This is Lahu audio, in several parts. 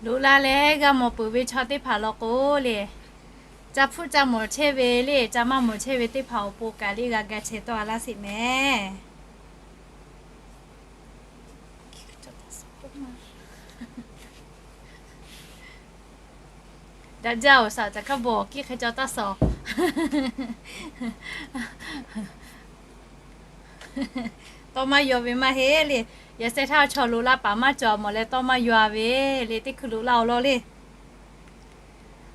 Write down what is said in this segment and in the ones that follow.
Loꞈ la leh g'a mawˬ peuˬ ve chaw teˇ hpaˍ law k'o le, ca hpfuhˆ ca mawˬ chehˇ ve le, ca maˇ mawˬ chehˇ ve teˇ hpaˍ awˬ pon kaꞈ le g'a ga chehˇ tawˆ a laˇ sheˍ mehˍ. Daꞈ jaˇ-oˬ, shaˍ caꞈ hkaˉ bawˬ kiˇ hk'e caw taˇ shawˍ. Tawˇ maˇ yaw ve maˇ heˆ le. Yaꞈ sheh htaˇ chaw loꞈ la paˍ maˇ cawˬ mawˬ leh tawˇ maˇ yaw ve le. Teˇ hkui loꞈ la-oˬ law le.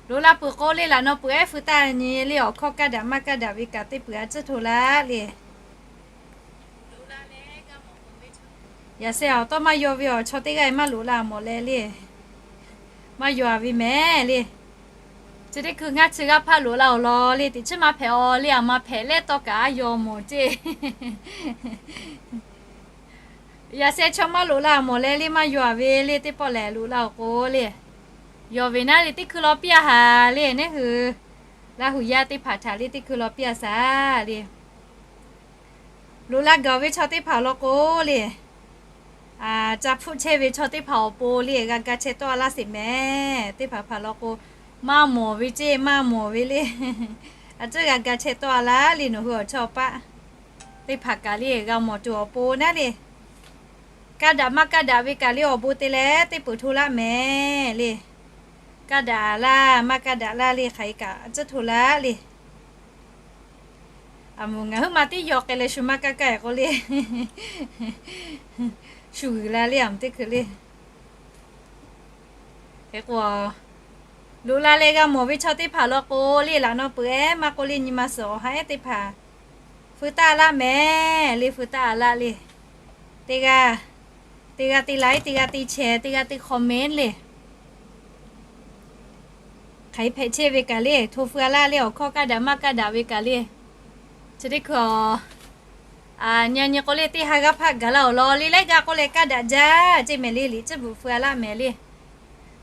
Loꞈ la peuˬ k'o le, laꞈ naw peuˬ ehˉ feu taˇ nyi le. Awˬ hkawˇ kaˇ daꞈ maˇ kaˇ daꞈ ve kaꞈ teˇ peuˬ a tcuhˉ hto laˇ le. Yaꞈ sheh awˬ tawˇ maˇ yaw ve awˬ chaw teˇ g'aˇ maˇ loꞈ la mawˬ leh le. Maˇ yaw ve mehˍ le. Chi teˇ hkui ngaˇ chi g'aˇ hpaˆ loꞈ la-oˬ law le. Teꞈ chiˉ maˇ hpehꞈ-aw le. A ma hpehꞈ leh tawˇ kaꞈ a yaw mawˬ ceˇ. Yaꞈ sheh chaw maˇ loꞈ la mawˬ leh le maˇ yaw ve le. Teˇ pawˆ lehˬ loꞈ la-oˬ k'o le, yaw ve naˉ le teˇ hkui law piˇ a haˍ le. Neˉ hui Laˇ huˍ yaˇ teˇ hpaˍ htaꞈ le teˇ hkui law piˇ a shaˍ le. Loꞈ la gaˬ ve chaw teˇ hpaˍ law k'o le, ca hpfuhˆ chehˇ ve chaw teˇ hpaˍ awˬ pon le g'a ga chehˇ tawˆ a laˇ sheˍ mehˍ. Teˇ hpaˍ hpaˍ law k'o, maˇ mawˬ ve ceˇ maˇ mawˬ ve le. A tcuhˉ g'a ga chehˇ tawˆ a laˇ le. Nawˬ hui awˬ chawˇ awˬ paˆ teˇ hpaˍ kaꞈ le g'a mawˬ tuˬ awˬ pon naˉ le. Kaˇ daꞈ maˇ kaˇ daꞈ ve kaꞈ le awˬ bon te leh teˇ peuˬ hto laˇ mehˍ le. Kaˇ daꞈ laˇ maˇ kaˇ daꞈ laˇ le hk'aˬ hk'e kaꞈ a tcuhˉ hto laˇ le. A moˍ ngaˬ huiˉ ma tiˉ yaw k'ai leh shu maˇ kaˇ kaˇ-e k'o le, shu g'uiˬ la le a moˍ teˇ hkui le. Hk'e k'o, loꞈ la leh g'a mawˬ ve chaw teˇ hpaˍ law k'o le, laꞈ naw peuˬ ehˉ maˇ k'oˆ le nyi ma suhˍ awˬ ha ehˉ teˇ hpaˍ feu taˇ laˇ mehˍ le. Feu taˇ laˇ le. Teˇ g'aˇ, teˇ g'aˇ te like, teˇ g'aˇ te share, teˇ g'aˇ te comment le. Hk'aˬ hk'e hpehꞈ chehˇ ve kaꞈ le, hto feu a laˇ le. Awˬ hkawˇ kaˇ daꞈ maˇ kaˇ daꞈ ve kaꞈ le. Chi teˇ hkui a, nyi nyi k'o le, teˇ ha g'aˇ hpaˆ gaˬ laˇ-oˬ law le. Laiˉ g'aˇ k'oˆ leh kaˇ daꞈ jaˇ ceˇ mehˍ le. Liꞈ tcuhˉ bvuhꞈ feu a laˇ mehˍ le.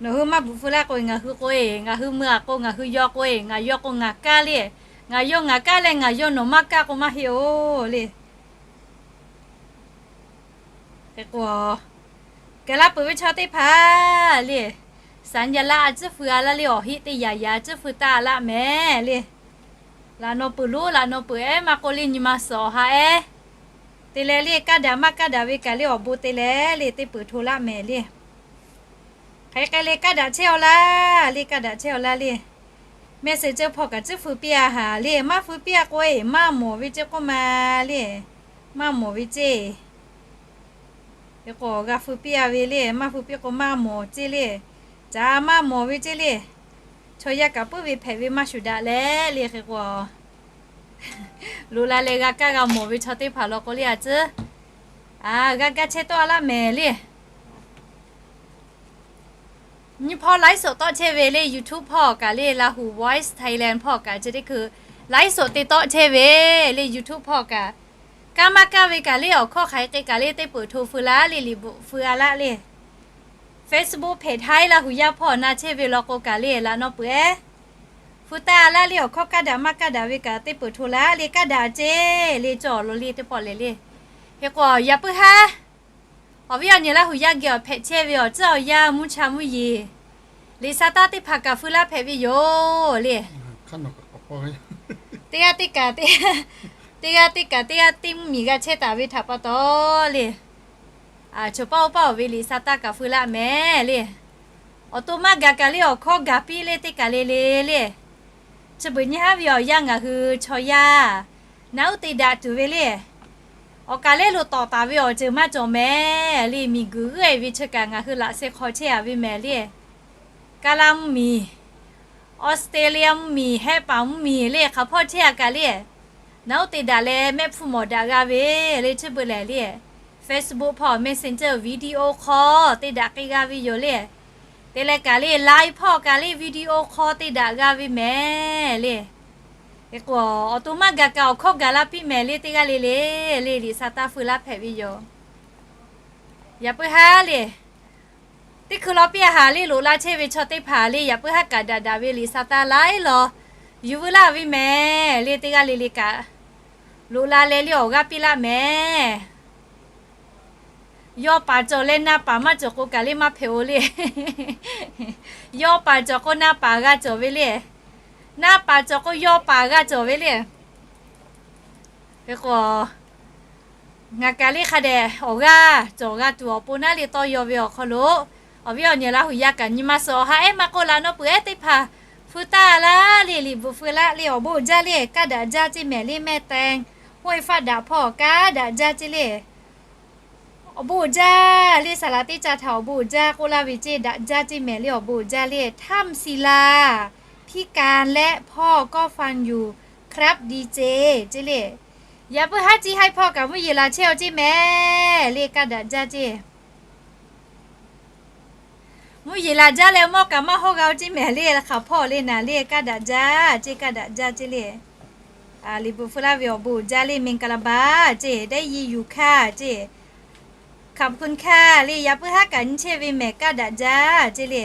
Nawˬ hui maˇ bvuhꞈ feu laˇ k'o, ngaˬ hui k'o-e, ngaˬ hui mui a k'o, ngaˬ hui yaw k'o-e, ngaˬ yaw k'o ngaˬ kaˇ le. Ngaˬ yaw ngaˬ kaˇ leh ngaˬ yaw nawˬ maˇ kaˇ k'o maˇ heˆ-oˬ le. Hk'e k'o, gaˬ la peuˬ ve chaw teˇ hpaˍ le, สัญลักษณ์ a tcuhˉ feu a laˇ le. Awˬ heˆ teˇ yaꞈ yaꞈ tcuhˉ feu taˇ laˇ mehˍ le. Laꞈ naw peuˬ lonˉ laꞈ naw peuˬ ehˉ maˇ k'oˆ le nyi ma suhˍ awˬ ha ehˉ te leh le, kaˇ daꞈ maˇ kaˇ daꞈ ve kaꞈ le awˬ bon te leh le teˇ peuˬ hto laˇ mehˍ le. Hk'aˬ hk'e le kaˇ daꞈ chehˇ-aw laˇ le, kaˇ daꞈ chehˇ-aw laˇ le. Messenger hpawˇ kaꞈ tcuhˉ feu piˇ a haˍ le. Maˇ feu piˇ a k'o-e, maˇ mawˬ ve ceˇ k'oˆ ma le. Maˇ mawˬ ve ceˇ. Hk'e k'o g'a feu piˇ a ve le. Maˇ feu piˇ k'o maˇ mawˬ ceˇ le. Caꞈ maˇ mawˬ ve ceˇ le. Chaw yaˇ kaꞈ puiˉ ve hpehꞈ ve maˇ shuˍ daꞈ leh le. Hk'e k'o, loꞈ la leh g'a kaˇ g'a mawˬ ve chaw teˇ hpaˍ law k'o le a tcuhˉ, a, g'a kaˇ chehˇ tawˆ a laˇ mehˍ le. Nyi hpawˇ ไลฟ์สด tawˆ chehˇ ve le. YouTube hpawˇ kaꞈ le, Lahu Voice Thailand hpawˇ kaꞈ chi teˇ hkui ไลฟ์สด te tawˆ chehˇ ve le. YouTube hpawˇ kaꞈ, kaˇ maˇ kaˇ ve kaꞈ le awˬ hkawˇ hk'aˬ hk'e kaꞈ le teˇ peuˬ hto feu laˇ le. Liꞈ bvuhꞈ feu a laˇ le. Facebook hpehꞈ htaˇ Lahu yaˇ hpawˇ na chehˇ ve law k'o kaꞈ le, laꞈ naw peuˬ ehˉ feu taˇ laˇ le. Awˬ hkawˇ kaˇ daꞈ maˇ kaˇ daꞈ ve kaꞈ teˇ peuˬ hto laˇ le. Kaˇ daꞈ ceˇ le, cawˬ lo le teˇ pawˆ lehˬ le. Hk'e k'o, yaꞈ puiˉ haˉ awˬ viˉ awˬ nyi Lahu yaˇ geh awˬ hpehꞈ chehˇ ve awˬ tcuhˉ awˬ yanˇ mvuhˇ cha mvuhˇ yeˬ, liꞈ sa taˇ teˇ hpaˍ kaꞈ feu laˇ hpehꞈ ve yoˬ le. Teˇ g'aˇ teˇ kaꞈ, teˇ g'aˇ teˇ kaꞈ teˇ g'aˇ teˇ mvuhˇ miˬ g'a chehˇ taˍ ve htaꞈ pa taw le, choˬ paˇ oˇ paˇ awˬ ve liꞈ sa taˇ kaꞈ feu laˇ mehˍ le. Awˬ to maˇ gaˬ kaꞈ le awˬ hkawˇ gaˬ piˇ le teˇ kaˬ le le le. Chi beuꞈ nyi haˉ ve awˬ yanˇ ngaˬ hui chaw yaˇ naˉ uˉ te daꞈ tuˬ ve le. Awˬ kaˬ lehˉ lo tawˍ taˍ ve awˬ ceuˬ maˇ cawˬ mehˍ le. Miˬ guiˬ g'euˆ-e ve chi kaꞈ ngaˬ hui laꞈ sheh hk'aw chehˇ a ve mehˍ le. Kaˇ laˇ mvuhˇ miˬ, Australia mvuhˇ miˬ, Hehˆ paˍ mvuhˇ miˬ le hk'aˬ hpawˇ chehˇ a kaꞈ le, naˉ uˉ te daꞈ leh mehˆ hpfuhˇ mawˬ daꞈ g'a ve le. Chi beuꞈ lehˬ le, Facebook hpawˇ Messenger video hk'aw te daꞈ k'ai g'a ve yoˬ le. Te leh kaꞈ le Line hpawˇ kaꞈ le video hk'aw te daꞈ g'a ve mehˍ le. Hk'e k'o, awˬ to maˇ gaˬ kaꞈ awˬ hkawˇ gaˬ la piˇ mehˍ le. Teˇ g'aˇ le le le liꞈ sa taˇ feu laˇ hpehꞈ ve yoˬ. Yaꞈ puiˉ haˉ le, teˇ hkui law piˇ a haˍ le, loꞈ la chehˇ ve chaw teˇ hpaˍ le, yaꞈ puiˉ haˉ kaꞈ daꞈ daꞈ ve liꞈ sa taˇ laiˉ law yuˬ veu laˇ ve mehˍ le, teˇ g'aˇ le le kaꞈ loꞈ la leh le awˬ g'aˇ piˇ laˇ mehˍ. Yawˇ paˍ cawˬ leh na paˍ maˇ cawˬ k'o kaꞈ le maˇ hpehꞈ-o le. Yawˇ paˍ cawˬ k'o na paˍ g'a cawˬ ve le. Na paˍ cawˬ k'o yawˇ paˍ g'a cawˬ ve le. Hk'e k'o, ngaˬ kaꞈ le hk'a dehꞈ awˬ g'aˇ cawˬ g'a tuˬ awˬ pon naˉ le tawˇ yaw ve awˬ hk'aw lo, awˬ viˉ awˬ nyi Laˇ huˍ yaˇ kaꞈ nyi ma suhˍ awˬ ha ehˉ maˇ k'oˆ la nawˉ peuˬ ehˉ teˇ hpaˍ, hpu taˇ laˇ le, liꞈ bvuhꞈ feu laˇ le, awˬ bon uiˍ jaˇ le, kaˇ daꞈ jaˇ ceˇ mehˍ le, mehˆ teh, hoˆ e faˆ daꞈ hpawˇ kaˇ daꞈ jaˇ ceˇ le. Awˬ bon uiˍ jaˇ le, saˍ laꞈ teˇ ca htaꞈ awˬ bon uiˍ jaˇ k'oˆ laˇ ve ceˇ, daꞈ jaˇ ceˇ mehˍ le, awˬ bon uiˍ jaˇ le, ท่านศิลา พิการและพ่อก็ฟังอยู่ครับ ดีเจ ceˇ le. Yaꞈ puiˉ haˉ ciˇ haˉ hpawˇ kaꞈ mvuhˇ yeˬ laˬ chehˇ-aw ceˇ mehˍ le, kaˇ daꞈ jaˇ ceˇ. Mvuhˇ yeˬ laˬ jaˇ leh mawˇ kaꞈ maˇ hawˇ g'a-o ceˇ mehˍ le, hk'aˬ hpawˇ le naˍ le, kaˇ daꞈ jaˇ ceˇ, kaˇ daꞈ jaˇ ceˇ le. Liꞈ bvuhꞈ feu laˇ ve awˬ bon uiˍ jaˇ le, မင်္ဂလာပါ ceˇ, ได้ยินอยู่ค่ะ ceˇ, ขอบคุณค่ะ le, yaꞈ puiˉ haˉ kaꞈ nyi chehˇ ve mehˍ, kaˇ daꞈ jaˇ ceˇ le.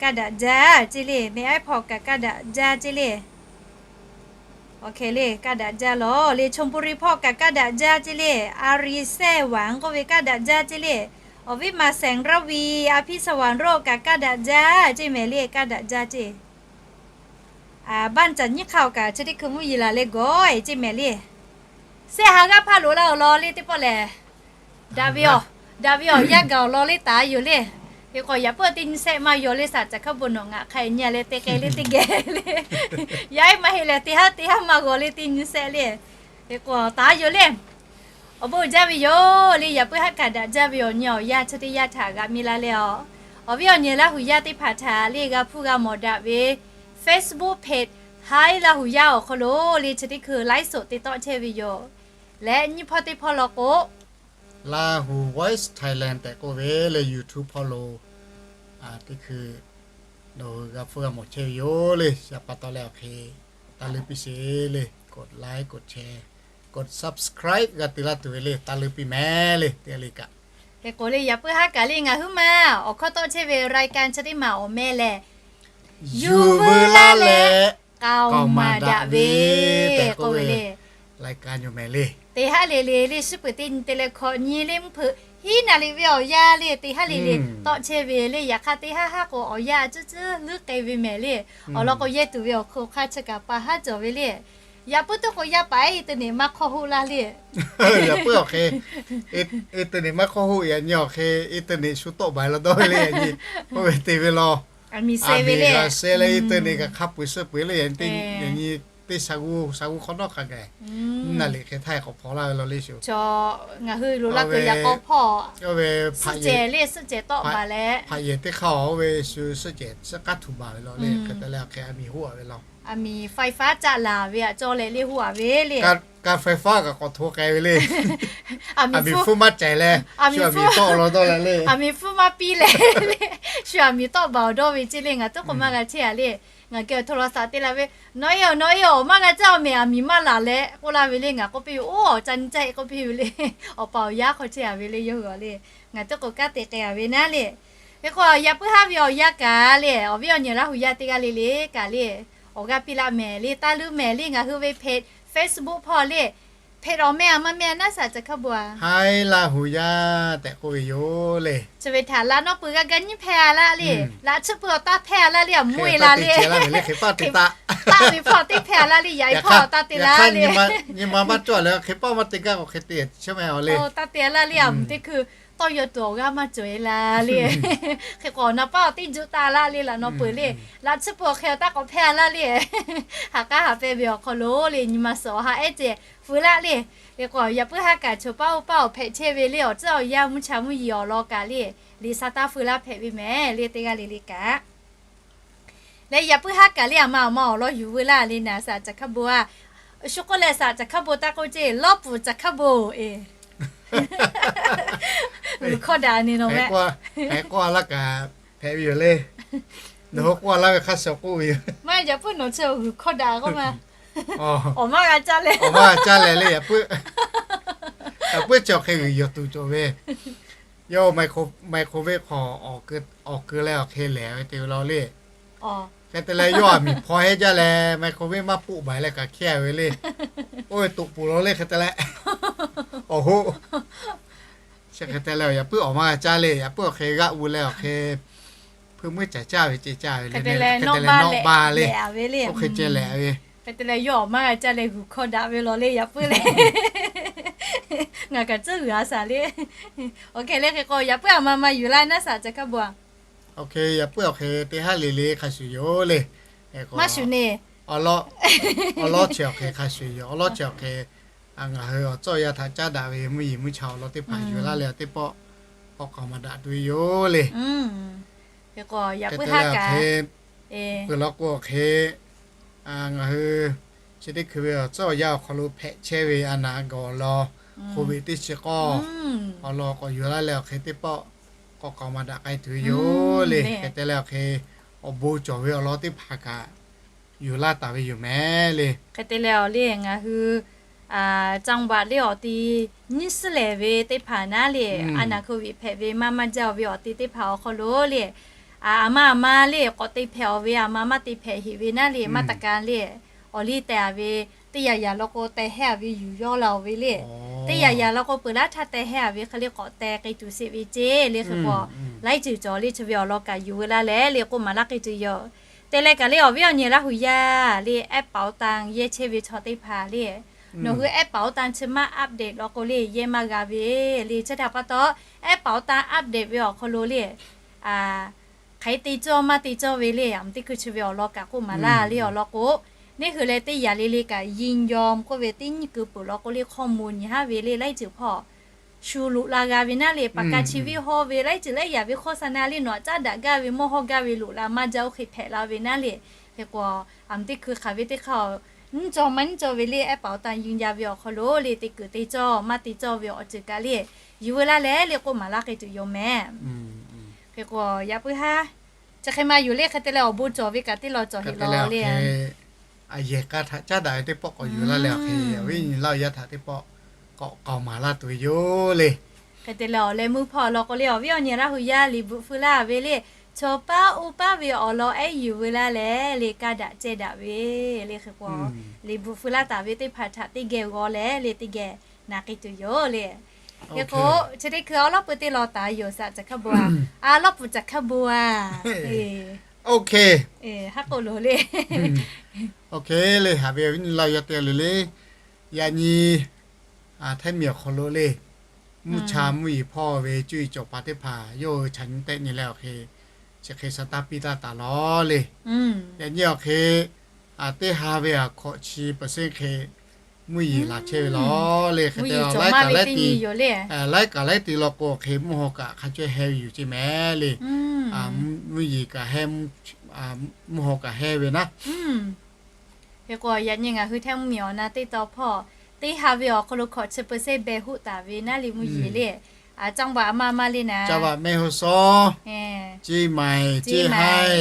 Kaˇ daꞈ jaˇ ceˇ le, แม่อ้อย hpawˇ kaꞈ kaˇ daꞈ jaˇ ceˇ le. Awˬ hk'e le kaˇ daꞈ jaˇ lawˬ le, ชลบุรี hpawˇ kaꞈ kaˇ daꞈ jaˇ ceˇ le, อารีย์แซ่หวาน k'oˆ ve kaˇ daꞈ jaˇ ceˇ le. Awˬ viˉ มหาแสงระวี อภิสวรรค์โรจน์ kaꞈ kaˇ daꞈ jaˇ ceˇ mehˍ le, kaˇ daꞈ jaˇ ceˇ. บ้านจัด nyiˇ hk'aˇ awˬ kaꞈ chi teˇ hkui mvuhˇ yeˬ laˬ leh gawˬ-e ceˇ mehˍ le. Sehˆ ha g'aˇ hpaˇ loꞈ la awˬ lawn le teˇ pawˆ lehˬ, daꞈ ve awˬ, daꞈ ve awˬ yanˇ gaˬ awˬ lawn le taˍ yoˬ le. Hk'e k'o yaꞈ puiˉ teˇ nyi sehˆ maˇ yaw le, saˍ caˬ hkaˇ bon nawˬ ngaˬ hk'a nyi leh te k'ai le teˇ geh le. Yaˇ ehˉ maˇ heˆ leh teˇ haˉ teˇ haˉ maˇ g'aw le teˇ nyi sehˆ le. Hk'e k'o taˍ yoˬ le. Awˬ bon uiˍ jaˇ ve yoˬ le, yaꞈ puiˉ haˉ kaꞈ daꞈ jaˇ ve awˬ nyi awˬ yanˇ chi teˇ yanˇ htaꞈ g'a miˇ laˇ leh a, awˬ viˉ awˬ nyi Laˇ huˍ yaˇ teˇ hpaˍ htaꞈ le g'a hpuˇ g'a mawˬ daꞈ ve Facebook page Hi Laˇ huˍ yaˇ awˬ hk'aw lo le chi teˇ hkui ไลฟ์สด te tawˆ chehˇ ve yoˬ. Leh nyiˇ hpawˇ teˇ hpawˇ law k'o, Lahu Voice Thailand tehꞈ k'oˆ ve leh YouTube hpawˇ lo teˇ hkui nawˬ hui g'a hpuˇ g'a mawˬ chehˇ ve yoˬ le. Shaˍ pa taw leh awˬ hk'e taˇ leuˉ piˇ sheˍ le, กดไลค์ กดแชร์ กด subscribe g'a te laˇ tuˬ ve le, taˇ leuˉ piˇ mehˍ le, teˇ g'aˇ le kaꞈ. Hk'e k'o le yaꞈ puiˉ haˉ kaꞈ le ngaˬ huiˉ ma awˬ hkawˇ tawˆ chehˇ ve รายการ chi teˇ maˬ awˬ meh lehˬ, yuˬ veu laˇ leh k'aoˍ maˍ daꞈ ve tehꞈ k'oˆ ve le. รายการ yoˬ mehˍ le. Teˇ haˉ le le le shu peuˬ teˇ nyi te leh hkawꞈ nyi le mvuhˇ hpeuꞈ hiˉ naˍ riˍ ve awˬ yanˇ le, teˇ haˉ le le tawˆ chehˇ ve le. Yaꞈ hk'aˇ teˇ haˉ haˉ k'o awˬ yanˇ a cuˉ cuˉ leuˉ k'ai ve mehˍ le. Awˬ lawn k'o yehˇ tuˬ ve awˬ hk'oˆ hk'aˇ chi kaꞈ pa haˉ cawˬ ve le. Yaꞈ puiˉ tuˉ k'o yaˇ paˍ ehˉ internet maˇ hk'awˇ hoˆ laˇ le. Yaꞈ puiˉ awˬ hk'e internet maˇ hk'awˇ hoˆ, yaꞈ nyi awˬ hk'e internet shu tawˆ baˬ law dawˇ ve le, yaꞈ nyi k'oˆ ve te ve law. Aˬ miˍ g'a sheh leh internet kaꞈ hk'a peu-eˬ suh peu-eˬ le, yaꞈ nyi teˇ, yaꞈ nyi teˇ sha g'uˇ sha g'uˇ hk'awꞈ nawˉ hk'a gaˬ naˍ riˍ hk'e htaˇ k'awꞈ hpaw laˇ ve law le shu. Ngaˬ hui lo laˇ keu yaꞈ k'aw hpawˇ oˇ ve suhˆ cehˬ le, suhˆ cehˬ tawˆ baˬ leh hpaꞈ yehˬ teˇ hk'aˇ oˇ ve shu suhˆ cehˬ suhˆ k'aˉ htuꞈ baˬ ve law le. Hk'e te leh awˬ hk'e aˬ miˍ hoˆ a ve law. Aˬ miˍ ไฟฟ้า caˆ laˬ ve aꞈ cawˇ leh le hoˆ a ve le. Ka ไฟฟ้า kaꞈ k'awꞈ hto k'ai ve le. Aˬ miˍ hpu maˇ cehˬ leh shu aˬ miˍ tawˆ law dawˇ leh le. Aˬ miˍ hpu maˇ piˇ leh le, shu aˬ miˍ tawˆ baˬ awˬ dawˇ ve ceˇ le. Ngaˬ tuˉ k'o maˇ g'a chehˇ a le. Ngaˬ geh awˬ hto law saꞈ te la ve, nawˬ e awˬ nawˬ e awˬ maˇ g'a caˇ awˬ mehˍ, aˬ miˍ maˇ laˬ leh k'oˆ laˇ ve le. Ngaˬ k'oˆ piˇ ve, Oˇ, awˬ ca nyi caˇ e k'oˆ piˇ ve le. Awˬ pa awˬ yaˇ hk'aw chehˇ a ve le, yawˇ hui a le. Ngaˬ tuˉ k'o kanˉ te k'ai a ve naˉ le. Hk'e k'o yaꞈ puiˉ haˉ ve awˬ yanˇ kaꞈ le, awˬ viˉ awˬ nyi Laˇ huˍ yaˇ teˇ g'aˇ le le kaꞈ le, awˬ g'aˇ piˇ laˇ mehˍ le, taˇ leuˉ mehˍ le. Ngaˬ hui ve page Facebook hpawˇ le, page awˬ meh a maˇ meh a naˉ saꞈ caˬ hkaˇ bon a, Hi Laˇ huˍ yaˇ tehꞈ k'oˆ ve yoˬ le. Chi ve htaꞈ laꞈ nawˉ peuˬ g'a ga nyiˇ hpehˇ a laˇ le. Laꞈ tsuhˇ peuˬ awˬ taˇ hpehˇ a laˇ le, aˬ meuˇ e la le. Hk'e pa te ce laˇ ve le, hk'e pa te taˇ. Taˇ ve hpawˇ teˇ hpehˇ a laˇ le, yaꞈ e hpawˇ awˬ taˇ te laˇ le. Nyi ma maˇ cawˇ leh hk'e pa maˇ te gaˇ k'o hk'e te chehˇ meh a le. Taˇ te laˇ le, aˬ meuˇ teˇ hkui tawˇ yaw tuˬ awˬ g'aˇ maˇ cawˬ e la le. Hk'e k'o awˬ na paˉ awˬ teˇ juˆ taˇ laˇ le, laꞈ nawˉ peuˬ le. Laꞈ tsuhˇ peuˬ awˬ hk'e awˬ taˇ k'awꞈ hpehˇ a laˇ le. Ha k'aˉ ha pehˇ ve awˬ hk'aw lo le, nyi ma suhˍ awˬ ha ehˉ ceh feu laˇ le. Hk'e k'o yaꞈ puiˉ haˉ kaꞈ choˬ paˉ oˇ paˉ awˬ hpehꞈ chehˇ ve le, awˬ tcuhˉ awˬ yanˇ mvuhˇ cha mvuhˇ yeˬ awˬ lawn kaꞈ le, liꞈ sa taˇ feu laˇ hpehꞈ ve mehˍ le, teˇ g'aˇ le le kaꞈ. Leh yaꞈ puiˉ haˉ kaꞈ le, aˬ ma awˬ ma awˬ lawn yuˬ veu laˇ le naˉ saꞈ caˬ hkaˇ bon a. Shu k'oˆ leh saꞈ caˬ hkaˇ bon taˇ k'oˆ ceˇ, lawˇ puˍ caˬ hkaˇ bon e. G'uiˬ hkawˇ daꞈ ni nawˬ meh. K'oˆ a laˇ kaꞈ hpehꞈ ve yoˬ le. Nawˬ hui k'oˆ a laˇ ve hk'a shuˍ k'oˆ ve yoˬ. Maˇ yaꞈ puiˉ nawˬ chi g'uiˬ hkawˇ daꞈ k'oˆ ma. Awˬ maˇ g'a caˇ leh, awˬ maˇ g'a caˇ leh le, yaꞈ puiˉ, yaꞈ puiˉ chi awˬ hk'e g'uiˬ yawˬ tuˬ cawˬ ve. Yawˇ microwave hk'aw awˬ keu leh awˬ hk'e lehˬ ve te ve law le. Hk'e te leh yawˇ aˬ miˍ hpaw hehnˇ jaˇ leh microwave maˇ poˆ baˬ leh kaꞈ hkehˇ ve le. Oˇ ve toꞈ poˬ law le hk'e te leh. Awˬ hoˆ. Chi hk'e te leh yaꞈ puiˉ awˬ maˇ g'a caˇ le. Yaꞈ puiˉ awˬ hk'e g'aˆ u leh awˬ hk'e hpui muiˉ caˍ caˇ ve ce caˇ ve le. Hk'e te leh nawˇ ba le. Oˇ hk'e ceh lehˬ ve. Hk'e te leh yawˇ awˬ maˇ g'a caˇ leh g'uiˬ hkawˇ daꞈ ve law le yaꞈ puiˉ le. Ngaˬ kaꞈ tcuhˉ g'uiˬ a shaˍ le. Awˬ hk'e le hk'e k'o yaꞈ puiˉ aˬ ma ma yuˬ laˇ naˉ shaˍ ca hkaˇ bon a. Awˬ hk'e yaꞈ puiˉ awˬ hk'e teˇ haˉ le le hk'a shuˍ yoˬ le. Maˇ shuˍ neˇ. Awˬ lawˉ chi awˬ hk'e hk'a shuˍ yoˬ. Awˬ lawˉ chi awˬ hk'e ngaˬ hui awˬ tcuhˉ awˬ yanˇ htaꞈ caˉ daꞈ ve mvuhˇ yeˬ mvuhˇ cha awˬ lawn teˇ hpaˍ yuˬ laˇ leh teˇ pawˆ k'awꞈ k'aoˍ maˍ daꞈ tuˬ ve yoˬ le. Hk'e k'o yaꞈ puiˉ haˉ kaꞈ peuˬ law k'o awˬ hk'e ngaˬ hui chi teˇ hkui ve awˬ tcuhˉ awˬ yanˇ awˬ hk'aw lo hpehꞈ chehˇ ve a naˍ gawˬ law, hk'oˍ ve teˇ chi k'awˇ awˬ lawn k'awꞈ yuˬ laˇ leh awˬ hk'e teˇ pawˆ k'awꞈ k'aoˍ maˍ daꞈ k'ai tuˬ ve yoˬ le. Hk'e te leh awˬ hk'e awˬ bon cawˬ ve awˬ lawn teˇ hpaˍ kaꞈ yuˬ laˇ taˍ ve yoˬ mehˍ le. Hk'e te leh awˬ le ngaˬ hui จังหวัด le awˬ ti nyiˇ suhˉ lehˬ ve teˇ hpaˍ naˉ le, a naˍ hk'oˍ ve hpehꞈ ve maˇ maˇ jaˇ ve awˬ ti teˇ hpaˍ awˬ hk'aw lo le, aˬ ma aˬ ma le k'awꞈ te hpehꞈ awˬ ve aˬ ma maˇ te hpehꞈ heꞈ ve naˉ le, maˇ taˍ ka le awˬ liˇ teh a ve teˇ yaꞈ yaꞈ law k'o teh hehˉ a ve yuˬ yawˇ la awˬ ve le. Teˇ yaꞈ yaꞈ law k'o peuˬ laˇ htaˇ teh hehˉ a ve hk'e le k'awꞈ teh k'ai tuˬ sheˍ ve ceˇ le hk'e k'o, laiˉ ceuˬ cawˬ le chi ve awˬ lawn kaꞈ yuˬ ve laˇ leh le k'oˆ maˍ laˇ k'ai tuˬ yoˬ. Te leh kaꞈ le awˬ viˉ awˬ nyi Laˇ hu yaˇ le แอปเป๋าตัง yehˇ chehˇ ve chaw teˇ hpaˍ le, nawˬ hui แอปเป๋าตัง chi maˇ update law k'o le yehˇ maˇ g'a ve le. Chi htaꞈ pa taw แอปเป๋าตัง update ve awˬ hk'aw lo le hk'aˬ hk'e te cawˇ maˇ te cawˇ ve le aˬ teˇ hkui chi ve awˬ lawn kaꞈ k'oˆ maˍ laˇ le awˬ lawn k'o, neˇ hui leh teˇ yaꞈ le le kaꞈ ยินยอม k'oˆ ve teˇ nyiˇ keu peuˬ law k'o le hkawˇ mvuh nyi haˉ ve le laiˉ ceuˬ hpawˇ shu loꞈ la g'a ve naˉ le. Paˍ kaˍ chi ve haw ve laiˉ ceuˬ laiˉ yaꞈ ve hkawˇ sa na le nawˬ aꞈ caˉ daꞈ gaˇ ve mawˇ hawˇ gaˇ ve loꞈ la maˇ jaˇ oˇ hk'e hpehꞈ la ve naˉ le. Hk'e k'o aˬ teˇ hkui hk'aˬ ve teˇ hk'aˇ nyiˇ cawˇ maˇ nyiˇ cawˇ ve le แอปเป๋าตัง ยืนยัน ve awˬ hk'aw lo le te kuiˬ te cawˇ maˇ te cawˇ ve awˬ ceuˬ kaꞈ le yuˬ ve laˇ leh le k'oˆ maˍ laˇ k'ai tuˬ yoˬ mehˍ. Hk'e k'o yaꞈ puiˉ haˉ chi hk'e ma yuˬ le hk'e te leh awˬ bon cawˬ ve kaꞈ teˇ law cawˬ heꞈ law le. Aˬ yehˬ k'a htaꞈ caˉ daꞈ ve teˇ pawˆ k'awꞈ yuˬ laˇ leh awˬ hk'e awˬ viˉ nyi Laˇ hu yaˇ htaꞈ teˇ pawˆ k'awꞈ k'aoˍ maˍ laˇ tuˬ ve yoˬ le. Hk'e te leh awˬ leh mvuhˇ hpawˇ law k'o le awˬ viˉ awˬ nyi Laˇ hu yaˇ liꞈ bvuhꞈ feu laˇ ve le, chaw paˉ oˇ paˉ ve awˬ lawn ehˉ yuˬ ve laˇ leh le kaˇ daꞈ ceh daꞈ ve le hk'e k'o, liꞈ bvuhꞈ feu laˇ taˍ ve teˇ hpaˍ htaꞈ teˇ geh g'aw leh le teˇ geh na k'ai tuˬ yoˬ le. Hk'e k'o chi teˇ hkui awˉ lawˉ pui teˇ law taˍ yoˬ shaꞈ caˬ hkaˇ bon a, awˉ lawˉ pui caˬ hkaˇ bon a. Haˉ k'oˆ lo le. Oˇ hk'e le haꞈ ve awˬ viˉ nyi Laˇ hu yaˇ teˇ g'aˇ le le, yaꞈ nyi Htaiˇ miˬ awˬ hk'aw lo le, mvuhˇ cha mvuhˇ yeˬ hpawˇ ve cuˇ yiˍ cawˬ paˍ teˇ hpaˍ yawˇ hui chaꞈ nyi tehˆ nyi leh awˬ hk'e chi hk'e sa taˇ piˇ taˇ taˍ law le. Yaꞈ nyi awˬ hk'e teˇ ha ve a hkawꞈ chi เปอร์เซ็นต์ hk'e mvuhˇ yeˬ laˬ chehˇ ve law le. Hk'e te laiˉ kaꞈ laiˉ ti, laiˉ kaꞈ laiˉ ti law k'o hk'e mvuhˇ haw kaꞈ hk'a cawehˇ heh ve yoˬ ceˇ mehˍ le. Mvuhˇ yeˬ kaꞈ heh, mvuhˇ haw kaꞈ heh ve naˉ. Hk'e k'o yaꞈ nyi ngaˬ hui Htaiˇ mvuhˇ miˬ awˬ na teˇ taw hpawˇ teˇ ha ve awˬ hk'aw lo hkawꞈ chi เปอร์เซ็นต์ beh hoˆ taˍ ve naˉ le mvuhˇ yeˬ le. A, จังหวัด a ma ma le naˍ, จังหวัดแม่ฮ่องสอน, เชียงใหม่, เชียงราย,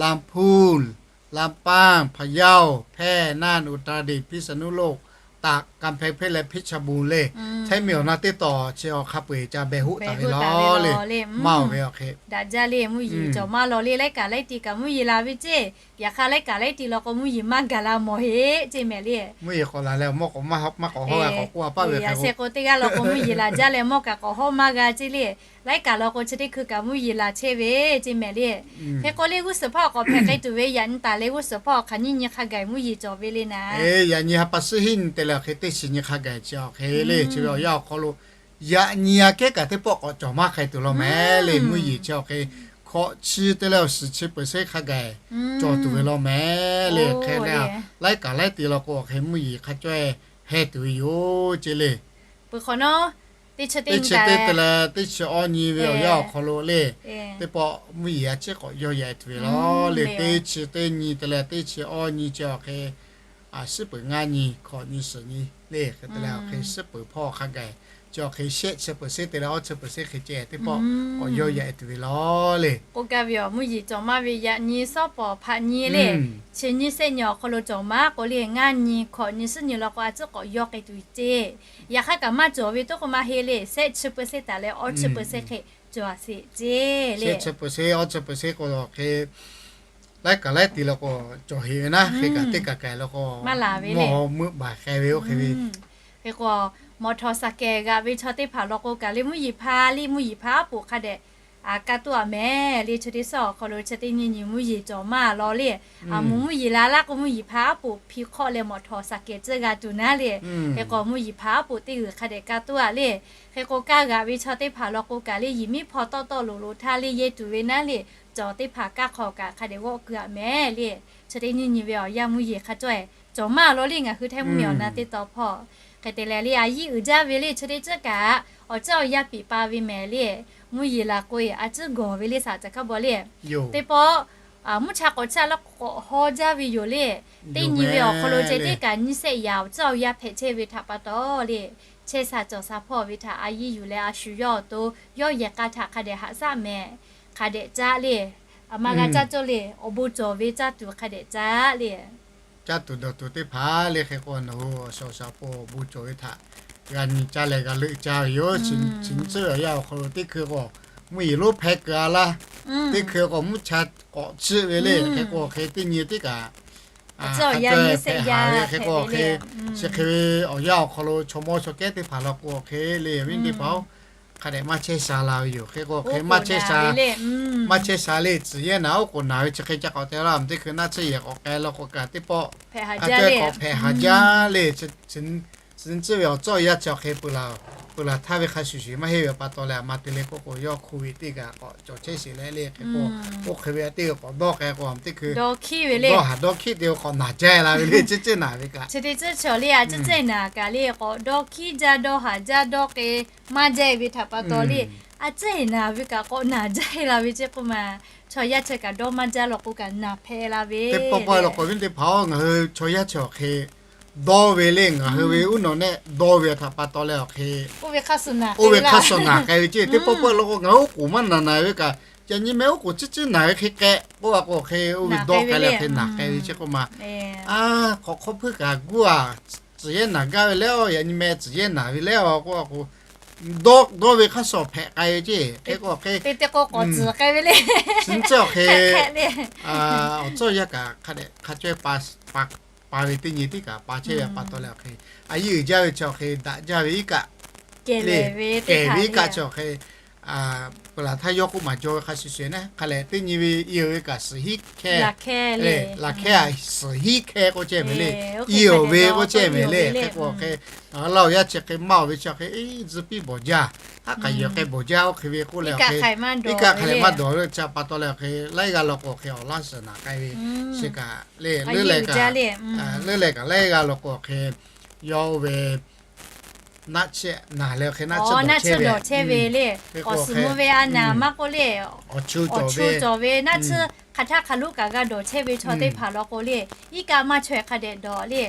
ลำพูน, ลำปาง, พะเยา, แพร่, น่าน, อุตรดิตถ์, พิษณุโลก, ตาก, กำแพงเพชร leh เพชรบูรณ์ le. Htaiˇ miˬ awˬ na teˇ taw chi awˬ hk'a peu-eˬ ca beh hoˆ taˍ ve law le. Maˇ oˬ ve awˬ hk'e daꞈ jaˇ le mvuhˇ yeˬ cawˬ maˇ law le laiˉ kaꞈ laiˉ ti kaꞈ mvuhˇ yeˬ la ve ceˇ. Yaꞈ hk'aˇ laiˉ kaꞈ laiˉ ti law k'o mvuhˇ yeˬ maˇ gaˬ la mawˬ heˆ ceˇ mehˍ le. Mvuhˇ yeˬ k'awꞈ laˬ leh awˬ mawˇ k'awꞈ maˇ k'awꞈ hawˇ g'a k'awꞈ k'oˆ a paˆ ve hk'e k'o, yaꞈ sheh k'o teˇ g'aˇ law k'o mvuhˇ yeˬ laˬ jaˇ leh mawˇ kaꞈ k'awꞈ hawˇ maˇ g'a ceˇ le. Laiˉ kaꞈ law k'o chi teˇ hkui kaꞈ mvuhˇ yeˬ laˬ chehˇ ve ceˇ mehˍ le. Hk'e k'o le g'uˇ suhˍ hpawˇ k'awꞈ hpehꞈ k'ai tuˬ ve yaꞈ nyi taˍ leh g'uˇ suhˍ hpawˇ hk'aˬ nyiˇ nyi hk'a gaˬ mvuhˇ yeˬ cawˬ ve le naˍ. Yaꞈ nyi ha pa suhˉ hiˉ nyi te leh awˬ hk'e teˇ chi nyi hk'a gaˬ chi awˬ hk'e le chi ve awˬ yanˇ awˬ hk'aw lo yaꞈ nyi aꞈ kehˉ kaꞈ teˇ pawˆ k'awꞈ cawˬ maˇ k'ai tuˬ law mehˍ le. Mvuhˇ yeˬ chi awˬ hk'e hkawꞈ chi te leh awˬ shiˍ chi เปอร์เซ็นต์ hk'a gaˬ cawˬ tuˬ ve law mehˍ le. Hk'e le laiˉ kaꞈ laiˉ ti law k'o awˬ hk'e mvuhˇ yeˬ hk'a cawehˇ heh tuˬ ve yoˬ ceˇ le. Peuˬ hk'awꞈ nawˉ teˇ chi teˇ te te leh teˇ chi awˇ nyi ve awˬ yanˇ awˬ hk'aw lo le, teˇ pawˆ mvuhˇ yeˬ a ciˉ k'awꞈ yaw yaꞈ tuˬ ve law le. Teˇ chi teˇ nyi te leh teˇ chi awˇ nyi chi awˬ hk'e a, suhˉ peuˬ ngaˇ nyi, hkawꞈ nyi, suhˍ nyi le. Hk'e te leh awˬ hk'e suhˉ peuˬ hpawˇ hk'a gaˬ chi awˬ hk'e shehˆ chi peuˬ sheˆ te leh awˇ chi peuˬ sheˆ hk'e ceh teˇ pawˆ k'awꞈ yawˇ yaꞈ e tuˬ ve law le. K'oˆ gaˇ ve awˬ mvuhˇ yeˬ cawˬ maˇ ve yaꞈ nyi shawˉ pawˍ hpaꞈ nyi le. Chi nyiˇ shehˆ nyi awˬ hk'aw lo cawˬ maˇ k'o le, ngaˇ nyi hkawꞈ nyi suhˉ nyi law k'o a ciˉ k'awꞈ yawˇ k'ai tuˬ ceˇ. Yaꞈ hk'aˇ kaꞈ maˇ cawˬ ve toˇ k'o maˇ heˆ le. Shehˆ chi peuˬ sheˆ taˍ leh awˇ chi peuˬ sheˆ hk'e cawˬ a sheˍ ceˇ le. Shehˆ chi peuˬ sheˆ awˇ chi peuˬ sheˆ k'o hk'e laiˉ kaꞈ laiˉ ti la k'o cawˬ heˍ ve naˉ, hk'e kaꞈ teˇ kaꞈ kaꞈ la k'o maˇ laˬ ve le. Mvuhˇ haw mvuhˇ baˬ k'ai ve oˇ hk'e ve. Hk'e k'o, mawꞈ htawˍ saˍ kehˬ g'aꞈ ve chaw teˇ hpaˍ law k'o kaꞈ le, mvuhˇ yeˬ hpaˇ le, mvuhˇ yeˬ hpaˇ aˉ poꞈ hk'a dehꞈ a kaˇ toˆ a mehˍ le. Chi teˇ suhˉ awˬ hk'aw lo chi teˇ nyi nyi mvuhˇ yeˬ cawˬ maˇ law le. A mvuhˇ yeˬ la laˇ k'o mvuhˇ yeˬ hpaˇ aˉ poꞈ hpi hk'awˆ leh mawꞈ htawˍ saˍ kehˬ tcuhˇ g'a tuˬ naˉ le. Hk'e k'o mvuhˇ yeˬ hpaˇ aˉ poꞈ teˇ g'uiˬ hk'a dehꞈ kaˇ toˆ a le. Hk'e k'o kaˇ g'aꞈ ve chaw teˇ hpaˍ law k'o kaꞈ le, yehˬ miˉ hpaw tawˆ tawˆ loꞈ loꞈ htaˇ le yehˇ tuˬ ve naˉ le. Cawˬ teˇ hpaˍ kaˇ hk'aw kaꞈ hk'a dehꞈ g'awˆ keu a mehˍ le. Chi teˇ nyi nyi ve awˬ yanˇ mvuhˇ yeˬ hk'a cawˇ e cawˬ maˇ law le. Ngaˬ hui htaiˇ mvuhˇ miˬ awˬ na teˇ taw hpawˇ hk'e te leh le, a yiˇ uiˍ jaˇ ve le. Chi teˇ ceuˬ kaꞈ awˬ ceuˬ awˬ yanˇ piˍ pa ve mehˍ le. Mvuhˇ yeˬ laˬ k'o a ciˉ gawˬ ve le, saˍ caˬ hkaˉ bawˬ le. Teˇ pawˆ mvuhˇ cha k'awꞈ chaˇ laˇ k'awꞈ haw jaˇ ve yoˬ le. Teˇ nyi ve awˬ hk'aw lo ceh teˇ kaꞈ nyiˇ shehˆ yaꞈ awˬ ceuˬ awˬ yanˇ hpehꞈ chehˇ ve htaꞈ pa taw le, chehˇ sha cawˬ sha hpawˇ ve htaꞈ a yiˇ yuˬ leh a shu yawˇ awˬ to yawˇ yehˬ k'a htaꞈ hk'a dehꞈ haꞈ shaˆ mehˍ. Hk'a dehꞈ caˉ le. A ma g'a caˇ cawˇ le. Awˬ bon cawˬ ve caˇ tuˬ hk'a dehꞈ caˉ le. Caˇ tuˬ dawˬ tuˬ teˇ hpaˍ le. Hk'e k'o nawˬ hui awˬ shaˍ awˬ shaˍ awˬ pon awˬ bon cawˬ ve htaꞈ g'a nyi caˇ leh g'a leuˆ caˇ ve yoˬ. Chi nyi tcuhˉ ve awˬ yanˇ awˬ hk'aw lo teˇ hkui k'o mvuhˇ yeˬ lonˉ hpehˇ keu a laˇ. Teˇ hkui k'o mvuhˇ cha k'awꞈ chiˆ ve le. Hk'e k'o hk'e teˇ nyi teˇ kaꞈ hpehꞈ haˍ ve. Hk'e k'o hk'e chi hk'e ve awˬ yanˇ awˬ hk'aw lo chaw mawˇ chaw kehˉ teˇ hpaˍ law k'o hk'e le, awˬ viˉ teˇ hpaˍ-oˬ, hk'a dehꞈ maˇ chehˇ sha la ve yoˬ. Hk'e k'o hk'e maˇ chehˇ sha, maˇ chehˇ sha le. Tcuhˍ yehˇ naˍ oˉ k'oˍ naˍ ve chi hk'e ca k'awꞈ te laˇ. Teˇ hkui naˆ tsuhˇ yehˬ k'awꞈ k'ai law k'o kaꞈ teˇ pawˆ a cehˇ k'awꞈ hpehꞈ haˍ jaˇ le. Chi nyi tcuhˉ ve awˬ cawˇ awˬ yanˇ chi awˬ hk'e peuˬ laˬ htaˇ ve hk'a shuˍ shuˍ maˇ heˆ ve pa taw leh a ma te le k'oˆ k'o yawˇ hk'oˆ ve teˇ kaꞈ k'awꞈ cawˬ chehˇ sheˍ leh le. Hk'e k'o oˇ hk'e ve teˇ g'aˇ k'awꞈ dawˇ k'ai k'o teˇ hkui dawˇ haˍ dawˇ hkiˆ te k'awꞈ naˬ jaˇ la ve le. Cehˇ cehˇ naˍ ve kaꞈ chi teˇ ceuˬ chaw le a cehˇ cehˇ naˍ kaꞈ le k'awꞈ dawˇ hkiˆ jaˇ dawˇ haˍ jaˇ dawˇ k'e maˇ jaˇ ve htaꞈ pa taw le, a cehˇ naˍ ve kaꞈ k'awꞈ naˬ jaˇ la ve cehˇ k'oˆ ma. Chaw yaˇ chi kaꞈ dawˇ maˇ jaˇ law k'o kaꞈ naˬ hpehꞈ la ve. Teˇ pawˆ pawˆ law k'o viˉ teˇ hpaˍ-oˬ, ngaˬ hui chaw yaˇ chi awˬ hk'e dawˇ ve le. Ngaˬ hui ve uˉ nawˬ nehˆ dawˇ ve htaꞈ pa taw leh awˬ hk'e oˇ ve hk'aˇ suh naˬ k'ai ve cehˇ. Teˇ pawˆ pawˆ law k'o ngaˬ hui oˉ k'oˍ maˇ naˬ naˬ ve kaꞈ, yaꞈ nyi mehˆ oˉ k'oˍ ciˉ ciˉ naˬ ve hk'e k'ehꞈ k'oˆ a k'o hk'e oˇ ve dawˇ k'ai leh hk'e naˬ k'ai ve cehˇ k'oˆ ma. A hk'awꞈ hk'awˇ hpuiˇ kaꞈ guˇ a, tcuhˍ yehˇ naˬ gaˇ ve leh-o, yaꞈ nyi mehˆ tcuhˍ yehˇ naˬ ve leh-o k'oˆ a k'o dawˇ dawˇ ve hk'aˇ suh hpehꞈ k'ai ve cehˇ. Hk'e k'o hk'e te te k'o k'awꞈ tcuhˍ k'ai ve le. Chi nyi tcuhˉ awˬ hk'e awˬ cawˇ yaˇ kaꞈ hk'a dehꞈ hk'a caweh pa ve teˇ nyi teˇ kaꞈ pa chehˇ ve pa taw leh awˬ hk'e a yiˇ uiˍ jaˇ ve chi awˬ hk'e daꞈ jaˇ ve iˉ kaˆ le, kehˬ ve iˉ kaˆ chi awˬ hk'e peuˬ laˬ htaˇ yawˇ k'oˆ maˍ jaw ve hk'a shuˍ shuˍ naˉ hk'a lehˬ teˇ nyi ve i ve kaꞈ suhˍ hiˉ hkeh, laˬ hkehˇ a suhˍ hiˉ hkeh k'oˆ cehˇ mehˍ le. I ve k'oˆ cehˇ mehˍ le. Hk'e k'o hk'e laˇ awˬ yaˇ chi hk'e maˇ oˬ ve chi hk'e tcuhˉ piˇ bawˬ jaˇ, haˉ k'aꞈ yehˬ k'ai bawˬ jaˇ oˇ hk'e ve k'oˆ leh awˬ hk'e iˉ kaˆ hk'a lehˬ maˇ dawˬ ve chi pa taw leh awˬ hk'e laiˉ g'aˇ law k'o awˬ hk'e awˬ laˇ suhˍ naˬ k'ai ve chi kaꞈ le, leuˉ leh kaꞈ laiˉ g'aˇ law k'o awˬ hk'e yawˇ oˇ ve naˆ chehˇ naˬ leh awˬ hk'e naˆ tsuhˇ dawˬ chehˇ ve le. K'awꞈ suhˍ mvuh ve a naˬ maˇ k'oˆ le, awˬ chu cawˬ ve naˆ tsuhˇ hk'aˬ htaˇ hk'aˬ lo kaꞈ g'a dawˬ chehˇ ve chaw teˇ hpaˍ law k'o le, iˉ kaˆ maˇ chaweh hk'a dehꞈ dawˬ le.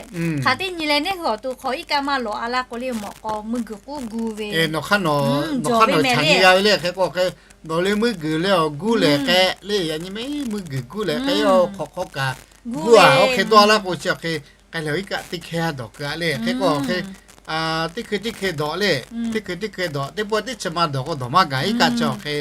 Hk'aˬ teˇ nyi leh neˇ hui awˬ to hk'aw iˉ kaˆ maˇ lawꞈ a laˇ k'o le mawꞈ k'aw meuˇ guiˬ k'oˆ gu ve, nawˬ hk'aˇ nawˬ chaꞈ nyi g'a ve le. Hk'e k'o hk'e dawˬ le meuˇ guiˬ leh awˬ guˇ lehˬ k'ehꞈ le. Yaꞈ nyi mehˆ meuˇ guiˬ guˇ lehˬ k'ehꞈ, yaˇ hk'awꞈ hk'awˇ kaꞈ guˇ a oˇ hk'e dawˇ laˇ k'o chi awˬ hk'e k'ai leh iˉ kaˆ teˇ hkeh dawˬ keu a le. Hk'e k'o hk'e teˇ hkui teˇ hkeh dawˬ le, teˇ hkui teˇ hkeh dawˬ. Teˇ pawˆ teˇ chi ma dawˬ k'o dawˬ maˇ gaˬ iˉ kaˆ chi awˬ hk'e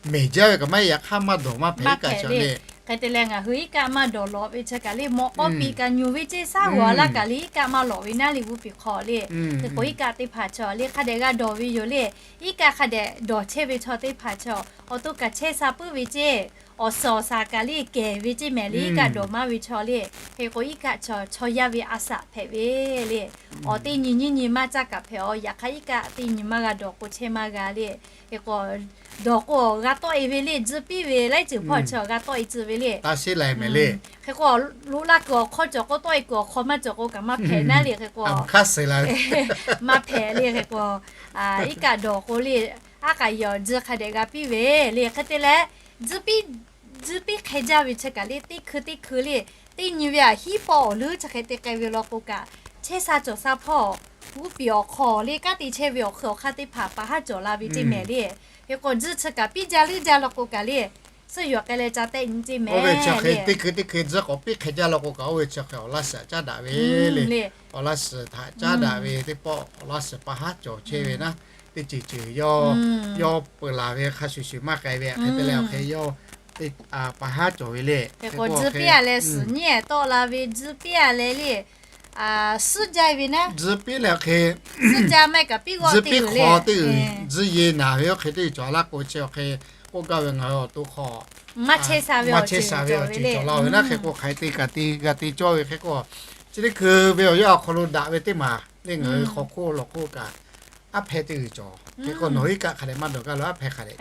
mehˬ jaˇ ve kaꞈ maˇ heˆ, yaꞈ hk'aˇ maˇ dawˬ maˇ hpehꞈ iˉ kaˆ chi le. Hk'e te leh ngaˬ hui iˉ kaˆ maˇ dawˬ lawꞈ ve chi kaꞈ le mawꞈ k'aw piꞈ kaꞈ nyuˬ ve cehˇ, shaˉ g'awˬ a laˇ kaꞈ le iˉ kaˆ maˇ lawꞈ ve naˉ le g'uˇ piˍ hk'aw le. Hk'e k'o iˉ kaˆ teˇ hpaˍ chi le hk'a dehꞈ g'a dawˬ ve yoˬ le. Iˉ kaˆ hk'a dehꞈ dawˬ chehˇ ve chaw teˇ hpaˍ chi awˬ to kaꞈ chehˇ sha puiˉ ve cehˇ, awˬ suhˍ awˬ shaˍ kaꞈ le kehˬ ve cehˇ mehˍ le iˉ kaˆ dawˬ maˇ ve chaw le. Hk'e k'o iˉ kaˆ chi chaw yaˇ ve a shaꞈ hpehꞈ ve le. Awˬ teˇ nyi nyiˇ nyi maˇ caˇ kaꞈ hpehꞈ a, yaꞈ hk'aˇ iˉ kaˆ teˇ nyi maˇ g'a dawˬ k'o chehˇ maˇ g'a le. Hk'e k'o dawˬ k'o g'a tawˆ e ve le, tcuhˉ piˇ ve laiˉ ceuˬ hpawˇ chi g'a tawˆ e tcuhˉ ve le. Hk'e k'o loꞈ la kuiˬ awˬ hk'aw cawˬ k'o tawˆ e kuiˬ awˬ hk'aw maˇ cawˬ k'o kaꞈ maˇ hpehꞈ naˉ le. Hk'e k'o maˇ hpehꞈ le. Hk'e k'o iˉ kaˆ dawˬ k'o le, aˉ k'aꞈ yehˬ awˬ tcuhˉ hk'a dehꞈ g'a piˇ ve le. Hk'e te leh tcuhˉ piˇ hk'e jaˇ ve chi kaꞈ le teˇ hkui teˇ hkui le, teˇ nyi ve aꞈ hiˉ pawˆ awˬ leuˉ chi hk'e te k'ai ve law k'o kaꞈ chehˇ sha cawˬ sha hpawˇ g'uˇ piˍ awˬ hk'aw le kanˉ te chehˇ ve awˬ hk'ui awˬ hk'aˇ teˇ hpaˍ pa haˉ cawˬ la ve ceˇ mehˍ le. Hk'e k'o, tzuhˇ chi kaꞈ piˇ jaˇ leuˉ jaˇ law k'o kaꞈ le, suhˉ yawˬ k'ai leh ca tehˆ nyi ceˇ mehˍ le. Teˇ hkui teˇ hkui tzuhˇ k'awꞈ piˇ hk'e jaˇ law k'o kaꞈ, oˇ ve chi hk'e awˬ laˇ suhˍ caˉ daꞈ ve le. Awˬ laˇ suhˍ htaꞈ caˉ daꞈ ve teˇ pawˆ awˬ laˇ suhˍ pa haˉ cawˬ chehˇ ve naˉ, teˇ ceuˬ ceuˬ yawˇ yawˇ peu laˬ ve hk'a shuˍ shuˍ maˇ k'ai ve hk'e te leh awˬ hk'e yawˇ pa haˉ cawˬ ve le. Hk'e k'o, tzuhˇ piˇ-a leh suhˍ nyi-ehˍ tawˆ la ve, tzuhˇ piˇ-a leh le, suhˉ jaˇ ve naˉ, tzuhˇ piˇ leh awˬ hk'e suhˉ jaˇ maˇ kaꞈ piˇ g'awˆ tzuhˇ piˇ hk'aw teˇ g'uiˬ, tzuhˇ ye naˬ ve awˬ hk'e teˇ g'uiˬ cawˬ laˇ k'o chi awˬ hk'e k'oˆ gaˇ ve ngaˬ hui awˬ to hk'aw maˇ chehˇ sha ve awˬ ceuˬ cawˬ ve le. Hk'e k'o, hk'aˬ hk'e te kaꞈ te g'a te cawˇ ve hk'e k'o, chi teˇ hkui ve awˬ yanˇ awˬ hk'aw lo daꞈ ve teˇ maˬ le, ngaˬ hui hk'aw hk'oˆ lawˬ hk'oˆ kaꞈ aˉ hpehˇ teˇ g'uiˬ cawˬ. Hk'e k'o, nawˬ hui iˉ kaˆ hk'a dehꞈ maˇ dawˬ gaˇ lo, aˉ hpehˇ hk'a dehꞈ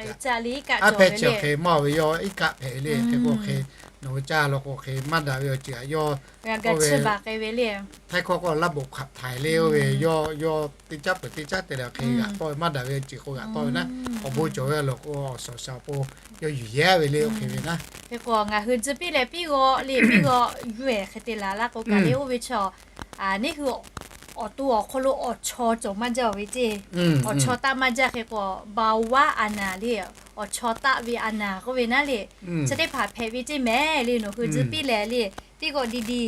kaꞈ, aˉ hpehˇ chi awˬ hk'e maˇ oˬ ve yawˇ iˉ kaˆ hpehꞈ ve le. Hk'e k'o, hk'e nawˬ hui caˇ law k'o hk'e maˇ daꞈ ve awˬ ceuˬ aꞈ yawˇ oˇ ve Htaiˇ hkawˇ k'o ระบบขับถ่าย le, oˇ ve yawˇ yawˇ teˇ caˉ peuˬ teˇ caˉ te leh awˬ hk'e g'aꞈ tawˆ ve, maˇ daꞈ ve awˬ ceuˬ k'o g'aꞈ tawˆ ve naˉ, awˬ bon cawˬ ve awˬ lawn k'o awˬ suhˍ awˬ shaˍ awˬ pon yawˇ yuˬ yehˇ ve le, oˇ hk'e ve naˉ. Hk'e k'o, ngaˬ hui tzuhˇ piˇ leh piˇ g'awˆ le, piˇ g'awˆ yuˬ-ehˍ hk'e te laˬ laˇ k'o kaꞈ le, oˇ ve chaw neˇ hui awˬ to awˬ hk'aw lo awˬ chaw cawˬ maˇ jaˇ ve ceˇ. Awˬ chaw taˆ maˇ jaˇ. Hk'e k'o, เบาหวาน le, awˬ chaw taˆ ve อาหาร k'oˆ ve naˉ le, chi teˇ hpaˍ hpehꞈ ve ceˇ mehˍ le. Nawˬ hui tzuhˇ piˇ leh le, piˇ g'awˆ ดี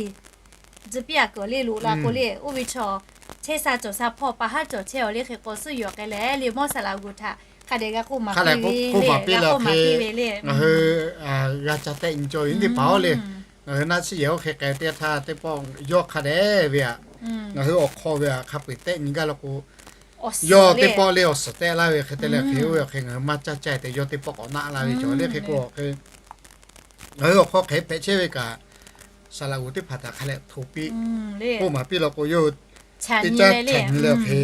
ๆ tzuhˇ piˇ-a kuiˬ le loꞈ la k'o le, oˇ ve chaw chehˇ sha cawˬ sha hpawˇ pa haˉ cawˬ chehˇ-aˬ le. Hk'e k'o, suhˉ yawˬ k'ai leh le, mawˇ saˍ laꞈ g'uˬ htaꞈ hk'a dehꞈ g'a k'oˆ maˍ piˇ ve le, g'a k'oˆ maˍ piˇ ve le. Ngaˬ hui g'a ca tehˆ nyi cawˇ ve teˇ hpaˍ-oˬ le, ngaˬ hui naˆ tsuhˇ yehˬ oˇ hk'e k'ai teˇ htaˇ teˇ pawˆ yawˇ hk'a dehꞈ ve aꞈ, ngaˬ hui awˬ hk'aw ve aꞈ hk'a peu-eˬ tehˆ nyi gaˇ law k'o, yawˇ teˇ pawˆ le awˬ suhˍ tehˆ laˇ ve hk'e te leh hk'e, oˇ ve hk'e ngaˬ hui maˇ caˇ caˇ te yawˇ teˇ pawˆ k'awꞈ naˆ laˇ ve cawˬ le. Hk'e k'o, ngaˬ hui awˬ hk'aw hk'e hpehꞈ chehˇ ve kaꞈ, saˍ laꞈ g'uˬ teˇ hpaˍ htaꞈ hk'a dehꞈ hto piˇ, k'oˆ maˍ piˇ law k'o, yawˇ hui teˇ caˉ chaꞈ nyi leh awˬ hk'e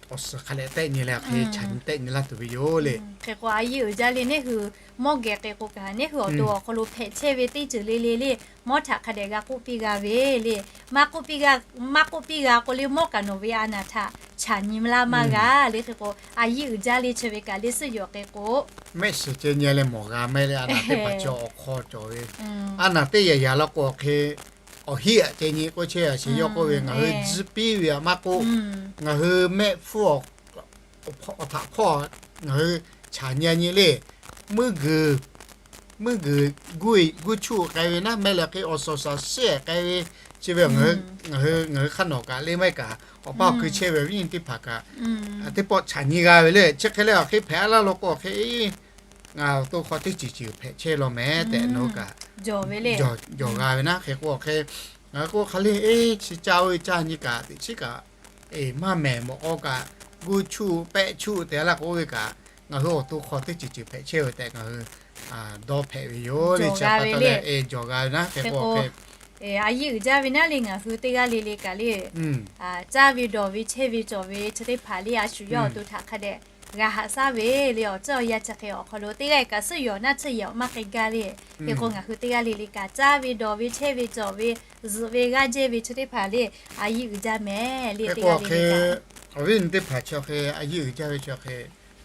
awˬ suhˍ hk'a dehꞈ tehˆ nyi leh awˬ hk'e chaꞈ nyi tehˆ nyi laˇ tuˬ ve yoˬ le. Hk'e k'o, a yiˇ uiˍ jaˇ le, neˇ hui mawˇ geh k'e k'o kaꞈ, neˇ hui awˬ to awˬ hk'aw lo hpehꞈ chehˇ ve teˇ ceuˬ le le le, mawˇ htaꞈ hk'a dehꞈ g'a k'oˆ piˇ g'a ve le. Maˇ k'oˆ piˇ g'a, maˇ k'oˆ piˇ g'a k'o le, mawˇ kaꞈ nawˬ ve a naˍ htaꞈ chaꞈ nyi laˇ maˇ g'a le. Hk'e k'o, a yiˇ uiˍ jaˇ le, chi ve kaꞈ le suhˉ yawˬ k'e k'o, mehˆ shiˍ ceh nyi leh mawˬ g'a mehˆ le, a naˍ teˇ hpaˍ chi awˬ hk'aw cawˬ ve, a naˍ teˇ yaꞈ yaꞈ law k'o awˬ hk'e awˬ hiˆ aꞈ ceh nyi k'oˆ chehˇ a sheˍ. Yawˇ k'oˆ ve, ngaˬ hui tzuhˇ piˇ ve aꞈ maˇ k'oˆ, ngaˬ hui mehˆ hpfuhˇ awˬ htaꞈ hpawˇ ngaˬ hui chaꞈ nyi nyi le, meuˇ g'uiˬ meuˇ g'uiˬ guˇ chuˇ k'ai ve naˉ, mehˆ leh hk'e awˬ suhˍ awˬ shaˍ shiˉ k'ai ve, chi ve ngaˬ hui hk'aˇ nawˬ kaꞈ le maˇ heˆ kaꞈ, awˬ paˇ awˬ kui chehˇ ve awˬ viˉ nyi teˇ hpaˍ kaꞈ teˇ pawˆ chaꞈ nyi g'a ve le. Chi hk'e leh awˬ hk'e hpehꞈ laˇ law k'o, awˬ hk'e ngaˬ awˬ to hk'aw teˇ ceuˬ ceuˬ hpehꞈ chehˇ law mehˍ tehꞈ nawˬ hui kaꞈ jawˬ g'a ve naˉ. Hk'e k'o, awˬ hk'e ngaˬ hui k'o hk'a le, eˇ, chi caˇ oˇ ve caˇ nyi kaꞈ teꞈ chiˉ kaꞈ, eˬ, maˇ mehˍ mawˬ k'aw kaꞈ, guˇ chuˇ pehˆ chuˇ te laˇ k'o, oˇ ve kaꞈ ngaˬ hui awˬ to hk'aw teˇ ceuˬ ceuˬ hpehꞈ chehˇ ve tehꞈ ngaˬ hui dawˇ hpehꞈ ve yoˬ le. Chi pa taw leh, eˬ, jawˬ g'a ve naˉ. Hk'e k'o, a yiˇ uiˍ jaˇ ve naˉ le, ngaˬ hui teˇ g'aˇ le le kaꞈ le, caˇ ve dawˬ ve chehˇ ve cawˬ ve chi teˇ hpaˍ le, a shu yawˇ awˬ to htaꞈ hk'a dehꞈ g'a haꞈ shaˉ ve le. Awˬ tcuhˇ awˬ yanˇ chi hk'e awˬ hk'aw lo teˇ g'aˇ kaꞈ suhˉ yawˬ naˆ tsuhˇ yehˬ awˬ maˇ k'ai gaˇ le. Hk'e k'o, ngaˬ hui teˇ g'aˇ le le kaꞈ caˇ ve dawˬ ve chehˇ ve cawˬ ve, zuhꞈ ve g'aˇ jehˇ ve chi teˇ hpaˍ le, a yiˇ uiˍ jaˇ mehˍ le. Teˇ g'aˇ le le kaꞈ, awˬ viˉ nyi teˇ hpaˍ chi awˬ hk'e a yiˇ uiˍ jaˇ ve chi awˬ hk'e,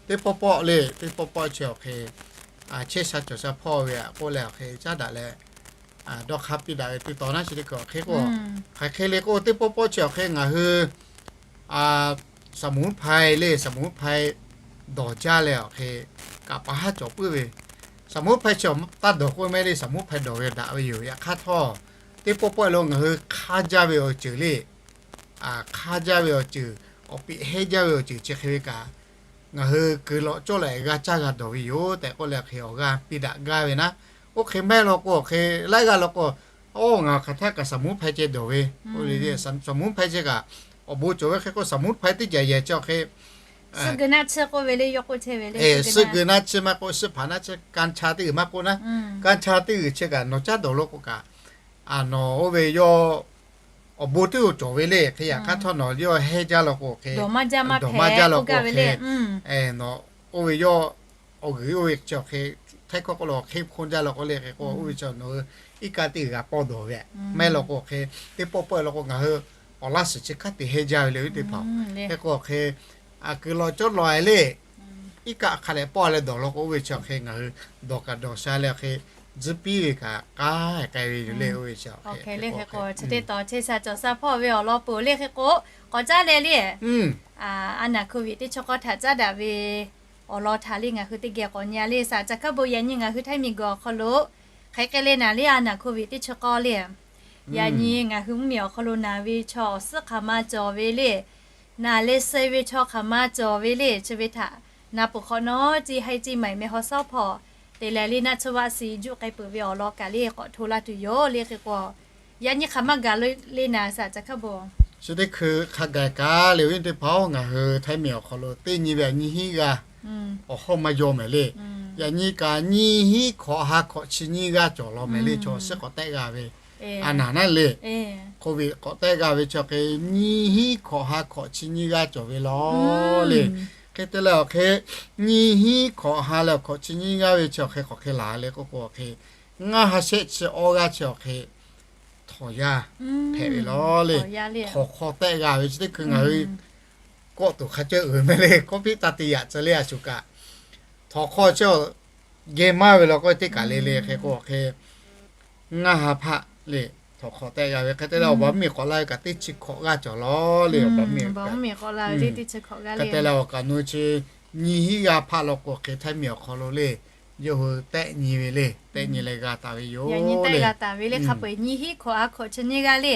teˇ pawˆ pawˆ le, teˇ pawˆ pawˆ chi awˬ hk'e, chehˇ sha cawˬ sha hpawˇ ve aꞈ k'oˆ leh awˬ hk'e caˉ daꞈ leh, dawˇ hk'aˇ piˇ daꞈ ve teˇ tawn naˉ chi teˇ hkui awˬ hk'e k'o, hk'aˬ hk'e le k'o, teˇ pawˆ pawˆ chi awˬ hk'e ngaˬ hui สมุนไพร le, สมุนไพร dawˬ jaˇ leh awˬ hk'e kaꞈ pa haˉ cawˬ puiˉ ve, สมุนไพร chi awˬ taˇ dawˬ k'oˆ mehˆ le, สมุนไพร dawˬ ve daꞈ ve yoˬ. Yaꞈ hk'aˇ htawˇ, teˇ pawˆ pawˆ lo ngaˬ hui hk'aˇ jaˇ ve awˬ ceuˬ le, hk'aˇ jaˇ ve awˬ ceuˬ, awˬ peꞈ heˇ jaˇ ve awˬ ceuˬ chi hk'e ve kaꞈ, ngaˬ hui kuiˬ lawꞈ cawˇ leh g'a caˇ g'a dawˬ ve yoˬ tehꞈ k'oˆ leh awˬ hk'e awˬ g'aˇ piˇ daꞈ gaˇ ve naˉ. Oˇ hk'e mehˆ law k'o, awˬ hk'e laiˉ g'aˇ law k'o, oˇ ngaˬ hk'aˬ htaˇ kaꞈ สมุนไพร ceh dawˬ ve, สมุนไพร ceh kaꞈ awˬ bon cawˬ ve hk'e k'o, สมุนไพร teˇ jaˬ yehˬ chi awˬ hk'e, suhˉ gui naˆ tsuhˇ k'oˆ ve le, yawˇ k'oˆ chehˇ ve le, suhˉ gui naˆ tsuhˇ maˇ k'oˆ, suhˉ hpaˍ naˆ tsuhˇ, กัญชา teˇ g'uiˬ maˇ k'oˆ naˉ, กัญชา teˇ g'uiˬ chi kaꞈ nawˬ caˉ dawˬ lo k'o kaꞈ, nawˬ oˇ ve yawˇ awˬ bon teˇ g'uiˬ cawˬ ve le. Hk'e yaꞈ hk'aˇ htawˇ nawˬ yawˇ heˇ jaˇ law k'o, hk'e dawˬ maˇ jaˇ law k'o, hk'e nawˬ oˇ ve yawˇ awˬ g'uiˬ oˇ ve chi awˬ hk'e, htaiˇ hkawˇ k'oˆ lo hk'e hponˇ jaˇ law k'o le, hk'e k'o oˇ ve chi nawˬ hui iˉ kaˆ teˇ g'uiˬ g'a pawˇ dawˬ ve, mehˆ law k'o, hk'e teˇ pawˆ pawˆ law k'o ngaˬ hui awˬ laˇ suhˍ chi hk'aˇ te heˇ jaˇ ve le, oˇ teˇ hpaˍ. Hk'e k'o, hk'e kuiˬ lawꞈ cawˇ lawꞈ-e le, iˉ kaˆ hk'a dehꞈ pawˆ leh dawˬ law k'o, oˇ ve chi awˬ hk'e ngaˬ hui dawˬ kaꞈ dawˬ sha leh awˬ hk'e tzuhˇ piˇ ve kaꞈ k'ai k'ai ve yoˬ le. Oˇ ve chi hk'e le hk'e k'o, chi teˇ taw chehˇ sha cawˬ sha hpawˇ ve awˬ lawn peuˬ le hk'e k'o, k'awꞈ caˉ leh le. A naˬ hk'oˆ ve teˇ chi k'awˇ htaꞈ caˉ daꞈ ve awˬ lawn htaꞈ le ngaˬ hui teˇ geh k'awꞈ nyi a le. Saˍ caˬ hkaˉ bon yaꞈ nyi ngaˬ hui Htaiˇ miˬguiˬ awˬ hk'aw lo hk'e k'ai le naˍ le, a naˬ hk'oˆ ve teˇ chi k'awˇ le. Yaꞈ nyi ngaˬ hui mvuhˇmiˬ awˬ hk'aw lo naˬ ve chaw awˬ suhˉ hk'aˬ ma cawˬ ve le. Naˬ leh suh ve chaw hk'aˬ ma cawˬ ve le. Chi ve htaꞈ naˍ peuˬ hk'awꞈ nawˉ, ceˇ haiˇ ceˇ maiˍ meh haw sawˉ hpawˇ te leh le naˆ tsuhˇ vaˆ si juˆ k'ai peuˬ ve awˬ lawn kaꞈ le k'awꞈ hto laˇ tuˬ yoˬ le hk'e k'o, yaꞈ nyi hk'aˬ ma gaˬ le naˍ saˍ caˬ hkaˉ bon. Chi teˇ hkui hk'a gaˬ kaꞈ le, awˬ viˉ teˇ hpaˍ-oˬ, ngaˬ hui Htaiˇ miˬ awˬ hk'aw lo teˇ nyi ve yaꞈ nyi hinˉ g'aˇ awˬ hawˉ maˇ yaw mehˍ le. Yaꞈ nyi kaꞈ nyiˇ hinˉ hkawꞈ ha hkawꞈ chi nyiˇ g'aˇ cawˬ law mehˍ le, chaw awˬ suhˉ k'awꞈ tehˆ g'a ve. A naˬ naˉ le, hk'oˆ ve k'awꞈ tehˆ g'a ve chi awˬ hk'e nyiˇ hinˉ hkawꞈ ha hkawꞈ chi nyiˇ g'aˇ cawˬ ve law le. Hk'e te leh awˬ hk'e nyiˇ hinˉ hkawꞈ ha leh awˬ hkawꞈ chi nyiˇ g'aˇ ve chi awˬ hk'e k'awꞈ hk'e laˬ le k'oˆ k'o awˬ hk'e, ngaˇ ha shehˆ chi awˇ g'aˇ chi awˬ hk'e htawnˍ yaˇ hpehꞈ ve law le. Htawnˍ hk'aw tehˆ g'a ve chi teˇ hkui ngaˬ hui kawˆ tuˬ hk'a cawˇ uiˍ mehˍ le, kawˆ piˉ taˇ te yaꞈ tcuh le a shuˍ kaꞈ. Htawnˍ hk'aw chi geh maˇ ve law k'o teˇ kaˬ le le hk'e k'o awˬ hk'e ngaˇ ha hpaˆ le htawnˍ hk'aw tehˆ g'a ve hk'e te leh awˬ baˬ mvuhˇmiˬ k'awꞈ la ve kaꞈ teˇ chi hkawꞈ g'aˇ cawˬ law le. Awˬ baˬ mvuhˇmiˬ hk'e te leh awˬ kaꞈ nu chi nyiˇ hinˉ g'aˇ hpaˆ law k'o hk'e Htaiˇ miˬ awˬ hk'aw lo le, yawˇ hui tehˆ nyi ve le, tehˆ nyi leh g'a taˍ ve yoˬ le. Hk'a peu-eˬ nyiˇ hinˉ hkawꞈ ha hkawꞈ chi nyiˇ g'aˇ le.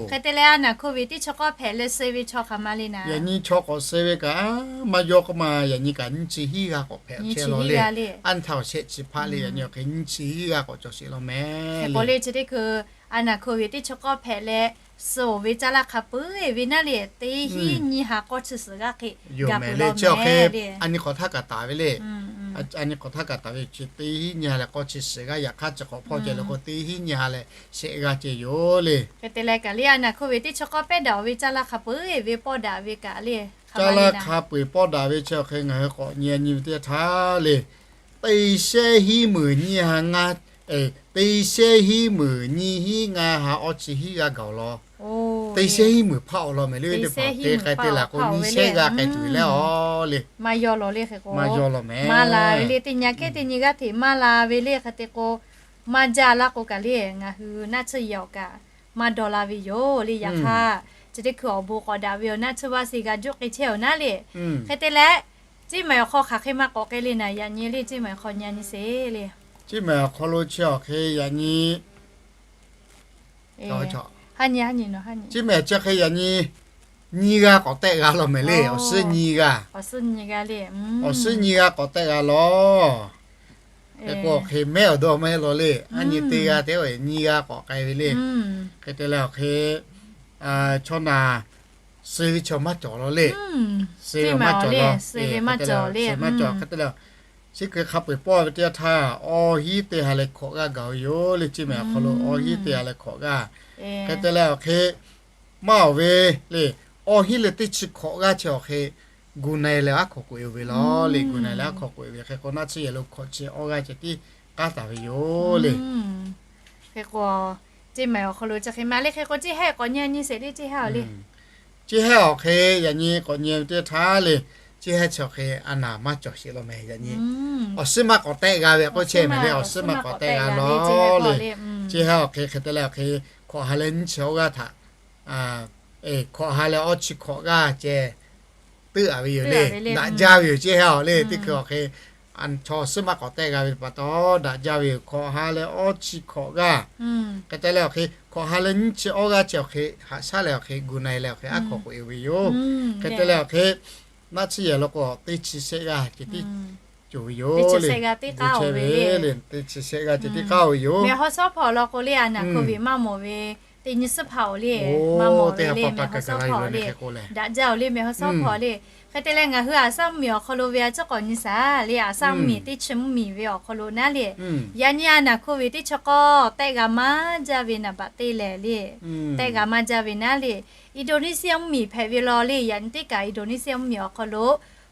Hk'e te leh a naˬ hk'oˆ ve teˇ chi k'awˇ hpehꞈ leh suh ve chaw hk'aˬ ma le naˍ. Yaꞈ nyi chaw k'awꞈ suh ve kaꞈ maˇ yaw k'oˆ ma, yaꞈ nyi kaꞈ nyiˇ chi hinˉ g'aˇ k'awꞈ hpehꞈ chehˇ law le. Anˇ htaˇ awˬ shehˆ chi hpaˆ le, yaꞈ nyi awˬ hk'e nyiˇ chi hinˉ g'aˇ k'awꞈ cawˬ sheˍ law mehˍ le. Chi teˇ hkui a naˬ hk'oˆ ve teˇ chi k'awˇ hpehꞈ leh suh ve caˇ laˇ hk'a peu-eˬ ve naˉ le, teˇ hinˉ nyi ha k'awˇ chi suhˍ g'aˇ hk'e yoˬ mehˍ le. Chi awˬ hk'e a nyi k'awꞈ htaˇ kaꞈ taˍ ve le. A nyi k'awꞈ htaˇ kaꞈ taˍ ve chi teˇ hinˉ nyi ha leh k'awˇ chi suhˍ g'aˇ, yaꞈ hk'aˇ chi hk'awꞈ hpawˇ ceh le k'o teˇ hinˉ nyi ha leh shehˆ g'aˇ ceh yoˬ le. Hk'e te leh kaꞈ le a naˬ hk'oˆ ve teˇ chi k'awˇ pehˉ daꞈ ve caˇ laˇ hk'a peu-eˬ ve pawˇ daꞈ ve kaꞈ le, caˇ laˇ hk'a peu-eˬ pawˇ daꞈ ve chi awˬ hk'e ngaˬ hui k'awꞈ nyi nyi ve teˇ htaˇ le, teˇ shehˆ hinˉ meunˍ nyiˇ ha ngaˇ, teˇ shehˆ hinˉ meunˍ nyiˇ hinˉ ngaˇ ha awˇ chi hinˉ g'aˇ gaˬ-oˬ law. Teˇ shehˆ hinˉ meunˍ hpaˆ-oˬ law mehˍ le. Teˇ hpaˍ te k'ai te laˬ k'o nyiˇ shehˆ g'aˇ k'ai tuˬ ve le. Aˬ le, maˇ yaw law le hk'e k'o, maˇ la ve le, teˇ nyi kehˉ teˇ nyi g'aˇ hteꞈ maˇ la ve le hk'e te k'o, maˇ jaˇ laˇ k'o kaꞈ le ngaˬ hui naˆ tsuhˇ yehˬ awˬ kaꞈ maˇ dawˇ la ve yoˬ le. Yaꞈ hk'aˇ chi teˇ hkui awˬ bon k'awꞈ daꞈ ve awˬ naˆ tsuhˇ vaˆ se g'a juˆ k'ai chehˇ-oˬ naˉ le. Hk'e te leh, Ceˇ mehˍ awˬ hk'aw hk'aˬ hk'e maˇ k'awꞈ k'ai le naˍ, yaꞈ nyi le Ceˇ mehˍ awˬ hk'aw nyi nyi sheˍ le. Ceˇ mehˍ awˬ hk'aw lo chi awˬ hk'e yaꞈ nyi, Ceˇ mehˍ chi hk'e yaꞈ nyi nyiˇ g'aˇ k'awꞈ tehˆ g'a law mehˍ le. Awˬ suhˉ nyiˇ g'aˇ, awˬ suhˉ nyiˇ g'aˇ le, awˬ suhˉ nyiˇ g'aˇ k'awꞈ tehˆ g'a law. Hk'e k'o hk'e mehˉ awˬ dawˇ maˇ heˆ law le. Aˉ nyi teˇ g'aˇ te-o nyiˇ g'aˇ k'awꞈ k'ai ve le. Hk'e te leh awˬ hk'e chaw naˬ suh ve chaw maˇ cawˬ law le. Suh ve maˇ cawˬ law. Suh ve maˇ cawˬ le. Maˇ cawˬ hk'e te leh, chi hk'e hk'a peu-eˬ pawˇ ve teˇ yanˇ htaˇ awˇ hinˉ teˇ ha leh hkawꞈ g'aˇ gaˬ-oˬ yoˬ le. Ceˇ mehˍ awˬ hk'aw lo awˇ hinˉ teˇ ha leh hkawꞈ g'aˇ. Hk'e te leh awˬ hk'e maˇ awˬ ve le, awˇ hinˉ leh teˇ chi hkawꞈ g'aˇ chi awˬ hk'e gu na-e leh aˉ hk'aw k'oꞈ-e ve law le. Gu na-e leh aˉ hk'aw k'oꞈ-e ve hk'e k'o naˆ tsuhˇ yehˬ lo hkawꞈ chi awˇ g'aˇ ceh tiˉ k'aˉ taˍ ve yoˬ le. Hk'e k'o, Ceˇ mehˍ awˬ hk'aw lo chi hk'e maˇ le hk'e k'o Ceˇ hehˉ k'awꞈ nyi nyi sheˍ le Ceˇ hehˉ-oˬ le. Ceˇ hehˉ awˬ hk'e yaꞈ nyi k'awꞈ nyi ve teˇ htaˇ le, Ceˇ hehˉ chi awˬ hk'e a naˍ maˇ cawˬ sheˍ law mehˍ yaꞈ nyi. Awˬ suhˉ maˇ k'awꞈ tehˆ g'a ve k'o chehˇ mehˍ le. Awˬ suhˉ maˇ k'awꞈ tehˆ g'a law le. Ceˇ hehˉ awˬ hk'e hk'e te leh awˬ hk'e hkawꞈ ha leh nyiˇ chi awˇ g'aˇ htaꞈ hkawꞈ ha leh awˇ chi hkawꞈ g'aˇ ceh teuˆ-a ve yoˬ le. Daꞈ jaˇ ve yoˬ Ceˇ hehˉ-oˬ le. Teˇ hkui awˬ hk'e chaw awˬ suhˉ maˇ k'awꞈ tehˆ g'a ve pa taw daꞈ jaˇ ve yoˬ. Hkawꞈ ha leh awˇ chi hkawꞈ g'aˇ hk'e te leh awˬ hk'e hkawꞈ ha leh nyiˇ chi awˇ g'aˇ chi awˬ hk'e haꞈ shaˉ leh awˬ hk'e gu na-e leh awˬ hk'e aˉ hk'aw k'oꞈ-e ve yoˬ. Hk'e te leh awˬ hk'e naˆ tsuhˇ yehˬ lo k'o teˇ chi shehˆ g'aˇ ceh tiˉ cawˬ ve yoˬ le. Teˇ chi shehˆ g'aˇ ceh tiˉ k'aˉ-oˬ ve yoˬ. Mehˬ haw shawˉ hpawˇ law k'o le a naˍ hk'oˆ ve maˇ mawˬ ve teˇ nyiˇ suhˉ hpaˍ-oˬ le. Maˇ mawˬ ve le mehˬ haw shawˉ hpawˇ le. Daꞈ jaˇ-oˬ le mehˬ haw shawˉ hpawˇ le. Hk'e te leh ngaˬ hui Aˍsaˆ mvuhˇmiˬ awˬ hk'aw lo ve a ciˉ k'awꞈ nyi shaˍ le. Aˍsaˆ mvuhˇmiˬ teˇ chi mvuhˇmiˬ ve awˬ hk'aw lo naˉ le, yaꞈ nyi a naˍ hk'oˆ ve teˇ chi k'awˇ tehˆ g'a maˇ jaˇ ve naˍ baꞈ te lehˬ le, tehˆ g'a maˇ jaˇ ve naˉ le, Indonesia mvuhˇmiˬ hpehꞈ ve law le. Yaꞈ nyi teˇ kaꞈ Indonesia mvuhˇmiˬ awˬ hk'aw lo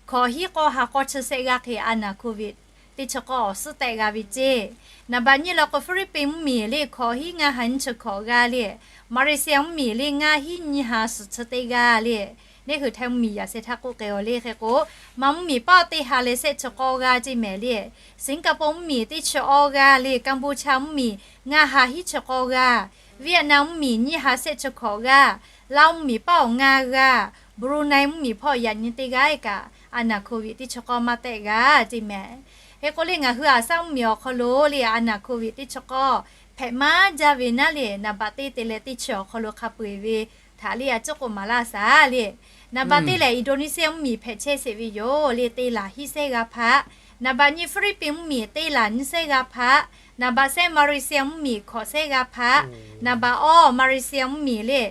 hkawꞈ hinˉ k'awˇ ha k'awˇ chi shehˆ g'aˇ hk'e a naˍ hk'oˆ ve teˇ chi k'awˇ awˬ suhˉ tehˆ g'a ve ceˇ. Naˍ baꞈ nyiˇ law k'o Philippines mvuhˇmiˬ le hkawꞈ hinˉ ngaˇ ha nyiˇ chi hkawꞈ g'aˇ le, Malaysia mvuhˇmiˬ le ngaˇ hinˉ nyiˇ ha suhˍ chi teˇ g'aˇ le, Neˇ hui Htaiˇ mvuhˇmiˬ yaꞈ sheh htaˇ k'oˆ k'ai-o le hk'e k'o, Manˇ mvuhˇmiˬ paˆ teˇ ha leh shehˆ chi k'awˇ g'aˇ ceˇ mehˍ le. Singapore mvuhˇmiˬ teˇ chi awˇ g'aˇ le. Cambodia mvuhˇmiˬ ngaˇ ha hiˉ chi k'awˇ g'aˇ, Vietnam mvuhˇmiˬ nyiˇ ha shehˆ chi hkawꞈ g'aˇ, Laos mvuhˇmiˬ paˆ awˬ ngaˇ g'aˇ, Brunei mvuhˇmiˬ hpawˇ yaꞈ nyi teˇ g'aˇ kaꞈ, a naˬ hk'oˆ viꞈ teˇ chi k'awˇ maˇ tehˆ g'a ceˇ mehˍ. Hk'e k'o le ngaˬ hui Aˍsaˆ mvuhˇmiˬ awˬ hk'aw lo le a naˬ hk'oˆ viꞈ teˇ chi k'awˇ hpehꞈ maˇ jaˇ ve naˉ le, naˍ baꞈ teˇ te leh teˇ chi awˬ hk'aw lo hk'a peu-eˬ ve htaꞈ le a ciˉ k'oˆ maˍ laˇ shaˍ le. Naˍ baꞈ teˇ lehˬ Indonesia mvuhˇmiˬ hpehꞈ chehˇ sheˍ ve yoˬ le, teˇ laˬ hiˉ sehˉ g'aˇ hpaˆ. Naˍ baꞈ nyi Philippines mvuhˇmiˬ teˇ laˬ nyiˇ sehˉ g'aˇ hpaˆ. Naˍ baꞈ shehˆ Malaysia mvuhˇmiˬ hkawꞈ sehˉ g'aˇ hpaˆ. Naˍ baꞈ awˇ Malaysia mvuhˇmiˬ le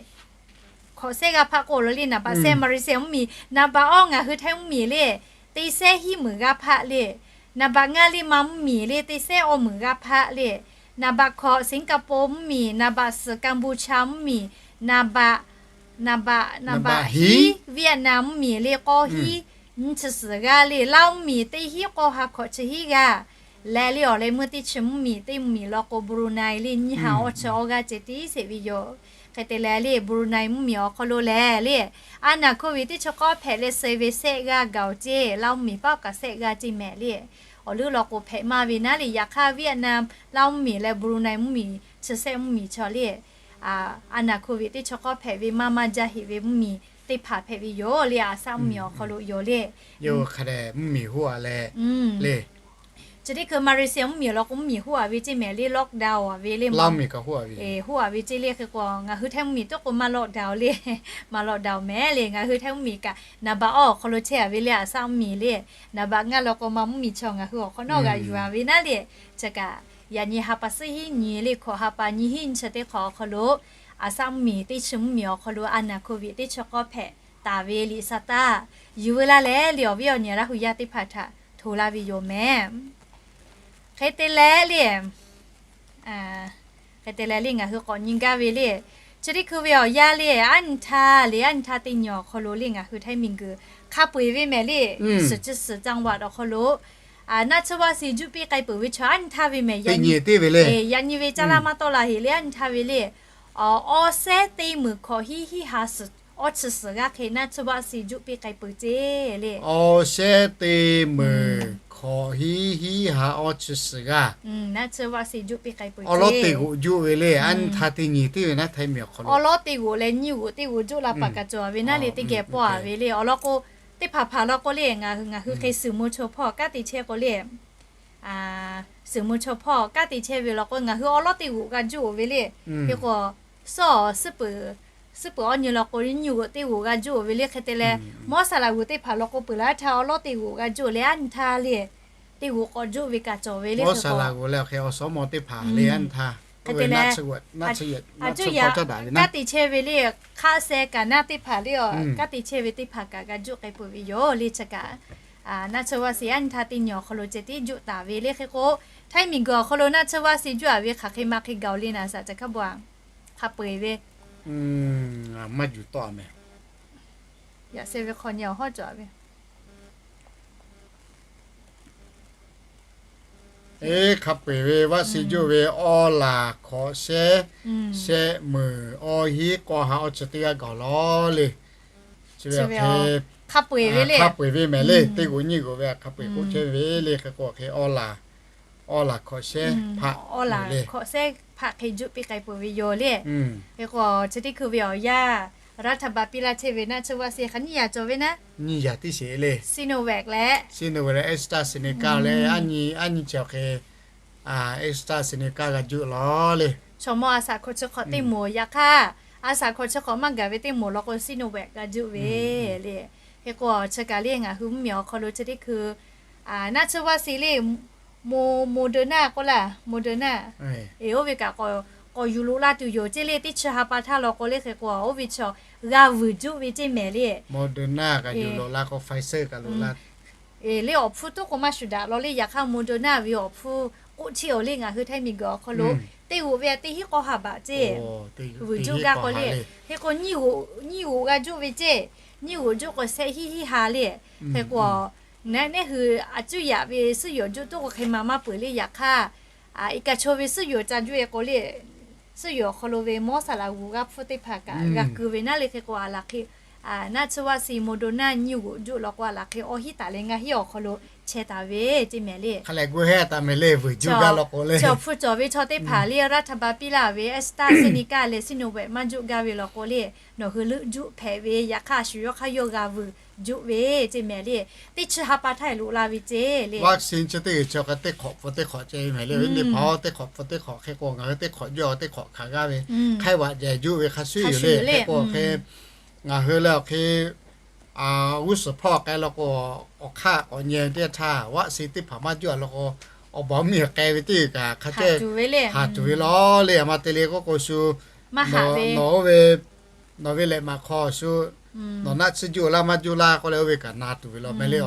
hkawꞈ sehˉ g'aˇ hpaˆ k'o lo le, naˍ baꞈ shehˆ Malaysia mvuhˇmiˬ, naˍ baꞈ awˇ ngaˬ hui Htaiˇ mvuhˇmiˬ le teˇ sehˉ hiˉ meunˍ g'aˇ hpaˆ le. Naˍ baꞈ ngaˇ le Manˇ mvuhˇmiˬ le teˇ sehˉ awˇ meunˍ g'aˇ hpaˆ le. Naˍ baꞈ hkawꞈ Singapore mvuhˇmiˬ, naˍ baꞈ suhˍ Cambodia mvuhˇmiˬ, naˍ baꞈ, naˍ baꞈ, naˍ baꞈ hiˉ Vietnam mvuhˇmiˬ le k'awˇ hiˉ nyiˇ chi suhˍ g'aˇ le. Laos mvuhˇmiˬ teˇ hiˉ k'awˇ ha hkawꞈ chi hiˉ g'aˇ leh le awˬ leh meuˇ teˇ chi mvuhˇmiˬ, teˇ mvuhˇmiˬ law k'o Brunei le nyiˇ ha awˇ chi awˇ g'aˇ ceh tiˉ sheˍ ve yoˬ. Hk'e te leh le Brunei mvuhˇmiˬ awˬ hk'aw lo lehˬ le a naˬ hk'oˆ viꞈ teˇ chi k'awˇ hpehꞈ leh suh ve shehˆ g'aˇ gaˬ-oˬ ceˇ. Laos mvuhˇmiˬ paˆ kaꞈ shehˆ g'aˇ ceˇ mehˍ le. Awˬ leuˉ law k'o hpehꞈ maˇ ve naˉ le. Yaꞈ hk'aˇ Vietnam, Laos mvuhˇmiˬ leh Brunei mvuhˇmiˬ chi shehˆ mvuhˇmiˬ chaw le a naˬ hk'oˆ viꞈ teˇ chi k'awˇ hpehꞈ ve maˇ maˇ jaˇ heꞈ ve mvuhˇmiˬ teˇ hpaˍ hpehꞈ ve yoˬ le. Aˍsaˆ mvuhˇmiˬ awˬ hk'aw lo yoˬ le. Hk'a dehꞈ mvuhˇmiˬ hoˆ-a leh le chi teˇ hkui Malaysia mvuhˇmiˬ law k'o mvuhˇmiˬ hoˆ-a ve ceˇ mehˍ le, lockdown-a ve le, hoˆ-a ve ceˇ le. Hk'e k'o ngaˬ hui Htaiˇ mvuhˇmiˬ tuˉ k'o maˇ lockdown le, maˇ lockdown mehˍ le. Ngaˬ hui Htaiˇ mvuhˇmiˬ kaꞈ naˍ baꞈ awˇ awˬ hk'aw lo chehˇ-a ve le Aˍsaˆ mvuhˇmiˬ le. Naˍ baꞈ ngaˇ law k'o Manˇ mvuhˇmiˬ chaw ngaˬ hui awˬ hk'awꞈ nawˉ g'a yuˬ-a ve naˉ le. Chi kaꞈ yaꞈ nyi ha pa suhˉ hiˉ nyi le hkawꞈ ha pa nyi hiˉ nyi chi teˇ hk'awꞈ awˬ hk'aw lo Aˍsaˆ mvuhˇmiˬ teˇ chi mvuhˇmiˬ awˬ hk'aw lo a naˬ hk'oˆ viꞈ teˇ chi k'awˇ hpehꞈ taˍ ve liꞈ sa taˇ yuˬ veu laˇ leh le awˬ viˉ awˬ nyi Laˇ hu yaˇ teˇ hpaˍ htaꞈ hto laˇ ve yoˬ mehˍ. Hk'e te leh le, hk'e te leh le ngaˬ hui k'awꞈ nyi gaˇ ve le chi teˇ hkui ve awˬ yanˇ le aˉ nyi htaˇ le aˉ nyi htaˇ teˇ nyi awˬ hk'aw lo le ngaˬ hui Htaiˇ miˬguiˬ hk'a peu-eˬ ve mehˍ le. Suhˍ chi suhˍ จังหวัด awˬ hk'aw lo naˆ tsuhˇ vaˆ si juˆ piˇ k'ai peuˬ ve chaw aˉ nyi htaˇ ve mehˍ. Yaꞈ nyi ve teˇ laˇ maˇ tawˆ la heꞈ le aˉ nyi htaˇ ve le awˬ, awˇ sehˉ teˇ meunˍ hkawꞈ hiˉ hiˉ ha suhˍ awˇ chi suhˍ g'aˇ hk'e naˆ tsuhˇ vaˆ si juˆ piˇ k'ai peuˬ ceˇ le. Awˇ sehˉ teˇ meunˍ hkawꞈ hiˉ hiˉ ha awˇ chi suhˍ g'aˇ naˆ tsuhˇ vaˆ si juˆ piˇ k'ai peuˬ. Awˬ lawˉ te g'oꞈ juˆ ve le aˉ nyi htaˇ teˇ nyi teˇ ve naˉ Htaiˇ miˬ awˬ hk'aw lo awˬ lawˉ te g'oꞈ leh nyiˇ g'oꞈ teˇ g'oꞈ juˆ la paˍ kaꞈ cawˬ ve naˉ le teˇ geh pawˆ-a ve le. Awˬ lawn k'o teˇ hpaˍ hpaˍ law k'o le ngaˬ hui Hkriꞈ suhˍ mvuh chaw hpawˇ kanˉ te chehˇ k'o le suhˍ mvuh chaw hpawˇ kanˉ te chehˇ ve law k'o ngaˬ hui awˬ lawˉ te g'oꞈ g'a juˆ-oˬ ve le. Hk'e k'o suhˉ awˬ suhˉ peuˬ, suhˉ peuˬ awˇ nyi law k'o nyiˇ g'oꞈ teˇ g'oꞈ g'a juˆ-oˬ ve le. Hk'e te leh mawˇ saˍ laꞈ g'oˍ teˇ hpaˍ law k'o peuˬ laˇ htaˇ awˬ lawˉ te g'oꞈ g'a juˆ leh aˉ nyi htaˇ le teˇ g'oꞈ k'awꞈ juˆ ve kaꞈ cawˬ ve le. Mawˇ saˍ laꞈ g'oˍ leh awˬ hk'e awˬ suhˉ mawˇ teˇ hpaˍ le aˉ nyi htaˇ hk'e te leh a cuˇ yaꞈ kanˉ te chehˇ ve le hk'aˆ seh kaꞈ naˆ teˇ hpaˍ le a kanˉ te chehˇ ve teˇ hpaˍ kaꞈ g'a juˆ k'ai peuˬ ve yoˬ le. Chi kaꞈ naˆ tsuhˇ vaˆ si aˉ nyi htaˇ teˇ nyi awˬ hk'aw lo ceh tiˉ juˆ taˍ ve le. Hk'e k'o Htaiˇ miˬguiˬ awˬ hk'aw lo naˆ tsuhˇ vaˆ si juˆ-a ve hk'aˬ hk'e ma hk'e gaˬ-oˬ le naˍ saꞈ ca hk'a bawˬ-a hk'a peu-eˬ ve maˇ juˬ tawˆ-a mehˍ. Yaꞈ sheh ve hk'aw nyi awˬ hawˉ cawˬ-a ve Eˉ, hk'a peu-eˬ ve vaˆ si juˆ ve awˇ laˬ hkawꞈ shehˉ, shehˆ meunˍ awˇ hiˉ k'awˇ ha awˇ chi teˇ g'aˇ gaˬ lawˬ le. Chi ve hk'a peu-eˬ ve mehˍ le. Teˇ g'oꞈ nyiˇ g'oꞈ ve hk'a peu-eˬ k'oˆ chehˇ ve le. Hk'e k'o hk'e awˇ laˬ, awˇ laˬ hkawꞈ shehˉ hpaˆ, awˇ laˬ hkawꞈ shehˉ hpaˆ hk'e juˆ piˇ k'ai peuˬ ve yoˬ le. Hk'e k'o chi teˇ hkui ve awˬ yanˇ raˇ htaꞈ baˬ piˇ laˇ chehˇ ve naˆ tsuhˇ vaˆ si hk'a nyiˇ yaꞈ cawˬ ve naˉ, nyiˇ yaꞈ tiˉ sheˍ le. Sinovac leh, Sinovac leh AstraZeneca leh aˉ nyi, aˉ nyi cawˬ hk'e AstraZeneca g'a juˆ lawˬ le. Chaw mawˇ a saˍ hkawꞈ chi hk'awꞈ teˇ moˍ yaꞈ hk'aˇ, a saˍ hkawꞈ chi hk'awꞈ maˇ gaˬ ve teˇ moˍ law k'o Sinovac g'a juˆ ve le. Hk'e k'o chi kaꞈ le ngaˬ hui mvuhˇmiˬ awˬ hk'aw lo chi teˇ hkui naˆ tsuhˇ vaˆ si le, Mo, Moderna k'oˆ laˇ, Moderna. Eˬ, oˇ ve kaꞈ k'awꞈ yuˬ loꞈ la tuˬ yoˬ ceˇ le. Teˇ chi ha pa htaˇ law k'o le hk'e k'o oˇ ve chaw g'a vuiˬ juˆ ve ceˇ mehˍ le. Moderna kaꞈ yuˬ loꞈ la k'o Pfizer kaꞈ loꞈ la. Eˬ, le awˬ hpfuhˇ tuˉ k'o maˇ shuˍ daꞈ law le. Yaꞈ hk'aˇ Moderna ve awˬ hpfuhˇ k'oˆ chehˇ-oˬ le ngaˬ hui Htaiˇ miˬguiˬ awˬ hk'aw lo teˇ g'oꞈ ve teˇ hiˉ k'awˇ ha baꞈ ceˇ vuiˬ juˆ gaˇ k'o le. Hk'e k'o nyiˇ g'oꞈ g'a juˆ ve ceˇ, nyiˇ g'oꞈ juˆ k'o shehˆ hiˉ hiˉ ha le. Hk'e k'o neˉ hui a cuˇ yaꞈ ve suhˉ yoˬ juˆ tuˉ k'o hk'e ma maˇ peuˬ le. Yaꞈ hk'aˇ i kaˬ chaw ve suhˉ yoˬ ca juˆ-e k'o le, suhˉ yoˬ awˬ hk'aw lo ve mawˇ saˍ laꞈ g'oˍ g'aˇ hpfuhˇ teˇ hpaˍ kaꞈ g'a keu ve naˉ le. Hk'e k'o a laˬ hk'e naˆ tsuhˇ vaˆ si Moderna nyiˇ g'uꞈ juˆ law k'o, a laˬ hk'e awˇ hiˉ taˍ leh ngaˇ hiˉ awˬ hk'aw lo chehˇ taˍ ve ceˇ mehˍ le. Hk'a leh gu hehˇ taˍ mehˍ le, vuiˬ juˆ gaˇ law k'o le, chaw hpu cawˬ ve chaw teˇ hpaˍ le raˇ htaꞈ ba piˇ laˇ ve AstraZeneca leh Sinovac maˇ juˆ gaˇ ve law k'o le, nawˬ hui leuˆ juˆ hpehꞈ ve, yaꞈ hk'aˇ a shu yawˇ hk'aˇ yawˇ g'a vuiˬ juˆ ve ceˇ mehˍ le. Teˇ chi ha pa htaˇ loꞈ la ve ceˇ le. Vaccine chi teˇ g'uiˬ chi hk'a teˇ hk'awꞈ pfuh teˇ hk'awꞈ ceh ve mehˍ le. Teˇ hpaˍ-oˬ, teˇ hk'awꞈ pfuh teˇ hk'awꞈ hk'e k'o, ngaˬ hui teˇ hk'awꞈ jawˇ teˇ hk'awꞈ hkanˍ g'aˇ ve hk'aiˉ vaꞈ jehˬ juˆ ve hk'a shuˍ yoˬ le. Hk'e k'o hk'e, ngaˬ hui le awˬ hk'e g'uˇ suhˍ hpawˇ k'ai law k'o, awˬ hk'aˇ k'awꞈ nyi teˇ htaˇ, vaccine teˇ hpaˍ maˇ juˆ a law k'o, awˬ baˬ mvuhˇ miˬ k'ai ve teˇ g'uiˬ kaꞈ hk'a ceh haˍ tuˬ ve law le. A ma te le k'oˆ k'o shu, nawˬ oˇ ve, nawˬ ve lehꞈ maˍ hk'aw shu, nawˬ naˆ tsuhˇ juˆ laˇ maˇ juˆ laˇ k'oˆ leh oˇ ve kaꞈ na tuˬ ve law mehˍ le.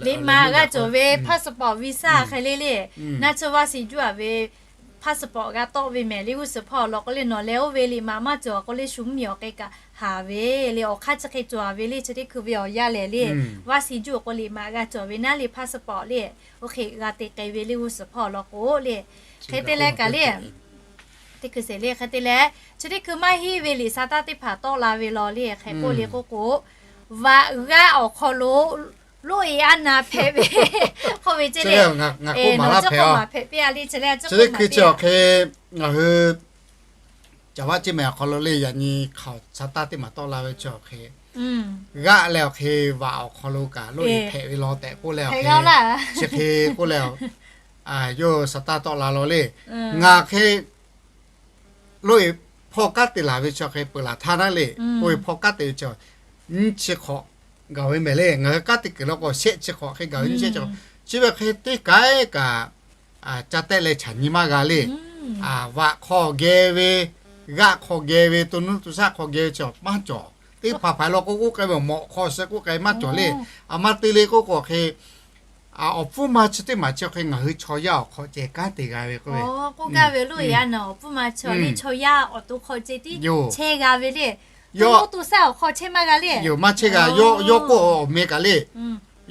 Liꞈ maˍ g'a cawˬ ve passport visa hk'e le le, naˆ tsuhˇ vaˆ si juˆ a ve passport g'a tawˆ ve mehˍ le. G'uˇ suhˍ hpawˇ law k'o le, nawˬ leh oˇ ve liꞈ maˍ maˇ cawˬ k'o le, shu mvuhˇ miˬ awˬ k'ai kaꞈ haˍ ve le. Awˬ hk'aˇ chi hk'e cawˬ a ve le, chi teˇ hkui ve awˬ yanˇ lehˬ le, vaˆ si juˆ k'o liꞈ maˍ g'a cawˬ ve naˉ le, passport le, oˇ hk'e g'a te k'ai ve le g'uˇ suhˍ hpawˇ law k'o le. Hk'e te leh kaꞈ le, teˇ hkui sheˍ le hk'e te leh, chi teˇ hkui maˇ heˆ ve liꞈ sa taˇ teˇ hpaˍ tawˆ la ve law le. Hk'e k'oˆ le k'oˆ k'o, vaꞈ g'aˇ awˬ hk'aw lo loˇ e aˉ na hpehꞈ ve k'oˆ ve ceˇ le. Ngaˬ k'oˆ maˍ laˇ hpehꞈ a. Chi teˇ hkui chi awˬ hk'e ngaˬ hui caˍ vaˆ ceˇ mehˍ awˬ hk'aw lo le, yaꞈ nyi hk'aoˍ sa taˇ teˇ maˬ tawˆ la ve chi awˬ hk'e, g'aˆ leh awˬ hk'e vaꞈ awˬ hk'aw lo kaꞈ loˇ e hpehꞈ ve law tehꞈ k'oˆ leh awˬ hk'e, chi hk'e k'oˆ leh, yawˇ sa taˇ tawˆ la law le. Ngaˬ hk'e loˇ e hpawˇ kanˉ te laˬ ve chi awˬ hk'e peuˬ laˬ htaˇ naˉ le, k'oˆ ve hpawˇ kanˉ te ve chi nyiˇ chi hk'awꞈ gaˬ ve mehˍ le. Ngaˬ hui kanˉ te kuiˬ law k'o shehˆ chi hk'awꞈ hk'e gaˬ ve, nyiˇ shehˆ chi hk'awꞈ. Chi ve hk'e teˇ kaiˉ kaꞈ ca tehˆ leh chaꞈ nyi maˇ g'a le. Vaꞈ hk'aw geh ve, g'aˆ hk'aw geh ve, to nuˇ to shaˆ hk'aw geh ve chi maˇ cawˬ. Teˇ hpaˍ hpaˍ law k'o k'oˆ k'ai ve, mawꞈ hk'aw suh k'oˆ k'ai maˇ cawˬ le. A ma te le k'oˆ k'o hk'e, awˬ pfuhˇ ma chi teˇ maˬ chi hk'e ngaˬ hui chaw yaˇ awˬ hk'aw ceh kanˉ te g'a ve k'oˆ ve. K'oˆ gaˇ ve loˇ e a naˬ awˬ pfuhˇ ma chi le, chaw yaˇ awˬ to hk'aw ceh tiˉ chehˇ g'a ve le. Yawˇ to shaˆ awˬ hk'aw chehˇ maˇ g'a le. Yoˬ, maˇ chehˇ g'a. Yawˇ k'oˆ awˬ meh kaꞈ le,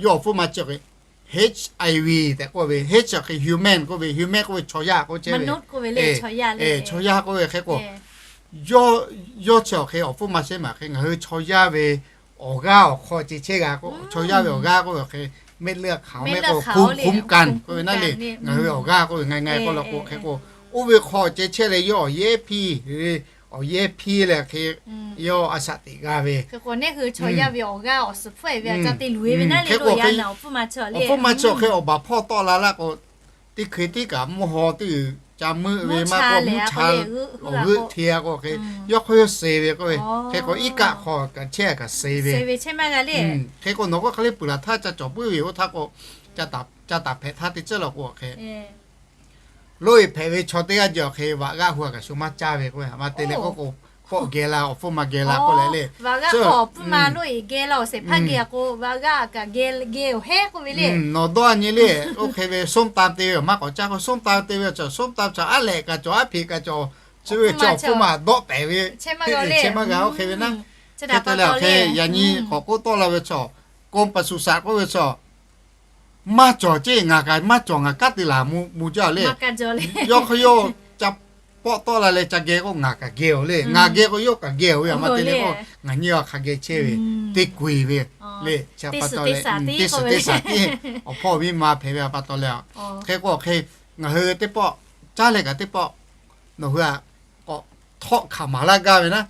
yawˇ awˬ pfuhˇ ma chi hk'e HIV tehꞈ k'oˆ ve, H hk'e human k'oˆ ve, human k'oˆ ve chaw yaˇ k'oˆ chehˇ ve, chaw yaˇ k'oˆ ve hk'e k'o, yawˇ chi awˬ hk'e awˬ pfuhˇ ma shehˉ maˬ hk'e ngaˬ hui chaw yaˇ ve awˬ g'aˇ awˬ hk'aw ceh chehˇ g'a k'o, chaw yaˇ ve awˬ g'aˇ k'oˆ ve hk'e เม็ดเลือดขาว le, ภูมิคุ้มกัน k'oˆ ve naˉ le, ngaˬ hui awˬ g'aˇ k'oˆ ve ngaˬ hui k'oˆ law k'o hk'e k'o, oˇ ve hk'aw ceh chehˇ leh yawˇ awˬ yehˇ hpiˇ, awˬ yehˇ hpiˇ leh hk'e yawˇ a shaꞈ teꞈ g'a ve. Hk'e k'o, neˇ hui chaw yaˇ ve awˬ g'aˇ awˬ suhˍ hpfuhˆ e ve a ca te luˬ e ve naˉ le, lo yaꞈ naˬ awˬ pfuhˇ ma chi le. Awˬ pfuhˇ ma chi awˬ hk'e awˬ baˬ hpawˇ tawˆ la laˇ k'o, teˇ hkui tiˉ kaꞈ mvuhˇ haw teˇ g'uiˬ ca meuˆ ve maˇ k'oˆ, mvuhˇ cha le, awˬ g'euˆ hteˇ a k'o hk'e, yawˇ hk'aw yawˇ suh ve k'oˆ ve. Hk'e k'o, iˉ kaˆ hk'aw kaꞈ chehˇ kaꞈ suh ve. Hk'e k'o, nawˬ k'o hk'e le peuˬ laˬ htaˇ ca cawˬ puiˉ ve oˇ htaˇ k'o, ca taˍ hpehꞈ htaˇ teˇ ceuˬ law k'o hk'e, loˇ e hpehꞈ ve chaw teˇ g'aˇ jeh awˬ hk'e vaꞈ g'aˇ hu a kaꞈ shu maˇ caˇ ve k'oˆ ve. A ma te le k'oˆ k'o, pawˆ geh la, awˬ pfuhˇ ma geh la k'oˆ leh le, vaꞈ g'aˇ hk'aw awˬ pfuhˇ ma loˇ e geh la awˬ shehˍ hpaˇ geh k'o, vaꞈ g'aˇ kaꞈ geh geh awˬ hehˉ k'oˆ ve le. Nawˬ dawˇ a nyi le, oˇ hk'e ve ส้มตำ te ve awˬ maˇ k'awꞈ caˇ k'o, ส้มตำ te ve awˬ cawˬ, ส้มตำ cawˬ aˉ lehꞈ kaꞈ cawˬ, aˉ hpeꞈ kaꞈ cawˬ, chi ve chi awˬ pfuhˇ ma dawˆ pehˍ ve, chehˇ maˇ g'a oˇ hk'e ve naˉ. Hk'e te leh awˬ hk'e yaꞈ nyi k'awꞈ k'oˆ tawˆ la ve chaw, กรมปศุสัตว์ k'oˆ ve chaw, maˇ cawˬ ceˇ, ngaˬ kaꞈ maˇ cawˬ, ngaˬ kanˉ te laˬ mvuh jaˇ le. Yawˇ hk'aw yawˇ ca pawˆ tawˆ la leh ca geh k'o ngaˬ kaꞈ geh oˬ le. Ngaˬ geh k'o yawˇ kaꞈ geh oˬ ve. A ma te le k'o, ngaˬ nyiˇ g'aˇ hk'a geh chehˇ ve, teˇ ku e ve le. Chi pa taw leh teˇ suhˍ teˇ shaˍ tiˉ, awˬ hpawˇ miˇ ma hpehꞈ ve pa taw leh, hk'e k'o hk'e, ngaˬ hui teˇ pawˆ caˉ leh kaꞈ teˇ pawˆ nawˬ hui a k'awꞈ htawˆ hkanˍ maˍ laˇ gaˇ ve naˉ,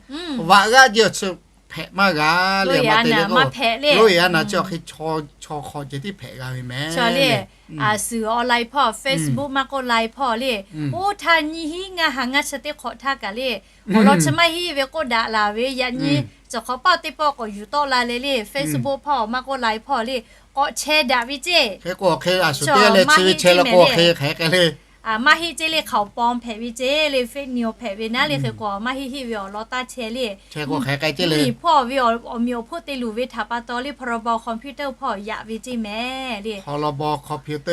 vaꞈ g'aˇ jeh awˬ chi hpehꞈ maˇ g'a le. A ma te le k'o, loˇ e a naˬ chi awˬ hk'e chaw hk'aw ceh tiˉ hpehꞈ g'a ve mehˍ le. Suhˍ online hpawˇ, Facebook maˇ k'oˆ, Line hpawˇ le, oˇ htaˇ nyiˇ hinˉ ngaˇ ha ngaˇ chi teˇ hk'awꞈ htaˇ kaꞈ le, awˬ lawn chi maˇ heˆ ve k'oˆ daꞈ laˬ ve. Yaꞈ nyi cawˬ hk'awꞈ paˇ teˇ pawˆ k'awꞈ yuˬ tawˆ la leh le, Facebook hpawˇ maˇ k'oˆ, Line hpawˇ le, k'awꞈ chehˇ daꞈ ve ceˇ. Hk'e k'o hk'e a shu te leh chi ve chehˇ law k'o hk'e hk'e k'ai le, maˇ heˆ ceˇ le, hk'aoˍ paw hpehꞈ ve ceˇ le, fake news hpehꞈ ve naˉ le. Hk'e k'o maˇ heˆ heˆ ve awˬ lawn taˇ chehˇ le. Mvuhˇ miˬ hpawˇ ve awˬ miˬ awˬ hpfuhˇ te luˬ ve htaꞈ pa taw le, พรบคอมพิวเตอร์ hpawˇ yaꞈ ve ceˇ mehˍ le.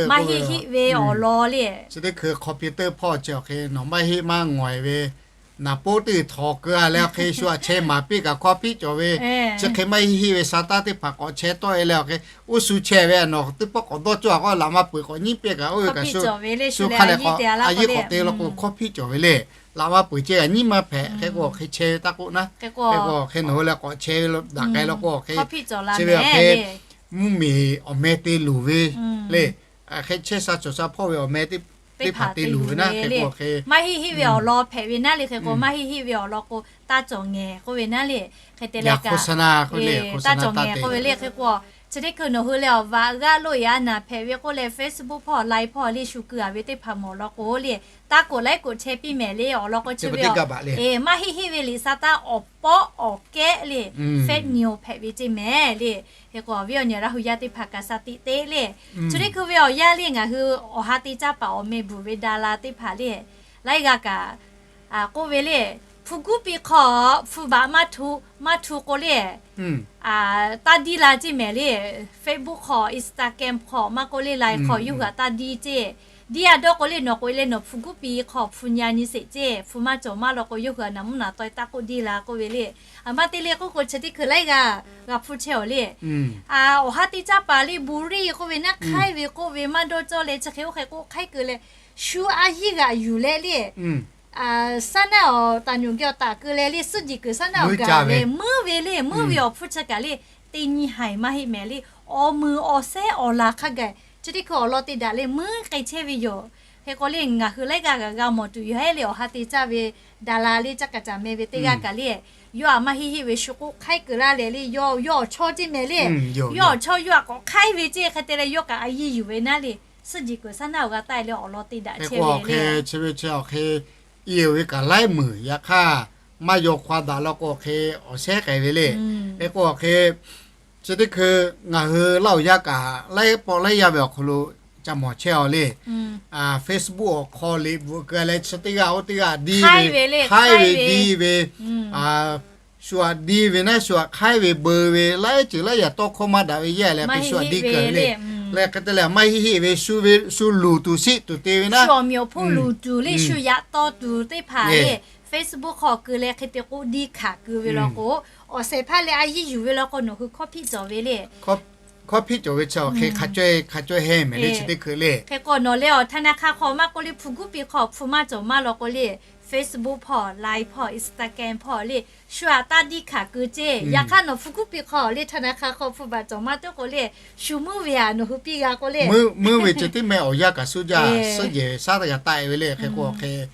Maˇ heˆ heˆ ve awˬ lawn le. Chi teˇ hkui computer hpawˇ chi awˬ hk'e nawˬ maˇ heˆ maˇ ngawˬ e ve naˍ poˉ teˇ g'uiˬ htawnˍ keu a leh awˬ hk'e shu aꞈ chehˇ maˍ piˇ kaꞈ hkawˇ hpiˆ cawˬ ve, chi hk'e maˇ heˆ heˆ ve sa taˇ teˇ hpaˍ k'awꞈ chehˇ tawˆ e leh awˬ hk'e, oˇ shu chehˇ ve a nawˬ teˇ pawˆ k'awꞈ dawˇ cawˇ a k'o, laꞈ ma peuˬ k'awꞈ nyiˉ piˇ kaꞈ oˇ ve kaꞈ shu hk'aˬ hk'e le a yeˇ k'awꞈ te la k'o hkawˇ hpiˆ cawˬ ve le. Laꞈ ma peuˬ ceh kaꞈ nyiˉ maˇ hpehꞈ hk'e k'o, awˬ hk'e chehˇ ve taˇ k'oˆ naˉ. Hk'e k'o awˬ hk'e nawˬ hui leh k'awꞈ chehˇ ve daꞈ k'ai la k'o, awˬ hk'e chi ve awˬ hk'e mvuhˇmiˬ awˬ meh te luˬ ve le. Hk'e chehˇ sha cawˬ sha hpawˇ ve awˬ meh teˇ hpaˍ te luˬ ve naˉ hk'e k'o, awˬ hk'e maˇ heˆ heˆ ve awˬ lawn hpehꞈ ve naˉ le. Hk'e k'o maˇ heˆ heˆ ve awˬ lawn k'o, taˇ cawˬ ngehˬ k'oˆ ve naˉ le. Hk'e te leh kaꞈ, taˇ cawˬ ngehˬ k'oˆ ve le. Hk'e k'o, chi teˇ hkui nawˬ hui leh awˬ vaꞈ g'aˇ loˆ yaꞈ naˍ hpehꞈ ve k'oˆ leh, Facebook hpawˇ Line hpawˇ le shu keu a ve teˇ hpaˍ mawˬ lawn k'o le, taˇ k'oꞈ laiˉ k'oꞈ chehˇ piˇ mehˍ le. Awˬ lawn k'o chi ve, maˇ heˆ heˆ ve liꞈ sa taˇ awˬ pawˆ awˬ kehˉ le, fake news hpehꞈ ve ceˇ mehˍ le. Hk'e k'o awˬ viˉ awˬ nyi Laˇ hu yaˇ teˇ hpaˍ kaꞈ sha tiꞈ te le. Chi teˇ hkui ve awˬ yanˇ le ngaˬ hui awˬ ha te caˇ paˍ awˬ meh bvuhꞈ ve daˍ laˍ teˇ hpaˍ le, laiˉ g'aˇ kaꞈ k'oˆ ve le, hpu guˉ piˇ hk'aw hpu baꞈ maˇ htu k'o le, taˇ diˇ la ceˇ mehˍ le. Facebook hk'aw, Instagram hk'aw, maˇ k'oˆ le Line hk'aw yawˇ hui htaꞈ taˇ diˇ ceˇ. Diˇ a dawˇ k'o le nawˬ k'oꞈ e leh nawˬ hpu guˉ piˇ hk'aw hpu nyi a nyi sheˍ ceˇ, hpu maˇ cawˬ maˇ law k'o yawˇ hui htaꞈ naꞈ mvuhˇ naꞈ taw e taˇ k'oˆ diˇ la k'oˆ ve le. Aˬ ma te le k'oˆ k'o chi teˇ hkui laiˉ g'aˇ g'a hpuˇ chehˇ awˬ le. Awˬ ha te caˇ paˍ le bu riˇ k'oˆ ve naˉ, hk'aiˉ ve k'oˆ ve maˇ dawˇ cawˇ leh chi hk'e oˇ hk'e k'oˆ hk'aiˉ keu leh, shu a yiˇ g'aꞈ yuˬ leh le, saˉ naˆ awˬ taˍ nyuˬ geh awˬ taˍ keu leh le, suhˉ jiˬ kuiˬ saˉ naˆ awˬ gaˬ leh meuˉ ve le, meuˉ ve awˬ hpfuhˇ chi kaꞈ le, teˇ nyi haiˬ maˇ heˆ mehˍ le. Awˬ meuˍ awˬ sehˉ awˬ laˬ hk'a gaˬ chi teˇ hkui awˬ lawn te daꞈ leh meuˉ k'ai chehˇ ve yoˬ. Hk'e k'o le ngaˬ hui laiˉ g'aˇ g'aꞈ g'a mawˬ tuˬ yoˬ heˆ le. Awˬ ha te caˇ ve daˍ laˍ le caˇ kaˍ caˍ meh ve teˇ g'aˇ kaꞈ le, yawˇ aꞈ maˇ heˆ heˆ ve shu k'oˆ hk'aiˉ keu laˇ leh le, yawˇ yawˇ awˬ chawˇ ceˇ mehˍ le. Yawˇ awˬ chawˇ yawˇ aꞈ k'awꞈ hk'aiˉ ve ceˇ hk'e te leh yawˇ kaꞈ a yiˇ yuˬ ve naˉ le, suhˉ jiˬ kuiˬ saˉ naˆ awˬ g'a taˆ e leh awˬ lawn te daꞈ chehˇ ve le. Chi ve chi awˬ hk'e iˉ yoˬ ve kaꞈ laiˉ meuˍ yaꞈ hk'aˇ maˇ yaw hk'aw daꞈ law k'o awˬ hk'e awˬ sehˉ k'ai ve le. Hk'e k'o awˬ hk'e chi teˇ hkui ngaˬ hui Laˇ huˍ yaˇ kaꞈ laiˉ pawˆ laiˉ yaˇ ve awˬ hk'aw lo ca mawˬ chehˇ awˬ le. Facebook awˬ hk'aw liꞈ bvuhꞈ keu leh chi teˇ g'aˇ oˇ teˇ g'aˇ diˇ ve, hk'aiˉ ve diˇ ve, shu aꞈ diˇ ve naˉ shu aꞈ hk'aiˉ ve beu ve laiˉ ceuˬ laiˉ yaꞈ tawˇ hkawˇ maˇ daꞈ ve yehˇ leh hk'e shu aꞈ diˇ keu le. Leh hk'e te leh maˇ heˆ heˆ ve shu ve shu luˬ tuˬ siˆ tuˬ te ve naˉ, awˬ miˬ awˬ hpawˇ luˬ tuˬ le shu yaꞈ taw tuˬ teˇ hpaˍ le Facebook hk'aw keu leh hk'e te k'oˆ diˇ hkanˍ keu ve law k'o, awˬ shehˍ hpaˇ leh a yiˇ yuˬ ve law k'o nawˬ hui hkawˇ hpiˆ cawˬ ve le. Hkawˇ hpiˆ cawˬ ve chi awˬ hk'e hk'a cawˇ hk'a cawˇ hehˇ mehˍ le chi teˇ hkui le. Hk'e k'o nawˬ leh awˬ ธนาคาร hk'aw maˇ k'oˆ le hpu guˉ piˇ hk'aw hpu maˇ cawˬ maˇ law k'o le, Facebook hpawˇ Line hpawˇ Instagram hpawˇ le shu aꞈ taˇ diˇ hkanˍ keu ceˇ. Yaꞈ hk'aˇ nawˬ hpu guˉ piˇ hk'aw le ธนาคาร hk'aw hpu baꞈ cawˬ maˇ tuˉ k'o le, shu meuˉ ve aꞈ nawˬ hui piˇ g'a k'o le, meuˉ ve ceh tiˉ meh awˬ yanˇ kaꞈ suhˉ jaˇ suhˉ jehˬ shaˉ g'a taˆ e ve le. Hk'e k'o awˬ hk'e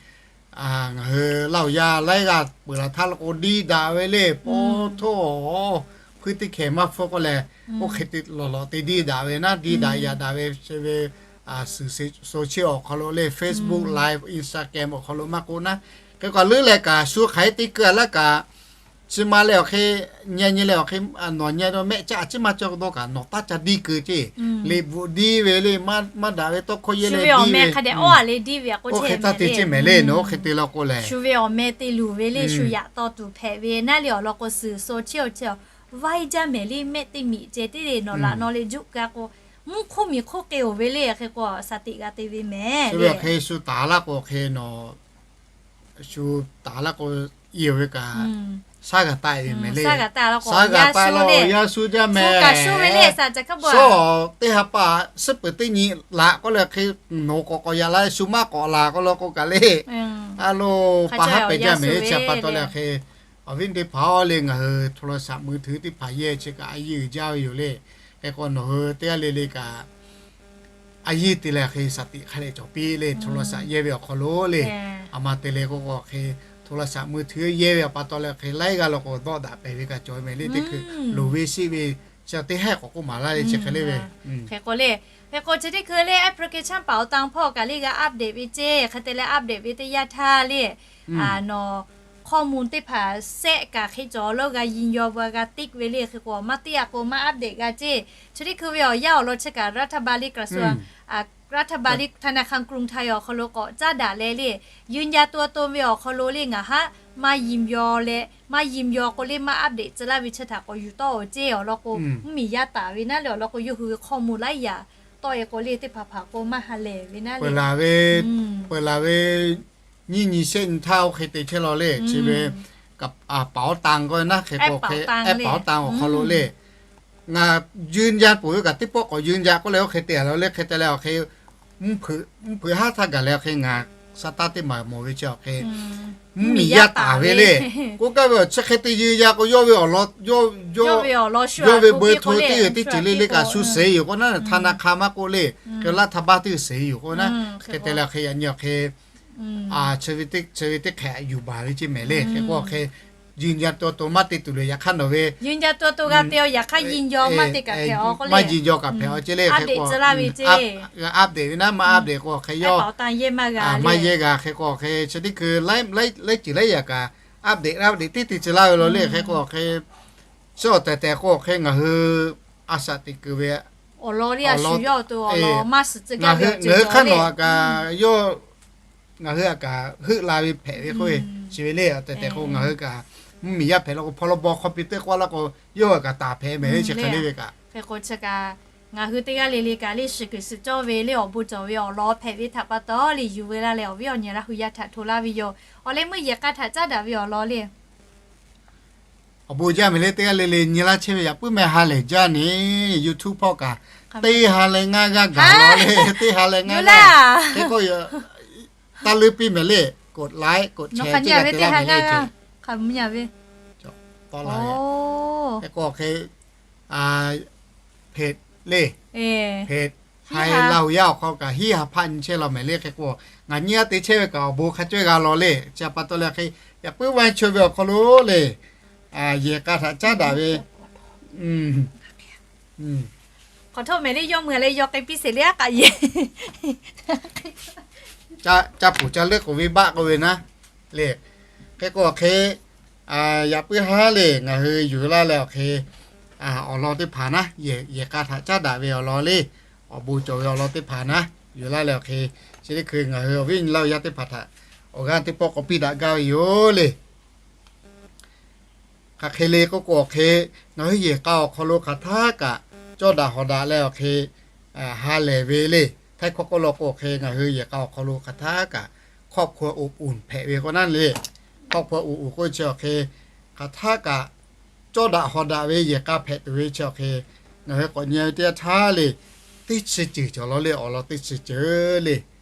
ngaˬ hui Laˇ huˍ yaˇ laiˉ g'aˇ peuˬ laˬ htaˇ law k'o diˇ daꞈ ve le. Paw htoˇ, hpuiˇ teˇ hkehˍ maˇ hpfuhˇ k'oˆ leh, oˇ hk'e te lawˬ lawˬ te diˇ daꞈ ve naˉ, diˇ daꞈ yaꞈ daꞈ ve chi ve suhˍ so chi awˬ hk'aw lo le Facebook Line Instagram awˬ hk'aw lo maˇ k'oˆ naˉ. Hk'e k'o leuˉ leh kaꞈ shu hk'aˬ hk'e te keu a laˇ kaꞈ, chi ma leh awˬ hk'e nyi nyi leh awˬ hk'e nawˬ nyi mehˆ caˇ a ciˉ maˇ cawˇ dawˇ kaꞈ nawˬ taˇ ca diˇ keu ceˇ. Liꞈ bvuhꞈ diˇ ve le, maˇ daꞈ ve tawˇ hkawˇ yehˇ leh diˇ ve, oˇ hk'e taˇ te ceˇ mehˍ le. Nawˬ oˇ hk'e te law k'o lehˬ, shu ve awˬ meh te luˬ ve le shu yaꞈ taw tuˬ hpehꞈ ve naˉ le. Awˬ lawn k'o suhˍ so chi awˬ chi vaiˇ jaˇ mehˍ le. Mehˆ teˇ miꞈ ceh tiˉ le nawˬ laꞈ naw leh juˆ keu a k'o, mvuhˇ hk'oˆ miˬ hk'oˆ k'e oˬ ve le. Hk'e k'o shaˍ tiꞈ g'a te ve mehˍ le. Hk'e shu taˍ laˇ k'o hk'e nawˬ shu taˍ laˇ k'o, iˉ yoˬ ve kaꞈ shaˉ g'a taˆ e ve mehˍ le. Shaˉ g'a taˆ law yaˇ shu jaˇ mehˍ. Shu teˇ ha pa suhˉ peuˬ teˇ nyi laꞈ k'oˆ leh hk'e nawˬ k'awꞈ k'awꞈ yaꞈ la, shu maˇ k'awꞈ laˬ k'oˆ law k'o kaꞈ le, a lo pa haˉ pehˍ jaˇ mehˍ le. Chi pa taw leh hk'e awˬ viˉ teˇ hpaˍ-oˬ le, ngaˬ hui โทรศัพท์มือถือ teˇ hpaˍ yehˇ chi kaꞈ a yiˇ uiˍ jaˇ ve yoˬ le. Hk'e k'o nawˬ hui teˇ g'aˇ le le kaꞈ a yiˇ te leh hk'e shaˍ tiꞈ hk'a leh cawˬ piˇ le. โทรศัพท์ yehˇ ve awˬ hk'aw lo le, aˬ ma te le k'o k'o hk'e โทรศัพท์มือถือ yehˇ ve pa taw leh hk'e laiˉ g'aˇ law k'o dawˆ daꞈ pehˍ ve kaꞈ cawˬ ve mehˍ le. Teˇ hkui loˍ ve sheˆ ve chi teˇ haˉ k'awꞈ k'oˆ maˍ laˇ le chi hk'e le ve. Hk'e k'o le, hk'e k'o chi teˇ hkui le application paˍ awˬ tan hpawˇ kaꞈ le g'a update ve ceˇ. Hk'e te leh update ve teˇ yanˇ htaˇ le, nawˬ ข้อมูล teˇ hpaˍ sehˆ kaꞈ hk'e cawˬ lawˇ g'a yin yaw ba g'a tiˆ ve le. Hk'e k'o maˇ tiˆ a k'o maˇ update g'a ceˇ. Chi teˇ hkui ve awˬ yanˇ awˬ lawn chi kaꞈ รัฐบาล le กระทรวง รัฐบาล le ธนาคารกรุงไทย awˬ hk'aw lo k'awꞈ caˉ daꞈ leh le, ยืนยันตัวตน ve awˬ hk'aw lo le ngaˬ haˉ maˇ yin yaw leh maˇ yin yaw k'o le maˇ update tcuh laˇ ve chi htaꞈ k'awꞈ yuˬ tawˆ-oˬ ceˇ. Awˬ lawn k'o mvuhˇmiˬ yaˇ taˍ ve naˉ le awˬ lawn k'o yawˇ hui ve ข้อมูล laiˉ yaꞈ tawˆ e k'o le teˇ hpaˍ hpaˍ k'o maˇ ha lehˬ ve naˉ le. Peuˬ laˬ ve nyiˇ nyi shehˆ nyi htaˇ oˇ hk'e te chehˇ law le. Chi ve เป๋าตัง k'oˆ ve naˉ, hk'e k'o hk'e กระเป๋าตัง awˬ hk'aw lo le. Ngaˬ ยืนยัน peuˬ ve kaꞈ teˇ pawˆ k'awꞈ ยืนยัน k'oˆ leh oˇ hk'e te a law le. Hk'e te leh awˬ hk'e mvuhˇ hpeuꞈ haˉ htaˇ gaˬ leh awˬ hk'e ngaˬ sa taˇ teˇ maˬ mawˬ ve chi awˬ hk'e mvuhˇmiˬ yaˇ taˍ ve le. K'oˆ gaˇ ve awˬ chi hk'e te ยืนยัน k'o yawˇ ve awˬ lawn, yawˇ ve เบอร์โทร teˇ g'uiˬ teˇ ceuˬ le le kaꞈ shu seˍ yoˬ k'o naˉ, ธนาคาร maˇ k'oˆ le. Hk'e laˇ htaˇ baˆ teˇ g'uiˬ seˍ yoˬ k'o naˉ. Hk'e te leh awˬ hk'e yaꞈ nyi awˬ hk'e chi ve teˇ hk'e yuˬ baˬ ve ceˇ mehˍ le. Hk'e k'o awˬ hk'e ยืนยันตัวตน maˇ te tuˬ le. Yaꞈ hk'aˇ nawˬ ve ยืนยันตัวตน g'a te a, yaꞈ hk'aˇ ยินยอม maˇ te kaꞈ hpehꞈ a k'oˆ le. Maˇ ยินยอม kaꞈ hpehꞈ a ceˇ le. Hk'e k'o update tcuh laˇ ve ceˇ, update ve naˉ, maˇ update k'o awˬ hk'e yawˇ maˇ yehˇ g'a. Hk'e k'o awˬ hk'e chi teˇ hkui laiˉ ceuˬ laiˉ yaꞈ kaꞈ update laˇ, update teˇ te tcuh laˇ ve law le. Hk'e k'o awˬ hk'e chi awˬ tehˬ tehˬ k'o awˬ hk'e ngaˬ hui a shaꞈ teꞈ kuiˬ ve awˬ lawn, ngaˬ hui hk'aˇ nawˬ a kaꞈ yawˇ ngaˬ hui a kaꞈ heuˆ la ve hpehꞈ ve k'oˆ ve chi ve le. Awˬ tehˬ tehˬ k'o ngaˬ hui kaꞈ mvuhˇmiˬ yaˇ hpehꞈ la k'o พรบ คอมพิวเตอร์ k'oˆ laˇ k'o yawˇ a kaꞈ taˍ hpehꞈ mehˍ ve chi hk'e le ve kaꞈ. Hk'e k'o chi kaꞈ ngaˬ hui teˇ g'aˇ le le kaꞈ le shiˍ kuiˬ shiˍ cawˇ ve le awˬ bon cawˬ ve awˬ lawn hpehꞈ ve htaꞈ pa taw le yuˬ ve laˇ leh awˬ viˉ awˬ nyi Laˇ hu yaˇ htaꞈ hto laˇ ve yoˬ. Awˬ leh meuˇ yehˬ k'a htaꞈ caˉ daꞈ ve awˬ lawn le. Awˬ bon jaˇ mehˍ le. Teˇ g'aˇ le le nyi laˇ chehˇ ve yaꞈ puiˉ meh ha lehˬ jaˇ ne. YouTube hpawˇ kaꞈ teˇ ha leh ngaˇ g'aˇ gaˬ law le. Teˇ ha leh ngaˇ g'aˇ. Hk'e k'o taˇ leuˉ piˇ mehˍ le. กดไลค์ กดแชร์ ve teˇ ha ngaˇ g'aˇ. Hk'e k'o hk'e เพจ le, เพจ Haiˬ Laˇ hu yaˇ awˬ hk'aw kaꞈ hiˉ ha hpaˆ nyi chehˇ law mehˍ le. Hk'e k'o ngaˬ nyi a te chehˇ ve kaꞈ awˬ bon hk'a cawehˇ g'a law le. Chi pa taw leh hk'e yaꞈ puiˉ vaˇ chaweh ve awˬ hk'aw lo le yehˬ k'a htaꞈ caˉ daꞈ ve, hk'awꞈ htawˇ mehˍ le yawˇ mui leh yaw k'ai piˇ sheˍ le aˉ k'aꞈ yehˬ ca puˍ ca leuˉ k'oˍ ve baˆ k'oˆ ve naˉ le. Hk'e k'o awˬ hk'e yaꞈ puiˉ haˉ le ngaˬ hui yuˬ laˇ leh awˬ hk'e awˬ lawn teˇ hpaˍ naˉ, yehˬ k'a htaꞈ caˉ daꞈ ve awˬ lawn le, awˬ bon cawˬ ve awˬ lawn teˇ hpaˍ naˉ yuˬ laˇ leh awˬ hk'e chi teˇ hkui ngaˬ hui awˬ viˉ awˬ nyi Laˇ hu yaˇ teˇ hpaˍ htaꞈ awˬ g'aˇ teˇ pawˆ k'awꞈ piˇ daꞈ gaˇ ve yoˬ le. Hk'aˬ hk'e le k'oˆ k'o awˬ hk'e ngaˬ hui yehˬ k'a awˬ hk'aw lo hk'aˬ htaˇ kaꞈ cawˇ daꞈ hawˍ daꞈ leh awˬ hk'e ha lehˬ ve le. Htaiˇ hkawˇ k'oˆ law k'o awˬ hk'e ngaˬ hui yehˬ k'a awˬ hk'aw lo hk'aˬ htaˇ kaꞈ ครอบครัวอบอุ่น hpehꞈ ve k'o naˉ le. ครอบครัวอบอุ่น k'oˆ chi awˬ hk'e hk'aˬ htaˇ kaꞈ cawˇ daꞈ hawˍ daꞈ ve yehˬ k'a hpehꞈ tuˬ ve chi awˬ hk'e ngaˬ hui k'awꞈ nyi ve teˇ yanˇ htaˇ le teˇ chi ceuˬ cawˬ law le. Awˬ lawn teˇ chi ceuˬ le,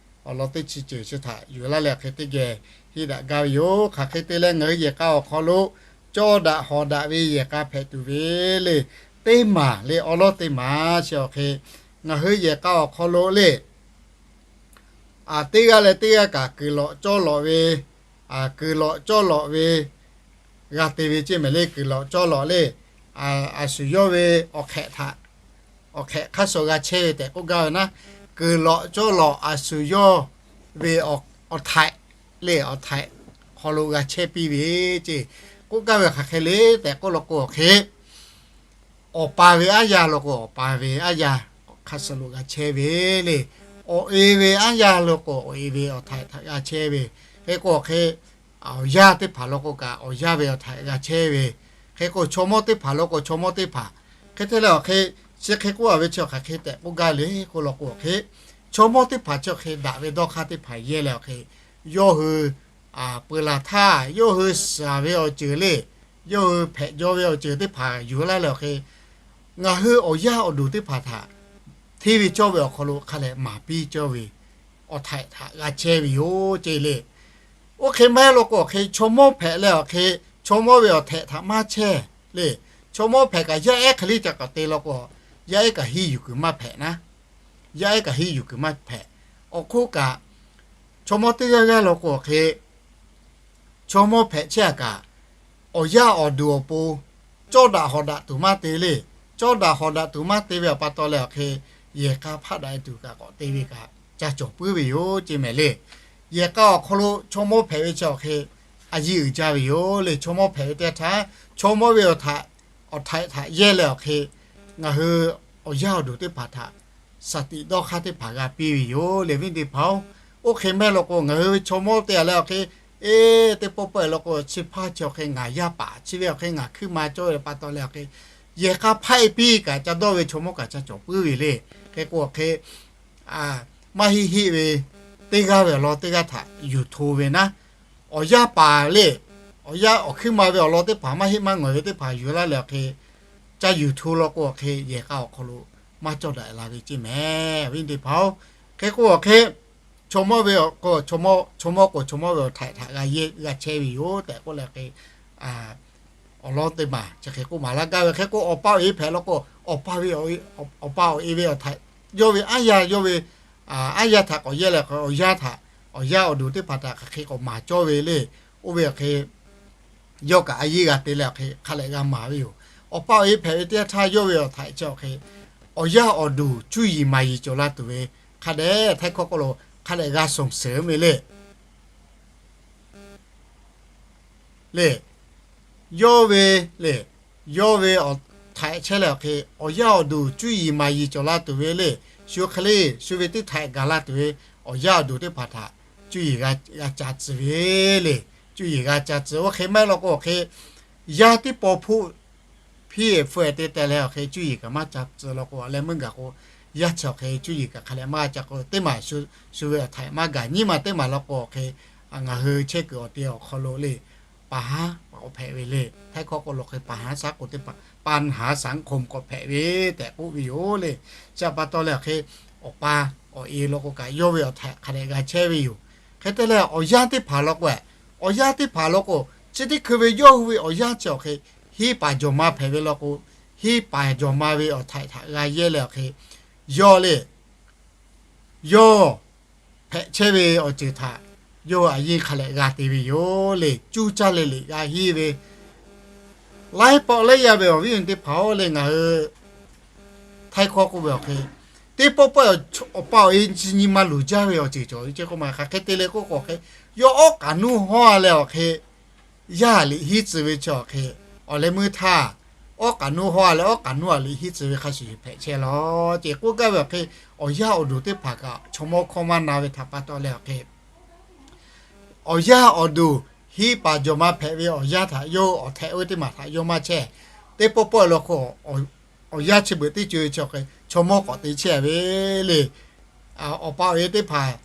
awˬ lawn teˇ chi ceuˬ chi htaꞈ yuˬ laˇ leh awˬ hk'e teˇ geh henˇ daꞈ gaˇ ve yoˬ. Hk'aˬ hk'e te leh ngaˬ hui yehˬ k'a awˬ hk'aw lo cawˇ daꞈ hawˍ daꞈ ve yehˬ k'a hpehꞈ tuˬ ve le. Teˇ maˬ le awˬ lawn teˇ maˬ chi awˬ hk'e ngaˬ hui yehˬ k'a awˬ hk'aw lo le teˇ g'aˇ leh teˇ g'aˇ kaꞈ kuiˬ lawꞈ cawˇ lawꞈ ve, kuiˬ lawꞈ cawˇ lawꞈ ve g'a te ve ceˇ mehˍ le. Kuiˬ lawꞈ cawˇ lawꞈ le a shu yawˇ ve awˬ hk'ehꞈ htaꞈ awˬ hk'ehꞈ hk'aˇ suh g'a chehˇ ve tehꞈ k'oˆ gaˇ ve naˉ, kuiˬ lawꞈ cawˇ lawꞈ a shu yawˇ ve awˬ htaiꞈ le awˬ htaiꞈ hk'aw lo g'a chehˇ piˇ ve ceˇ k'oˆ gaˇ ve. Hk'aˬ hk'e le tehꞈ k'oˆ law k'o awˬ hk'e awˬ pa ve aˉ yaˇ law k'o awˬ pa ve aˉ yaˇ hk'aˇ suh lo g'a chehˇ ve le. Awˬ e ve aˉ yaˇ law k'o awˬ e ve awˬ htaiꞈ htaꞈ g'a chehˇ ve. Hk'e k'o awˬ hk'e awˬ yaˇ teˇ hpaˍ law k'o kaꞈ awˬ yaˇ ve awˬ htaiꞈ g'a chehˇ ve. Hk'e k'o chaw mawˇ teˇ hpaˍ law k'o chaw mawˇ teˇ hpaˍ. Hk'e te leh awˬ hk'e chi hk'e k'oˆ a ve chi hk'aˬ hk'e tehꞈ k'oˆ gaˇ le k'oˆ law k'o awˬ hk'e chaw mawˇ teˇ hpaˍ chi awˬ hk'e daꞈ ve dawˇ hk'aˇ teˇ hpaˍ yehˇ leh awˬ hk'e yawˇ hui peuˬ laˬ htaˇ yawˇ hui shaˍ ve awˬ ceuˬ le, yawˇ hui hpehꞈ jaw ve awˬ ceuˬ teˇ hpaˍ yuˬ laˇ leh awˬ hk'e ngaˬ hui awˬ yaˇ awˬ duˬ teˇ hpaˍ htaꞈ hteˇ ve cawˇ ve awˬ hk'aw lo hk'a leh maˍ piˇ cawˇ ve awˬ htaiꞈ htaꞈ g'a chehˇ ve yoˬ ceˇ le. Oˇ hk'e maˇ heˆ law k'o awˬ hk'e chaw mawˇ hpehꞈ leh awˬ hk'e chaw mawˇ ve awˬ htehꞈ htaꞈ maˇ chehˇ le. Chaw mawˇ hpehꞈ kaꞈ yaˇ ehˉ hk'e le ca k'awꞈ te law k'o yaˇ ehˉ kaꞈ henˇ yuˬ kuiˬ maˇ hpehꞈ naˉ, yaˇ ehˉ kaꞈ henˇ yuˬ kuiˬ maˇ hpehꞈ. Awˬ hk'oˆ kaꞈ chaw mawˇ teˇ g'aˇ g'aˇ law k'o awˬ hk'e chaw mawˇ hpehꞈ chehˇ a kaꞈ awˬ yaˇ awˬ duˬ awˬ pon cawˇ daꞈ hawˍ daꞈ tuˬ maˇ te le. Cawˇ daꞈ hawˍ daꞈ tuˬ maˇ te ve awˬ pa taw leh awˬ hk'e yehˬ k'a hpaˆ daꞈ e tuˬ kaꞈ k'awꞈ te ve kaꞈ ca cawˬ puiˉ ve yoˬ ceˇ mehˍ le. Yehˬ k'a awˬ hk'aw lo chaw mawˇ hpehꞈ ve chi awˬ hk'e a yiˇ uiˍ jaˇ ve yoˬ le. Chaw mawˇ hpehꞈ ve teˇ htaˇ chaw mawˇ ve awˬ htaꞈ awˬ htaiꞈ htaꞈ yehˇ leh awˬ hk'e ngaˬ hui awˬ yaˇ awˬ duˬ teˇ hpaˍ htaꞈ shaˍ tiꞈ dawˇ hk'aˇ teˇ hpaˍ g'a piˇ ve yoˬ le. Viˉ teˇ hpaˍ-oˬ, oˇ hk'e maˇ heˆ law k'o ngaˬ hui ve chaw mawˇ te a leh awˬ hk'e eˬ teˇ pawˆ pawehˇ law k'o chi hpaˇ chi awˬ hk'e ngaˬ yaˇ paˍ chi ve awˬ hk'e ngaˬ hkuiˉ ma cawˇ ve pa taw leh awˬ hk'e yehˬ k'a hpaˆ e piˇ kaꞈ ca dawˇ ve chaw mawˇ kaꞈ ca cawˬ puiˉ ve le. Hk'e k'o awˬ hk'e maˇ heˆ heˆ ve teˇ g'aˇ ve awˬ lawn teˇ g'aˇ htaꞈ yuˬ hto ve naˉ, awˬ yanˇ paˍ le, awˬ yanˇ awˬ hkuiˉ ma ve awˬ lawn teˇ hpaˍ maˇ heˆ maˇ ngawˬ ve teˇ hpaˍ yuˬ laˇ leh awˬ hk'e, ca yuˬ hto law k'o awˬ hk'e yehˬ k'a awˬ hk'aw lo maˇ cawˇ daꞈ la ve ceˇ mehˍ. Awˬ viˉ teˇ hpaˍ-oˬ, hk'e k'o awˬ hk'e, chaw mawˇ ve, chaw mawˇ k'o chaw mawˇ ve awˬ htaiꞈ htaꞈ g'a yehˇ g'a chehˇ ve yoˬ tehꞈ k'oˆ leh hk'e, awˬ lawn teˇ maˬ chi hk'e k'oˆ maˍ laˇ gaˇ ve. Hk'e k'o awˬ pa awˬ e hpehꞈ law k'o, awˬ pa awˬ e ve awˬ htaiꞈ yawˇ ve aˉ yaˇ, yawˇ ve aˉ yaˇ htaꞈ k'awꞈ yehˇ leh hk'e awˬ yanˇ htaꞈ, awˬ yanˇ awˬ duˬ teˇ hpaˍ htaꞈ hk'aˬ hk'e k'awꞈ maˍ cawˇ ve le. Oˇ ve awˬ hk'e yawˇ kaꞈ a yiˇ g'a te leh awˬ hk'e hk'a lehꞈ g'a maˍ ve yoˬ. Awˬ pa awˬ e hpehꞈ ve teˇ yanˇ htaˇ yawˇ ve awˬ htaiꞈ chi awˬ hk'e, awˬ yanˇ awˬ duˬ cuˇ yiˍ maˍ yiˍ cawˬ la tuˬ ve, hk'a dehꞈ htaiˇ hkawˇ k'oˆ lo hk'a dehꞈ g'a shonˍ sheuˍ ve le. Le, yawˇ ve, le, yawˇ ve awˬ htaiꞈ chehˇ leh awˬ hk'e awˬ yanˇ awˬ duˬ cuˇ yiˍ maˍ yiˍ cawˬ la tuˬ ve le. Shu hk'e le, shu ve teˇ htaiꞈ gaˬ la tuˬ ve, awˬ yanˇ awˬ duˬ teˇ hpaˍ htaꞈ cuˇ yiˍ g'a ca tcuh ve le. Cuˇ yiˍ g'a ca tcuh. Oˇ hk'e maˇ heˆ law k'o awˬ hk'e, yaˇ teˇ paw hpoˆ hpiˇ-e hpfuhˇ-e te teh leh awˬ hk'e cuˇ yiˍ kaꞈ maˇ ca tcuh law k'o, awˬ leh meuˇ gaˬ k'o, yaˇ chi awˬ hk'e cuˇ yiˍ kaꞈ hk'a lehꞈ maˇ g'a ca k'o, teˇ maˬ shu ve awˬ htaiꞈ maˇ gaˬ. Nyiˇ maˬ teˇ maˬ law k'o awˬ hk'e, ngaˬ hui chehˇ kuiˬ awˬ te awˬ hk'aw lo le, paˍ haˉ k'awꞈ hpehꞈ ve le. Htaiˇ hkawˇ k'oˆ lo hk'e paˍ haˉ saˉ k'o teˇ hpaˍ, paˍ haˉ saˉ hk'oˆ k'awꞈ hpehꞈ ve tehꞈ k'oˆ ve yoˬ le. Chi pa taw leh awˬ hk'e, awˬ pa awˬ e law k'o kaꞈ yawˇ ve awˬ htaiꞈ hk'a dehꞈ g'a chehˇ ve yoˬ. Hk'e te leh awˬ yanˇ teˇ hpaˍ law k'o, awˬ yanˇ teˇ hpaˍ law k'o, chi teˇ hkui ve yawˇ hui ve awˬ yanˇ chi awˬ hk'e, hiˇ paˍ jawˬ ma hpehꞈ ve law k'o, hiˇ paˍ jawˬ ma ve awˬ htaiꞈ htaꞈ g'a yehˇ leh awˬ hk'e, yawˇ le, yawˇ hpehꞈ chehˇ ve awˬ ceuˬ htaꞈ yawˇ a yiˇ hk'a lehꞈ g'a te ve yoˬ le. Cuˇ caˇ le liꞈ g'a hiˇ ve, laiˉ pawˆ laiˉ yaˇ ve awˬ viˉ awˬ nyi teˇ hpaˍ-oˬ le, ngaˬ hui htaiˇ hkawˇ k'oˆ ve awˬ hk'e, teˇ pawˆ pawˆ awˬ pa awˬ e chi nyi ma luˬ jaˇ ve awˬ ceuˬ cawˬ ve ceˇ k'oˆ ma. Hk'aˬ hk'e te le k'oˆ k'o awˬ hk'e, yawˇ awˉ k'aꞈ nuˇ hawˉ-a leh awˬ hk'e, yaˇ liꞈ hiˉ tcuh ve chi awˬ hk'e, awˬ leh meuˇ htaˇ, awˉ k'aꞈ nuˇ hawˉ-a leh awˉ k'aꞈ nuˇ-a liꞈ hiˉ tcuh ve hk'a shuˍ shuˍ hpehꞈ chehˇ law ceˇ k'oˆ gaˇ ve awˬ hk'e, awˬ yanˇ awˬ duˬ teˇ hpaˍ kaꞈ chaw mawˇ hkawˇ maˇ na ve htaꞈ pa taw leh awˬ hk'e, awˬ yanˇ awˬ duˬ hiˇ paˍ jawˬ ma hpehꞈ ve awˬ yanˇ htaꞈ yawˇ awˬ htehꞈ oˇ ve teˇ maˬ htaꞈ yawˇ maˇ chehˇ. Teˇ pawˆ pawˆ law k'o, awˬ yanˇ chi beuꞈ teˇ co e chi awˬ hk'e chaw mawˇ k'awꞈ te chehˇ ve le. Awˬ pa awˬ e teˇ hpaˍ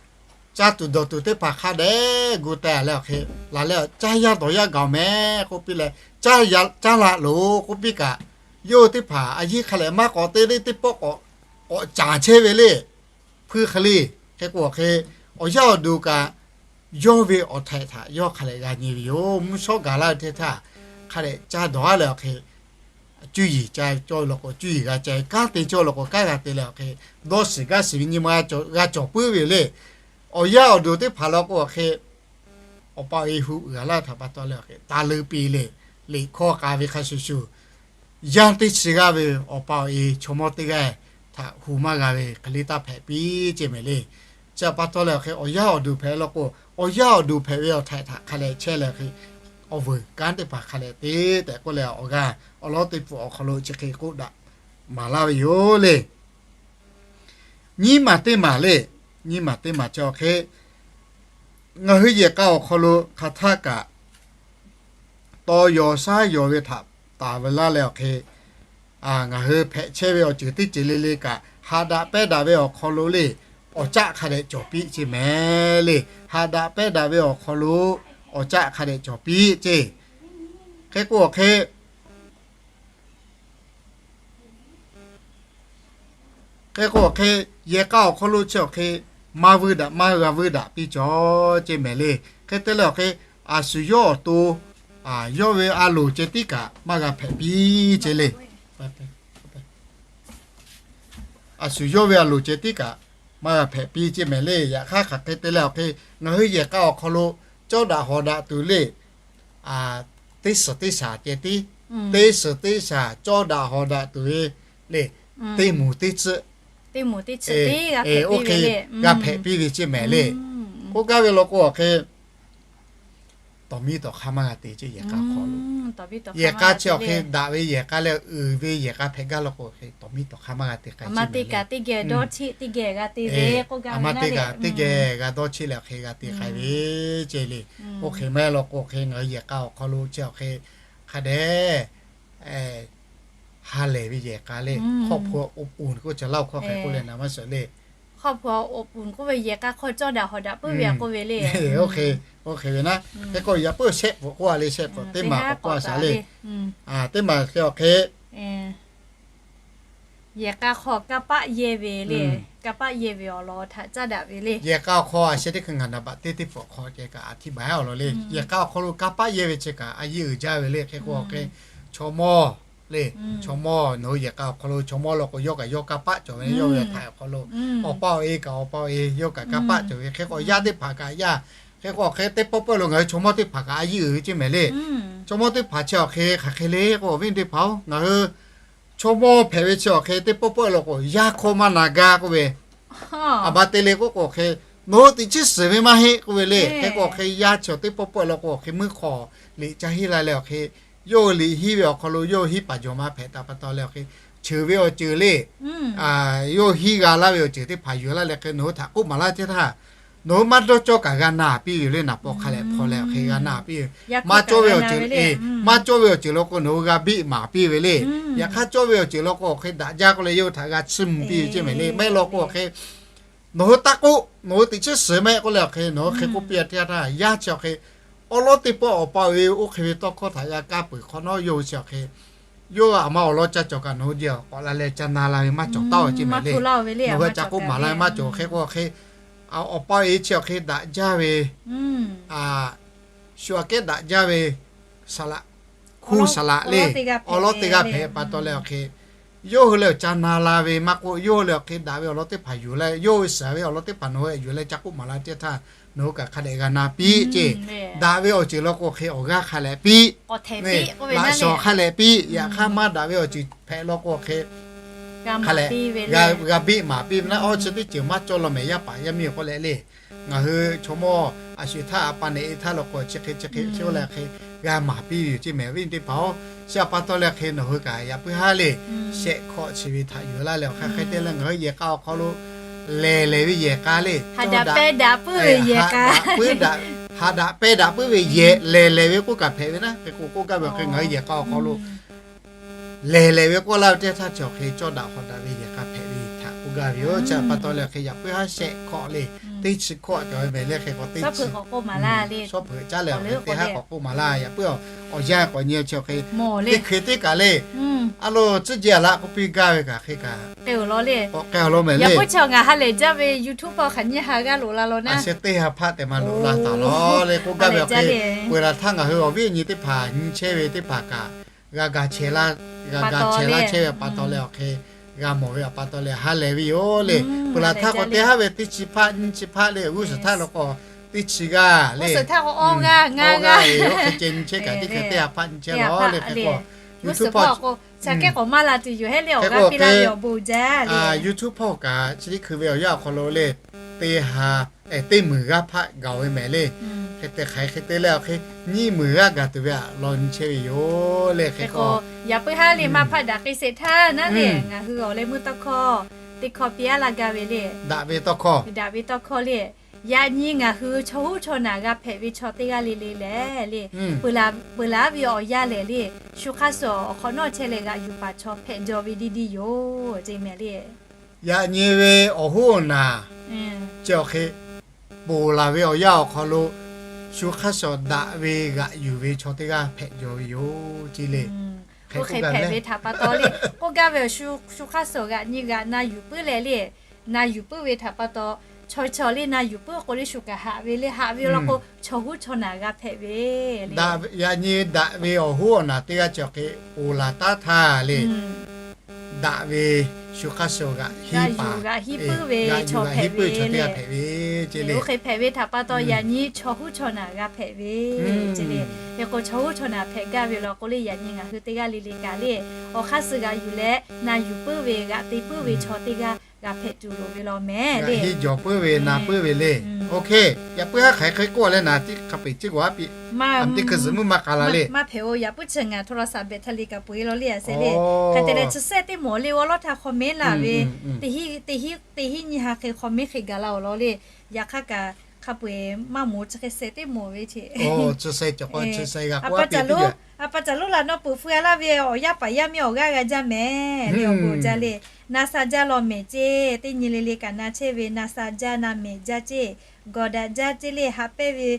caˇ tuˬ dawˬ tuˬ teˇ hpaˍ hk'a dehꞈ gu teh leh awˬ hk'e, laˬ leh caˇ yaˇ dawˬ yaˇ gaˬ-oˬ mehˍ k'oˆ piˇ leh, caˇ laꞈ loˬ k'oˆ piˇ kaꞈ, yawˇ hui teˇ hpaˍ a yiˇ hk'a lehꞈ maˇ k'awꞈ te le, teˇ pawˆ k'awꞈ caˍ chehˇ ve le. Hpuiˇ hk'e le. Hk'e k'o awˬ hk'e, awˬ yanˇ awˬ duˬ kaꞈ yawˇ ve awˬ htaiꞈ htaꞈ yawˇ hk'a lehꞈ g'a nyi ve yoˬ. Mvuhˇ shawˉ gaˬ laˇ ve teˇ htaˇ, hk'a dehꞈ caˇ dawˬ-a leh awˬ hk'e, cuˇ yiˍ ca cawˇ law k'o cuˇ yiˍ g'a ca, kanˉ te cawˇ law k'o kanˉ g'a te leh awˬ hk'e, dawˇ shiˍ gaˇ shiˍ ve nyi ma g'a cawˬ puiˉ ve le. Awˬ yanˇ awˬ duˬ teˇ hpaˍ law k'o awˬ hk'e, awˬ pa awˬ e hu uiˍ g'a laˇ htaꞈ pa taw leh awˬ hk'e, taˍ leuꞈ piˍ le, liꞈ hkawˇ k'a ve hk'a shuˍ shuˍ, yanˇ teˇ chi g'aˇ ve awˬ pa awˬ e chaw mawˇ teˇ g'aˇ htaꞈ hu maˇ g'a ve hk'e le taˇ hpehꞈ piˇ ceˇ mehˍ le. Chi pa taw leh awˬ hk'e, awˬ yanˇ awˬ duˬ hpehꞈ law k'o, awˬ yanˇ awˬ duˬ hpehꞈ ve awˬ htaiꞈ htaꞈ hk'a lehꞈ chehˇ leh awˬ hk'e, awˬ vuiˬ kanˉ teˇ hpaˍ hk'a lehꞈ te tehꞈ k'oˆ leh awˬ g'aˇ awˬ lawˉ teˇ pfuhˍ awˬ hk'aw lo chi hk'e k'oˆ daꞈ maˍ laˇ ve yoˬ le. Nyiˇ maˬ teˇ maˬ le, nyiˇ maˬ teˇ maˬ chi awˬ hk'e, ngaˬ hui yehˬ k'a awˬ hk'aw lo hk'aˬ htaˇ kaꞈ, taw yaw shaˉ yaw ve htaꞈ taˍ ve laˇ leh awˬ hk'e, ngaˬ hui hpehꞈ chehˇ ve awˬ ceuˬ teˇ ceuˬ le le kaꞈ, haꞈ daꞈ pehnˇ daꞈ ve awˬ hk'aw lo le, awˬ caˆ hk'a dehꞈ cawˬ piˇ ceˇ mehˍ le. Haꞈ daꞈ pehnˇ daꞈ ve awˬ hk'aw lo awˬ caˆ hk'a dehꞈ cawˬ piˇ ceˇ. Hk'e k'o awˬ hk'e, Hk'e k'o awˬ hk'e, yehˬ k'a awˬ hk'aw lo chi awˬ hk'e, maˇ vuiˇ daꞈ maˇ g'a vuiˇ daꞈ piˇ cawˬ ceˇ mehˍ le. Hk'e te leh awˬ hk'e, a shu yawˇ awˬ to, yawˇ ve a loˍ ceh tiˉ kaꞈ maˇ g'a hpehꞈ piˇ ceˇ le. A shu yawˇ ve a loˍ ceh tiˉ kaꞈ maˇ g'a hpehꞈ piˇ ceˇ mehˍ le. Yaꞈ hk'aˇ hk'aˬ hk'e te leh awˬ hk'e, ngaˬ hui yehˬ k'a awˬ hk'aw lo cawˇ daꞈ hawˍ daꞈ tuˬ le, teˇ suhˍ teˇ shaˍ ceh tiˉ, teˇ suhˍ teˇ shaˍ cawˇ daꞈ hawˍ daꞈ tuˬ ve le, teˇ moˍ teˇ tcuhˆ, oˇ hk'e g'a hpehꞈ piˇ ve ceˇ mehˍ le. K'oˆ gaˇ ve law k'o awˬ hk'e, tawˍ miˇ tawˍ hk'aˇ maˇ g'a te ceˇ yehˬ k'a hk'aw lo. Yehˬ k'a chi awˬ hk'e daꞈ ve yehˬ k'a leh uiˍ ve yehˬ k'a hpehꞈ gaˇ law k'o awˬ hk'e, tawˍ miˇ tawˍ hk'aˇ maˇ g'a te k'ai ceˇ mehˍ le. Aˬ ma teˇ kaꞈ teˇ geh g'a dawˇ cheˆ leh awˬ hk'e g'a te k'ai ve ceˇ le. Oˇ hk'e maˇ heˆ law k'o awˬ hk'e, ngaˬ hui yehˬ k'a awˬ hk'aw lo chi awˬ hk'e hk'a dehꞈ ha lehˬ ve yehˬ k'a le, hk'awˇ hpu oˇ poˍ k'oˆ ca laˇ-oˬ hk'aw hk'e k'oˆ leh naˍ maˇ shawˍ le. ครอบครัวอบอุ่น k'oˆ ve yehˬ k'a hk'aw cawˇ daꞈ hawˍ daꞈ puiˉ ve a k'oˆ ve le. Oˇ hk'e ve naˉ, hk'e k'o yaꞈ puiˉ shehˆ pfuhˍ k'oˆ a le, shehˆ pfuhˍ teˇ maˬ k'awꞈ k'oˆ a shaˍ le. Teˇ maˬ hk'e awˬ hk'e yehˬ k'a hk'aw kanˇ paˆ yehˇ ve le. Kanˇ paˆ yehˇ ve awˬ lawn htaꞈ caˇ daꞈ ve le. Yehˬ k'a awˬ hk'aw a sheh teˇ hkui ngaˬ naˍ baꞈ teˇ teˇ pfuhˍ hk'aw ceh kaꞈ a htiˇ baˬ a awˬ lawn le. Yehˬ k'a awˬ hk'aw lo kanˇ paˆ yehˇ ve chi kaꞈ a yeˇ uiˍ jaˇ ve le. Hk'e k'o awˬ hk'e chaw mawˇ le, chaw mawˇ nawˬ hui yehˬ k'a awˬ hk'aw lo chaw mawˇ law k'o yawˇ kaꞈ yawˇ kanˇ paˆ cawˬ ve, yawˇ ve htaꞈ awˬ hk'aw lo awˬ pa awˬ e kaꞈ awˬ pa awˬ e yawˇ kaꞈ kanˇ paˆ cawˬ ve. Hk'e k'o yaˇ teˇ hpaˍ kaꞈ yaˇ, hk'e k'o hk'e teˇ pawˆ pawˆ lo ngaˬ hui chaw mawˇ teˇ hpaˍ kaꞈ a yeˇ uiˍ ve ceˇ mehˍ le. Chaw mawˇ teˇ hpaˍ chi awˬ hk'e hk'aˬ hk'e le k'o, awˬ viˉ teˇ hpaˍ-oˬ, ngaˬ hui chaw mawˇ hpehꞈ ve chi awˬ hk'e teˇ pawˆ pawˆ lo k'o yaˇ hkawˇ maˇ na gaˇ k'oˆ ve, a ba te le k'oˆ k'o hk'e, nawˬ hui teꞈ chiˉ suhˍ ve maˇ heˆ k'oˆ ve le. Hk'e k'o hk'e yaˇ chi teˇ pawˆ pawˆ lo k'o hk'e meuˇ hk'aw liꞈ ca hiˉ la leh awˬ hk'e, yawˇ hui liꞈ hiˉ ve awˬ hk'aw lo yawˇ hui hiˉ paˍ jawˬ ma hpehꞈ taˍ pa taw leh awˬ hk'e, cheuˬ ve awˬ ceuˬ le, yawˇ hui hiˉ g'a laˇ ve awˬ ceuˬ teˇ hpaˍ yuˬ laˇ leh hk'e nawˬ hui htaꞈ k'oˆ maˍ laˇ teˇ htaˇ, nawˬ hui maˇ dawˇ cawˇ kaꞈ g'a na piˇ ve le. Naˍ paw hk'a leh hpawˇ leh awˬ hk'e g'a na piˇ ve. Maˇ cawˇ ve awˬ ceuˬ, maˇ cawˇ ve awˬ ceuˬ law k'o nawˬ hui g'a biˆ maˍ piˇ ve le. Yaꞈ hk'aˇ cawˇ ve awˬ ceuˬ law k'o awˬ hk'e daꞈ jaˇ k'oˆ leh yawˇ hui htaꞈ g'a chiˇ mvuh piˇ ve ceˇ mehˍ le. Maˇ heˆ law k'o awˬ hk'e nawˬ hui taˇ k'oˆ, nawˬ hui teꞈ chiˉ suhˍ maˇ heˆ k'oˆ leh awˬ hk'e nawˬ hui hk'e k'oˆ piˇ a teˇ htaˇ, yaˇ chi awˬ hk'e awˉ lawˉ teˇ pawˆ awˬ pa awˬ e oˇ hk'e ve tawˇ hkawˇ htaꞈ g'a kaˇ peuˬ hk'awꞈ nawˉ, yawˇ hui chi awˬ hk'e yawˇ aˬ ma awˬ lawn ca cawˬ kaꞈ nawˬ hui jehˬ k'awꞈ la leh ca na la ve maˇ cawˬ taˉ-oˬ ceˇ mehˍ le. Nawˬ hui ca k'oˆ maˍ la ve maˇ cawˬ. Hk'e k'o awˬ hk'e awˬ pa awˬ e chi awˬ hk'e daꞈ jaˇ ve, shu aꞈ kehˉ daꞈ jaˇ ve saˍ laꞈ, hkuˇ saˍ laꞈ le, awˉ lawˉ teˇ g'aˇ hpehꞈ pa taw leh awˬ hk'e yawˇ hui leh awˬ ca na la ve maˇ k'oˆ, yawˇ hui leh awˬ hk'e daꞈ ve awˬ lawn teˇ hpaˍ yuˬ leh yawˇ hui suhˍ ve awˬ lawn teˇ hpaˍ nawˬ hui yuˬ leh ca k'oˆ maˍ la teˇ htaˇ, nawˬ hui kaꞈ hk'a dehꞈ g'a na piˇ ceˇ. Daꞈ ve awˬ ceuˬ law k'o hk'e awˬ g'aˇ hk'a leh piˇ, laꞈ shawnˍ hk'a leh piˇ. Yaꞈ hk'aˇ maˇ daꞈ ve awˬ ceuˬ hpehꞈ law k'o hk'e hk'a leh g'a biˆ maˍ piˇ ve naˉ, awˬ chi teˇ ceuˬ maˇ cawˇ law mehˍ. Yaˇ paˍ yaˇ miˇ awˬ k'oˆ leh le, ngaˬ hui chaw mawˇ a shu htaˇ a pa nehˬ e htaˇ law k'o chi hk'e chi hk'e chi oˇ leh hk'e g'a maˍ piˇ ve yoˬ ceˇ mehˍ. Awˬ viˉ teˇ hpaˍ-oˬ, chi a pa taw leh hk'e nawˬ hui kaꞈ yaꞈ puiˉ haˉ le, shehˆ hkawˆ chi ve htaꞈ yuˬ laˇ leh awˬ hk'aˇ hk'e te leh ngaˬ hui yehˬ k'a awˬ hk'aw lo lehˬ lehˬ ve yehˬ k'a le, haꞈ daꞈ pehˇ daꞈ puiˉ ve yehˬ k'a, haꞈ daꞈ pehˇ daꞈ puiˉ ve yehˬ lehˬ lehˬ ve k'oˆ kaꞈ hpehꞈ ve naˉ. Hk'e k'o k'oˆ gaˇ ve awˬ hk'e ngaˬ hui yehˬ k'a awˬ hk'aw lo lehˬ lehˬ ve k'oˆ laˇ ve teˇ htaˇ chi awˬ hk'e cawˇ daꞈ hawˍ daꞈ ve yehˬ k'a hpehꞈ ve htaꞈ k'oˆ gaˇ ve yoˬ. Chi a pa taw leh hk'e yaꞈ puiˉ haˉ shehˆ hkawˆ le, teˇ chi hkawˆ cawˬ ve mehˍ le. Hk'e k'o teˇ chi shawˉ hpeuꞈ caˉ leh teˇ haˉ k'awꞈ k'oˆ maˍ laˇ. Yaꞈ puiˉ awˬ yanˇ k'awꞈ nyi chi awˬ hk'e teˇ hkui teˇ kaꞈ le, a lo tcuhˉ jehˬ a laꞈ k'oˆ piˇ gaˇ ve kaꞈ hk'e kaꞈ k'e awˬ lawn le, k'awꞈ k'e awˬ lawn mehˍ le. Yaꞈ puiˉ chi ngaˬ ha lehˬ jaˇ ve YouTube hk'aˬ nyi ha g'a loꞈ la law naˉ, a sheh teˇ ha hpaˆ tehꞈ maˇ loꞈ la taˍ law le k'oˆ gaˇ ve awˬ hk'e, peuˬ laˬ htaˇ ngaˬ hui awˬ viˉ awˬ nyi teˇ hpaˍ nyi chehˇ ve teˇ hpaˍ kaꞈ g'a ga chehˇ laˇ, g'a ga chehˇ laˇ chehˇ ve a pa taw leh awˬ hk'e g'a mawˬ ve a pa taw leh ha lehˬ ve yoˬ le. Peuˬ laˬ htaˇ k'o teˇ haˉ ve teˇ chi hpaˆ nyiˇ chi hpaˆ le, g'uˇ suhˍ htaˇ law k'o teˇ chi g'aˇ le, g'uˇ suhˍ htaˇ k'o awˇ g'aˇ ngaˇ g'aˇ, hk'e ceh nyi chehˇ kaꞈ teˇ hkui teˇ ha hpaˆ nyi chehˇ law le. Hk'e k'o YouTube hpawˇ k'o, ca kehˉ k'awꞈ maˇ la tuˬ yoˬ heˆ le, awˬ g'aˇ piˇ laˇ ve awˬ bon jaˇ le. YouTube hpawˇ kaꞈ chi teˇ hkui ve awˬ yanˇ awˬ hk'aw lo le, teˇ ha teˇ meunˍ g'aˇ hpaˆ gaˬ ve mehˍ le. Hk'e te hk'aˬ hk'e te leh awˬ hk'e nyiˇ meunˍ g'aˇ gaˬ tuˬ ve a lawn nyi chehˇ ve yoˬ le. Hk'e k'o yaꞈ puiˉ haˉ le maˇ hpaˆ daꞈ k'e sheˍ htaˇ naˉ le, ngaˬ hui awˬ leh meuˇ tawˇ hkawˇ teˇ hkawˇ piˇ a laˇ gaˇ ve le. Daꞈ ve tawˇ hkawˇ, daꞈ ve tawˇ hkawˇ le. Yaꞈ nyi ngaˬ hui chaw huˉ chaw naˬ g'a hpehꞈ ve chaw teˇ g'aˇ le le lehˬ le, peuˬ laˬ ve awˬ yanˇ lehˬ le, shu hk'aˇ suhˍ awˬ hk'awꞈ nawˉ chehˇ leh g'aꞈ yuˬ paˍ chaw hpehꞈ jaw ve diˇ diˇ yoˬ ceˇ mehˍ le. Yaꞈ nyi ve awˬ hoˉ awˬ naˬ chi awˬ hk'e ponˬ laˬ ve awˬ yanˇ awˬ hk'aw lo shu hk'aˇ suhˍ daꞈ ve g'aꞈ yuˬ ve chaw teˇ g'aˇ hpehꞈ jaw ve yoˬ ceˇ le. Hk'e hpehꞈ ve htaꞈ pa taw le, k'oˆ gaˇ ve awˬ shu, shu hk'aˇ suhˍ g'aꞈ nyi g'aꞈ na yuˬ puiˉ leh le, na yuˬ puiˉ ve htaꞈ pa taw, chaw chaw le na yuˬ puiˉ k'o le shu kaꞈ haꞈ ve le, haꞈ ve law k'o chaw huˉ chaw naˬ g'a hpehꞈ ve le. Yaꞈ nyi daꞈ ve awˬ hoˉ awˬ naˬ teˇ g'aˇ chi awˬ hk'e ponˬ laˬ taˉ htaˇ le, daꞈ ve shu hk'aˇ suhˍ g'aꞈ hiˉ paˍ, g'aꞈ yuˬ g'aꞈ hiˉ puiˉ ve chaw teˇ g'aˇ hpehꞈ ve ceˇ le. Oˇ hk'e hpehꞈ ve htaꞈ pa taw yaꞈ nyi chaw huˉ chaw naˬ g'a hpehꞈ ve ceˇ le. Hk'e k'o chaw huˉ chaw naˬ hpehꞈ gaˇ ve law k'o le, yaꞈ nyi ngaˬ hui teˇ g'aˇ le le kaꞈ le, awˬ hk'aˇ suhˍ g'aꞈ yuˬ leh na yuˬ puiˉ ve g'aꞈ te puiˉ ve chaw teˇ g'aˇ g'a hpehꞈ tuˬ loˍ ve law mehˍ le. Hiˇ jawˬ puiˉ ve na puiˉ ve le. Oˇ hk'e yaꞈ puiˉ haˉ hk'aˬ hk'e k'oˆ leh naˬ teˇ hk'a peu-eˬ ciˉ g'awˬ haˉ piˇ, a teˇ hkui zuhꞈ mvuhˇ maˇ k'a la le. Maˇ hpehꞈ-oˬ, yaꞈ puiˉ chi ngaˬ hto la saˍ behꞈ htaˇ le kaꞈ peu-eˬ law le a sehˍ le. Hk'e te leh chi sehˆ teˇ mawˬ le awˉ lawˉ htaˇ hk'aw mehˉ laˬ ve, teˇ hiˉ nyi ha hk'e hk'aw mehˉ hk'e gaˬ la-oˬ law le. Yaꞈ hk'aˇ kaꞈ hk'a peu-eˬ maˇ moˍ chi hk'e sheh teˇ moˍ ve ce. A pa caˬ lonˉ, a pa caˬ lonˉ laꞈ naw peuˬ fu-a laˇ ve awˬ yaˇ paˍ yaˇ miˇ awˬ g'aˇ g'a jaˇ mehˍ le awˬ bon jaˇ le. Na sha jaˇ law mehˍ ce. Teˇ nyi le le kaꞈ na chehˇ ve na sha jaˇ na mehˍ jaˇ ce. Gawˬ daꞈ jaˇ ce le. Haꞈ pehnˇ ve,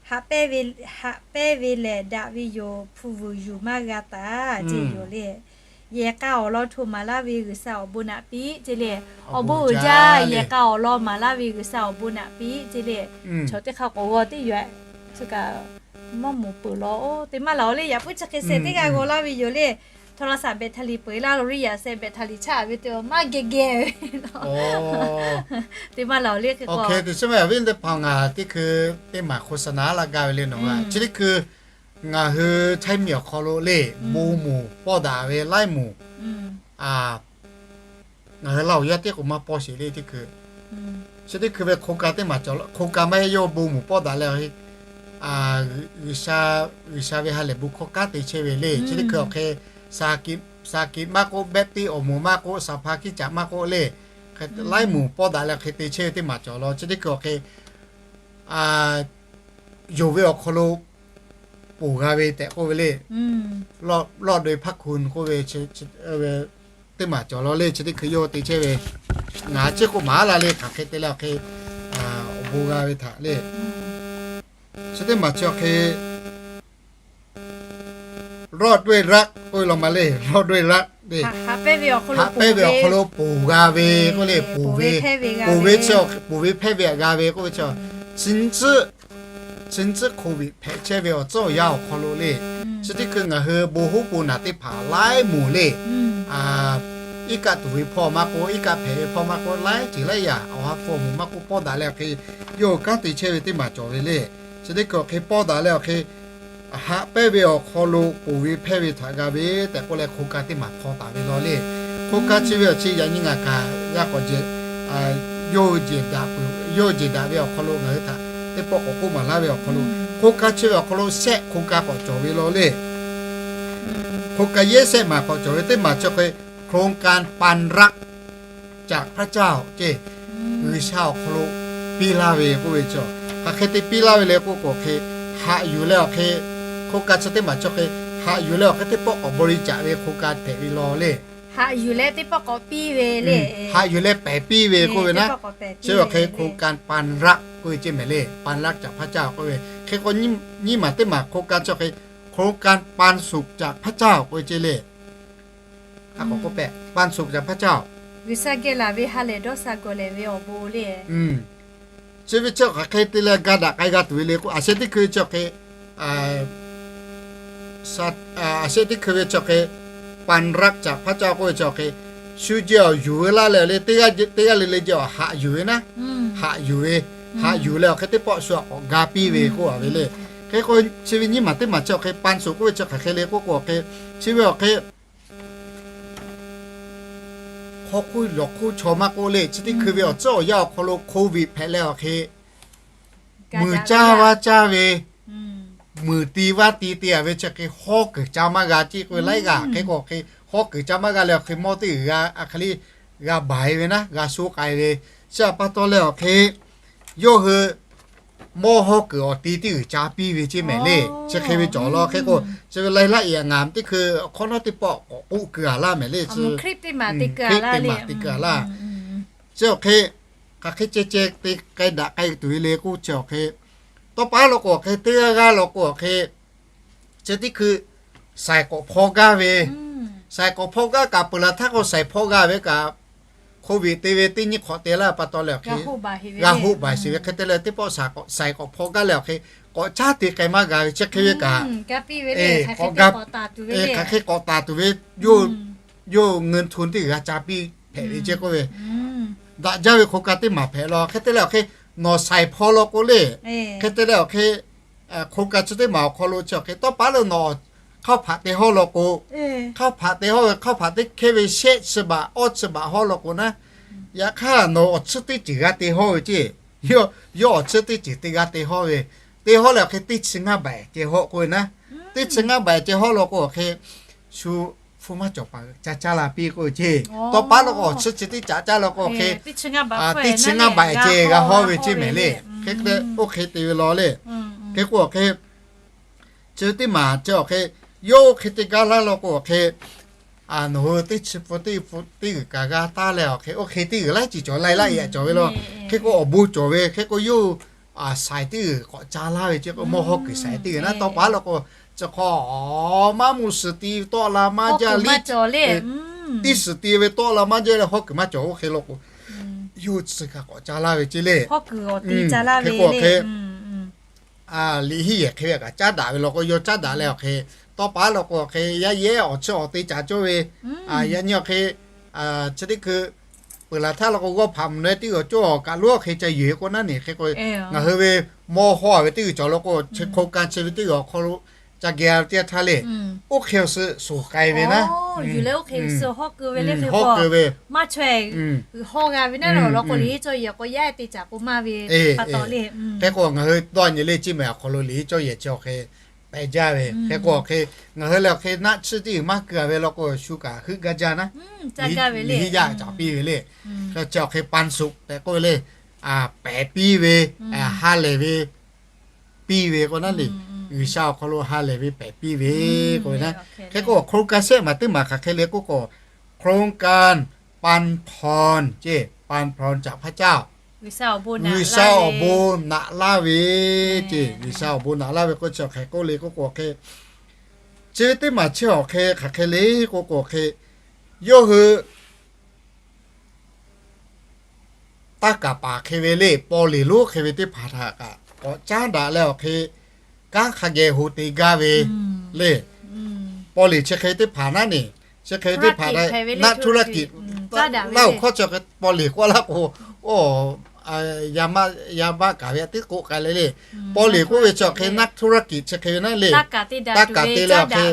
haꞈ pehnˇ ve, haꞈ pehnˇ ve lehˬ daꞈ ve yoˬ. Hpu vuiˬ yuˬ maˇ g'a taˍ ce yoˬ le. Yehˬ k'a awˬ lawn hto maˍ laˇ ve G'uiˬsha awˬ bon naꞈ piˇ ce le. Awˬ bon uiˍ jaˇ. Yehˬ k'a awˬ lawn maˍ laˇ ve G'uiˬsha awˬ bon naꞈ piˇ ce le. Chaw teˇ hk'a k'awꞈ g'aw teˇ yoˬ. Chi kaꞈ maˇ moˍ peuˬ law oˬ, teˇ maˇ laˬ oˬ le. Yaꞈ puiˉ chi hk'e sheh teˇ g'aˇ g'aw laˇ ve yoˬ le. Htawˇ laˇ shaˍ baꞈ htaˇ liꞈ peuˬ laˇ lo riˇ yaꞈ sheh baꞈ htaˇ liꞈ chaˇ ve te maˇ geh geh ve. Teˇ maˇ laˬ oˬ le hk'e k'o, teˇ chi maˇ yaꞈ viˉ teˇ hpaˍ ngaˬ teˇ hkui teˇ maˬ โฆษณา laˇ gaˇ ve le nawˬ. Chi teˇ hkui ngaˬ hui Htaiˇ miˬ awˬ hk'aw lo le bon moˍ pawˇ daꞈ ve laiˉ moˍ, ngaˬ hui Laˇ huˍ yaˇ teˇ k'o maˇ pawˇ sheˍ le teˇ hkui. Chi teˇ hkui ve โครงการ teˇ maˬ cawˬ, โครงการ maˇ heˆ, yawˇ bon moˍ pawˇ daꞈ leh G'uiˬsha, G'uiˬsha ve ha lehˬ bon hkawˇ kanˉ te chehˇ ve le. Chi teˇ hkui awˬ hk'e สหกิจ, สหกิจ maˇ k'oˆ, Baptist awˬ moˍ maˇ k'oˆ, สภาคริสตจักร maˇ k'oˆ le, laiˉ moˍ pawˇ daꞈ leh hk'e te chehˇ ve teˇ maˬ cawˬ law. Chi teˇ hkui awˬ hk'e yonˍ ve awˬ hk'aw lo ponˬ g'a ve tehꞈ k'oˆ ve le. Lawˇ do e hpaˇ hkun k'oˆ ve teˇ maˬ cawˬ law le. Chi teˇ hkui yawˇ te chehˇ ve, ngaˬ chi k'oˆ maˍ la le hk'aˬ hk'e te leh awˬ hk'e awˬ bon g'a ve htaꞈ le. Chi teˇ maˬ chi awˬ hk'e รอดด้วยรัก k'oˆ ve law ma le, รอดด้วยรัก le. Haꞈ pehnˇ ve awˬ hk'aw lo ponˬ g'a ve k'oˆ le, ponˬ ve, ponˬ ve chi, ponˬ ve hpehˇ ve htaꞈ g'a ve k'oˆ ve chi, chi nyi tcuhˉ, chi nyi tcuhˉ โควิด hpehꞈ chehˇ ve awˬ tcuhˉ awˬ yanˇ awˬ hk'aw lo le. Chi teˇ hkui ngaˬ hui bon hoˉ bon naˬ teˇ hpaˍ laiˉ moˍ le. Iˉ kaˆ tuˬ ve hpawˇ maˇ k'oˆ, iˉ kaˆ hpehꞈ ve hpawˇ maˇ k'oˆ, laiˉ ceuˬ laiˉ yaꞈ awˬ ha hpu awˬ moˍ maˇ k'oˆ pawˇ daꞈ leh awˬ hk'e yawˇ hui kanˉ te chehˇ ve teˇ maˬ cawˬ ve le. Chi teˇ hkui awˬ hk'e pawˇ daꞈ leh awˬ hk'e haꞈ pehnˇ ve awˬ hk'aw lo ponˬ ve hpehˇ ve htaꞈ g'a ve tehꞈ k'oˆ leh โครงการ teˇ maˬ hpaw taˍ ve law le. โครงการ chi ve awˬ chi yaꞈ nyi ngaˬ kaꞈ g'a k'awꞈ jehˬ, yawˇ hui jehˬ daꞈ peuˬ, yawˇ hui jehˬ daꞈ ve awˬ hk'aw lo ngaˬ hui htaꞈ teˇ pawˆ k'awꞈ k'oˆ maˍ laˇ ve awˬ hk'aw lo, โครงการ chi ve awˬ hk'aw lo shehˆ โครงการ k'awꞈ cawˬ ve law le. โครงการ yehˉ shehˆ maˬ k'awꞈ cawˬ ve teˇ maˬ chi hk'e โครงการ ปันรักจากพระเจ้า ce, G'uiˬsha awˬ hk'aw lo piˇ laˇ ve k'oˆ ve chi, hk'aˬ hk'e te piˇ laˇ ve le k'oˆ k'o hk'e, haꞈ yuˬ leh awˬ hk'e, โครงการ chi teˇ maˬ chi hk'e, haꞈ yuˬ leh awˬ hk'e teˇ pawˆ k'awꞈ บริจาค ve โครงการ hpehꞈ ve law le. Haꞈ yuˬ leh teˇ pawˆ k'awꞈ piˇ ve le. Haꞈ yuˬ leh pehˬ piˇ ve k'oˆ ve naˉ. Chi awˬ hk'e โครงการ ปันรัก k'oˆ ve ce mehˍ le, ปันรักจากพระเจ้า k'oˆ ve. Hk'e k'o nyiˇ maˬ teˇ maˬ โครงการ chi hk'e โครงการ ปันสุขจากพระเจ้า k'oˆ ve ce le. Hk'a k'awꞈ k'oˆ pehꞈ, ปันสุขจากพระเจ้า G'uiˬsha geh laˬ ve ha lehˬ dawˇ sha gawˬ lehˬ ve awˬ bon le. Chi ve chi hk'aˬ hk'e te leh ga daꞈ k'ai g'a tuˬ ve le k'o, a shehˆ teˇ hkui ve chi hk'e, a shehˆ teˇ hkui ve chi hk'e, ปันรักจากพระเจ้า k'oˆ ve chi hk'e, shu jehˬ awˬ yuˬ ve laˇ leh le, teˇ g'aˇ le le jehˬ awˬ haꞈ yuˬ ve naˉ, haꞈ yuˬ ve, haꞈ yuˬ leh awˬ hk'e teˇ pawˆ shu a k'awꞈ ga piˇ ve k'oˆ a ve le. Hk'e k'o chi ve nyiˇ maˬ teˇ maˬ chi hk'e ปันสุข k'oˆ ve chi hk'aˬ hk'e le k'oˆ k'o awˬ hk'e, chi ve awˬ hk'e hk'aw hk'oˆ lawˬ hk'oˆ chaw maˇ k'oˆ le, chi teˇ hkui ve awˬ tcuhˉ awˬ yanˇ awˬ hk'aw lo โควิด hpehꞈ leh awˬ hk'e, muiˬ caˇ vaˇ caˇ ve, muiˬ ti vaˇ ti te a ve chi hk'e hawˉ kuiˬ ca maˇ g'a ce k'oˆ ve laiˉ g'aˇ hk'e k'o hk'e, hawˉ kuiˬ ca maˇ g'a leh awˬ hk'e mawˇ teˇ g'uiˬ g'a a hk'e le g'a baiˬ ve naˉ, g'a sho k'ai ve. Chi a pa taw leh awˬ hk'e yawˇ hui mawˇ hawˉ kuiˬ awˬ ti teˇ g'uiˬ ca piˇ ve ce mehˍ le. Chi hk'e ve cawˬ law hk'e k'o, chi ve laiˉ laˆ e ngaˬ teˇ hkui hk'awꞈ nawˉ teˇ pawˆ k'awꞈ k'oˆ keu a laˇ mehˍ le. Hkriꞈ teˇ maˬ te keu a laˇ. Chi awˬ hk'e hk'aˬ hk'e ceh ceh te k'ai daꞈ k'ai tuˬ ve le k'oˆ chi awˬ hk'e, tawˇ pa law k'o awˬ hk'e, teˇ g'aˇ g'aˇ law k'o awˬ hk'e, chi teˇ hkui shaiˍ k'awꞈ hpaw gaˇ ve, shaiˍ k'awꞈ hpaw gaˇ kaꞈ peuˬ laˬ htaˇ k'o shaiˍ hpaw g'a ve kaꞈ, โควิด te ve teˇ nyiˇ hk'awꞈ te laˇ pa taw leh awˬ hk'e g'a hoˆ baiˬ sheˍ ve hk'e te leh teˇ pawˆ shaiˍ k'awꞈ hpaw gaˇ leh awˬ hk'e k'awꞈ caˉ te k'ai maˇ g'a ve chi hk'e ve kaꞈ, k'awꞈ ga, hk'aˬ hk'e k'awꞈ taˍ tuˬ ve, yawˇ เงินทุน teˇ g'uiˬ g'a ca piˇ hpehꞈ ve ce k'oˆ ve, daꞈ jaˇ ve โครงการ teˇ maˬ hpehꞈ law hk'e te leh awˬ hk'e, nawˬ shaiˍ hpaw law k'o le, hk'e te leh awˬ hk'e โครงการ chi teˇ maˬ awˬ hk'aw lo chi awˬ hk'e tawˇ pa leh nawˬ hk'aoˇ hpaꞈ te hawˇ law k'o, hk'aoˇ hpaꞈ te hawˇ ve hk'aoˇ hpaꞈ teˇ hkehˇ ve shehˆ chi baꞈ awˇ chi baꞈ hawˇ law k'o naˉ, yaꞈ hk'aˇ nawˬ awˬ tsuhˇ teˇ ceuˬ g'a te hawˇ ve ce. Yawˇ awˬ tsuhˇ teˇ ceuˬ te g'a te hawˇ ve, te hawˇ leh awˬ hk'e teˇ chi ngaˇ baꞈ ceh hawˇ k'oˆ ve naˉ, teˇ chi ngaˇ baꞈ ceh hawˇ law k'o awˬ hk'e shu maˇ cawˬ paˍ caˇ caˇ la piˇ k'oˆ ve ceˇ. Tawˇ paˉ lo k'o, chi chi teˇ caꞈ caˇ la k'o hk'e, teˇ chi ngaˇ baꞈ ceh g'a hawˇ ve ceˇ mehˍ le. Hk'e k'o, oˇ hk'e te ve law le. Hk'e k'o hk'e, chi teˇ maˬ chi awˬ hk'e, yawˇ oˇ hk'e te gaˇ laˇ law k'o awˬ hk'e, nawˬ hui teˇ chi pu teˇ pu teˇ g'uiˬ kaꞈ g'a taˇ leh awˬ hk'e, oˇ hk'e teˇ g'uiˬ laiˉ ceuˬ cawˬ laiˉ laiˉ yaꞈ cawˬ ve law. Hk'e k'o, awˬ bon cawˬ ve hk'e k'o, yawˇ saiˍ teˇ g'uiˬ k'awꞈ ca laˇ ve ceˇ k'o, mawˇ hawˇ kuiˬ saiˍ teˇ g'uiˬ naˉ tawˇ paˉ lo k'o, chi hk'aw maˇ mvuhˇ suhˍ ti ve tawˆ la maˇ jaˇ le. Tiˇ suhˍ ti ve tawˆ la maˇ jaˇ leh hawˇ kuiˬ maˇ cawˬ oˇ hk'e lo k'o, yawˇ chi kaꞈ k'awꞈ ca laˇ ve ceˇ le. Hk'e k'o hk'e, liꞈ henˇ yehˬ hk'e ve kaꞈ caˉ daꞈ ve law k'o, yawˇ caˉ daꞈ leh awˬ hk'e, tawˇ paˉ lo k'o awˬ hk'e, yaˇ yehˉ awˬ chi awˬ te caˍ cawˇ ve, yaꞈ nyi awˬ hk'e, chi teˇ hkui peuˬ laˬ htaˇ lo k'o, g'awˇ hpaꞈ mvuhˬ leh teˇ g'uiˬ cawˇ kaꞈ lonˉ hk'e ca yuˬ e k'o naˉ neˬ hk'e k'o, ngaˬ hui ve mawˇ hawˇ ve teˇ g'uiˬ cawˬ lo k'o, chi hk'oˆ ka chi ve teˇ g'uiˬ awˬ hk'aw lo ca geh teˇ htaˇ le, oˇ hk'e awˬ suh suhˍ k'ai ve naˉ, hawˇ kuiˬ ve, maˇ chaweh g'uiˬ hawˇ g'a ve naˉ lo k'o, liꞈ henˇ cawˇ yehˬ k'o yaˇ te caˍ k'o maˇ ve, hk'e k'o ngaˬ hui dawˇ nyi le ceˇ mehˍ awˬ hk'aw lo liꞈ henˇ cawˇ yehˬ chi awˬ hk'e pehꞈ jaˇ ve. Hk'e k'o awˬ hk'e, ngaˬ hui leh awˬ hk'e naˆ tsuhˇ tiˉ maˇ keu a ve law k'o, shu kaꞈ heuˆ gaˇ jaˇ naˉ, liꞈ henˇ yaˇ caˍ piˇ ve le. Chi awˬ hk'e pan suhˍ tehꞈ k'oˆ ve le, pehꞈ piˇ ve, ha lehˬ ve piˇ ve k'o naˉ le, G'uiˬsha awˬ hk'aw lo ha lehˬ ve pehꞈ piˇ ve k'oˆ ve naˉ. Hk'e k'o, โครงการ เสร็จ maˬ teˇ maˬ hk'aˬ hk'e le k'oˆ k'o, โครงการ ปันพร ceˇ, ปันพร จากพระเจ้า G'uiˬsha awˬ bon naꞈ laˇ ve ceˇ, G'uiˬsha awˬ bon naꞈ laˇ ve k'oˆ chi awˬ hk'e k'oˆ le k'oˆ k'o hk'e, chi ve teˇ maˬ chi awˬ hk'e hk'aˬ hk'e le k'oˆ k'o hk'e, yawˇ hui taˇ kaˍ paˍ hk'e ve le, paw liˍ lonˉ hk'e ve teˇ hpaˍ htaꞈ kaꞈ k'awꞈ caˉ daꞈ leh awˬ hk'e, kanˉ hk'a geh ho te gaˇ ve le. Paw liˍ chi hk'e ve teˇ hpaˍ naˉ neˬ, chi hk'e ve teˇ hpaˍ naˉ ธุรกิจ laˇ oˬ hkawˇ chi paw liˍ k'oˆ laˇ k'o, o, yaˇ maˆ kaˍ ve teˇ k'oˆ k'ai leh le. Paw liˍ k'oˆ ve chi awˬ hk'e naˉ ธุรกิจ chi hk'e ve naˉ le. Taˇ kaˍ te leh awˬ hk'e,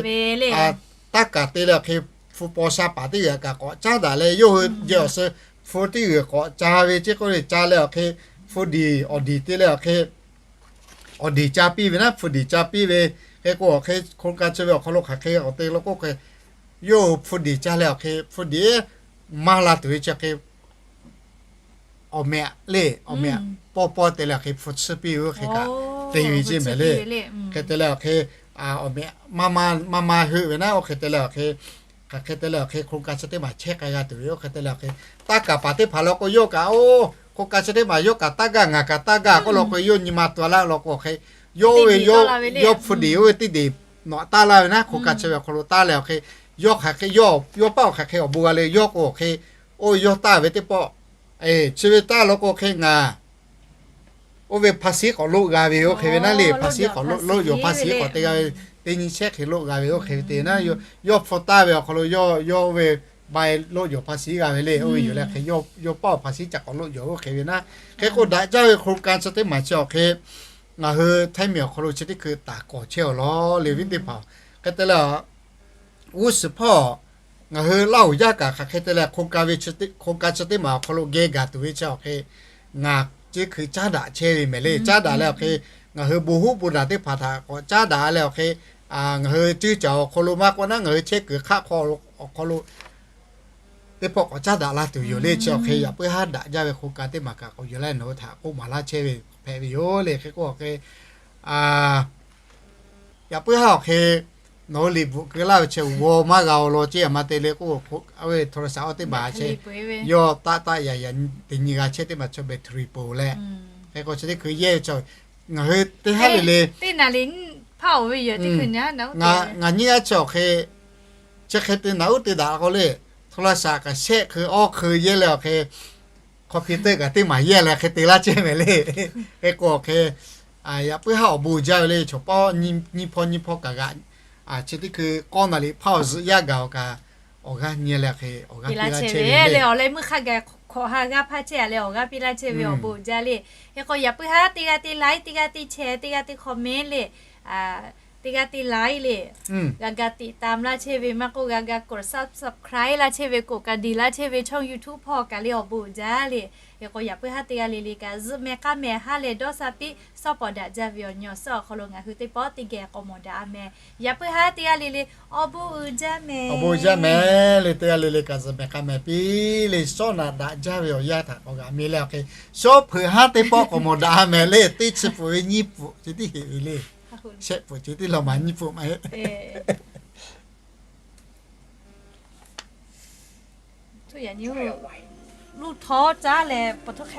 taˇ kaˍ te leh awˬ hk'e, hpu paw sha paˍ teˇ g'uiˬ kaꞈ k'awꞈ caˉ daꞈ leh, yawˇ hui jehˬ awˬ suh hpu teˇ g'uiˬ k'awꞈ ca ve ceˇ k'oˆ ve, ca leh awˬ hk'e, hpu diˍ awˬ diˍ te leh awˬ hk'e, awˬ diˍ ca piˇ ve naˉ, hpu diˍ ca piˇ ve. Hk'e k'o awˬ hk'e โครงการ chi ve awˬ hk'aw lo hk'aˬ hk'e awˬ te lo k'oˆ hk'e, yawˇ hui hpu diˍ ca leh awˬ hk'e, hpu diˍ maˇ la tuˬ ve chi hk'e awˬ mehꞈ le, awˬ mehꞈ pawˇ pawˇ te leh awˬ hk'e hpu tsuhˇ piˇ ve oˇ hk'e kaꞈ te ve ceˇ mehˍ le. Hk'e te leh awˬ hk'e, awˬ mehꞈ maˇ maˇ heuˆ ve naˉ, oˇ hk'e te leh awˬ hk'e, hk'aˬ hk'e te leh awˬ hk'e โครงการ chi teˇ maˬ chehˇ k'ai g'a tuˬ ve oˇ hk'e te leh awˬ hk'e, taˇ kaˍ paˍ teˇ hpaˍ law k'o, yawˇ kaꞈ oˇ โครงการ chi teˇ maˬ yawˇ kaꞈ taˇ gaˇ ngaˬ kaꞈ taˇ gaˇ k'oˆ law k'o, yawˇ nyi ma taw laˇ law k'o hk'e, yawˇ ve yawˇ hpu diˍ oˇ ve teˇ deˬ nawꞈ taˇ laˇ ve naˉ, โครงการ chi ve awˬ hk'aw lo taˇ leh awˬ hk'e, yawˇ hk'aˬ hk'e yawˇ yawˇ paˆ awˬ hk'aˬ hk'e awˬ bon g'a le, yawˇ k'o awˬ hk'e, oˇ yawˇ taˇ ve teˇ pawˆ, chi ve taˇ law k'o hk'e ngaˬ oˇ ve hpa siˉ k'awꞈ loˆ g'a ve oˇ hk'e ve naˉ le, hpa siˉ k'awꞈ loˆ loˆ yawˬ hpa siˉ k'awꞈ te g'a ve, teˇ nyi shehˉ hk'e loˆ g'a ve oˇ hk'e ve te naˉ, yawˇ hpu taˇ ve awˬ hk'aw lo yawˇ yawˇ oˇ ve bai loˆ yawˬ hpa siˉ g'a ve le. Oˇ ve yoˬ leh hk'e yawˇ paˆ awˬ hpa siˉ ca k'awꞈ loˆ yawˬ oˇ hk'e ve naˉ. Hk'e k'o daꞈ jaˇ ve โครงการ chi teˇ maˬ chi awˬ hk'e, ngaˬ hui htaiˇ miˬ awˬ hk'aw lo chi teˇ hkui taˍ kawˍ chehˇ awˬ law le viˉ teˇ hpaˍ. Hk'e te leh, g'uˇ suhˍ hpawˇ ngaˬ hui Laˇ huˍ yaˇ kaꞈ hk'aˬ hk'e te leh โครงการ ve, โครงการ chi teˇ maˬ awˬ hk'aw lo geh gaˬ tuˬ ve chi awˬ hk'e, ngaˬ chi hkui caˉ daꞈ chehˇ ve mehˍ le. Caˉ daꞈ leh awˬ hk'e, ngaˬ hui bon huˉ bon daꞈ teˇ hpaˍ htaꞈ k'awꞈ caˉ daꞈ leh awˬ hk'e, ngaˬ hui ceuˇ caˬ awˬ hk'aw lo maˇ k'oˆ naˉ, ngaˬ hui chehˇ kuiˬ hk'aˆ hk'aw awˬ hk'aw lo teˇ pawˆ k'awꞈ caˉ daꞈ la tuˬ yoˬ le. Chi awˬ hk'e yaꞈ puiˉ haˉ daꞈ jaˇ ve โครงการ teˇ maˬ kaꞈ k'awꞈ yuˬ laˇ nawˬ hui htaꞈ k'oˆ maˍ laˇ chehˇ ve hpehꞈ ve yoˬ le. Hk'e k'o awˬ hk'e, yaꞈ puiˉ haˉ awˬ hk'e, nawˬ hui liꞈ bvuhꞈ keu laˇ ve chi g'aw maˇ g'a awˬ lawn ceˇ, a ma te le k'o, oˇ ve โทรศัพท์ oˇ teˇ maˬ chi, yawˇ taˆ taˆ yaꞈ yaꞈ teˇ nyi g'a chehˇ teˇ maˬ chaw battery peuˬ leh, hk'e k'o chi teˇ hkui yehˇ ve chaw, ngaˬ hui teˇ haˉ le le, ngaˬ nyi g'a chi awˬ hk'e, chi hk'e te naˍ uˉ te daꞈ k'o le, โทรศัพท์ kaꞈ shehˆ hkui awˇ hkui yehˇ leh awˬ hk'e, computer kaꞈ teˇ maˬ yehˇ leh hk'e te laˇ chehˇ mehˍ le. Hk'e k'o awˬ hk'e, yaꞈ puiˉ haˉ awˬ bon jaˇ ve le. Chaw pawˆ nyi hpawˇ nyi hpawˇ kaꞈ g'aꞈ, chi teˇ hkui k'awˇ naˍ liꞈ hpaˇ awˬ zuhꞈ yaˇ gaˬ awˬ kaꞈ, awˬ g'aˇ nyi leh hk'e awˬ g'aˇ piˇ laˇ chehˇ ve le. Awˬ leh meuˇ hk'a gaˬ hk'awꞈ ha g'aˇ hpaˇ chehˇ a leh awˬ g'aˇ piˇ laˇ chehˇ ve awˬ bon jaˇ le. Hk'e k'o yaꞈ puiˉ haˉ teˇ g'aˇ teˇ like, teˇ g'aˇ teˇ share, teˇ g'aˇ teˇ comment le, Teˇ g'aˇ te laiˉ le, g'a ga tiꞈ tam laˇ chehˇ ve maˇ k'oˆ, g'a ga กด subscribe laˇ chehˇ ve, กดกระดิ่ง laˇ chehˇ ve ช่อง YouTube hpawˇ kaꞈ le awˬ bon uiˍ jaˇ le. Hk'e k'o yaꞈ puiˉ haˉ teˇ g'aˇ le le kaꞈ zuhꞈ mehˍ k'aˇ mehˍ haˉ leh dawˇ sha piˇ, suhˉ pawˍ daꞈ jaˇ ve awˬ nyi awˬ suhˉ awˬ hk'aw lo ngaˬ hui teˇ pawˆ teˇ geh k'awꞈ mawˬ daꞈ a mehˍ. Yaꞈ puiˉ haˉ teˇ g'aˇ le le awˬ bon uiˍ jaˇ mehˍ. Awˬ bon uiˍ jaˇ mehˍ le, teˇ g'aˇ le le kaꞈ zuhꞈ mehˍ k'aˇ mehˍ piˇ le, suhˉ naꞈ daꞈ jaˇ ve awˬ yanˇ htaꞈ k'awꞈ g'aꞈ mi leh awˬ hk'e, shawˉ hpeuꞈ haˉ teˇ pawˆ k'awꞈ mawˬ daꞈ a mehˍ le. Teˇ chi pfuhˍ ve nyiˇ pfuhˍ chi tiˉ heꞈ ve le. Shehˆ pfuhˍ chi tiˉ law maˍ, nyiˇ pfuhˍ maˇ heˆ. Tuˇ yaꞈ nyi luˇ htawˇ caˉ leh pa htawˇ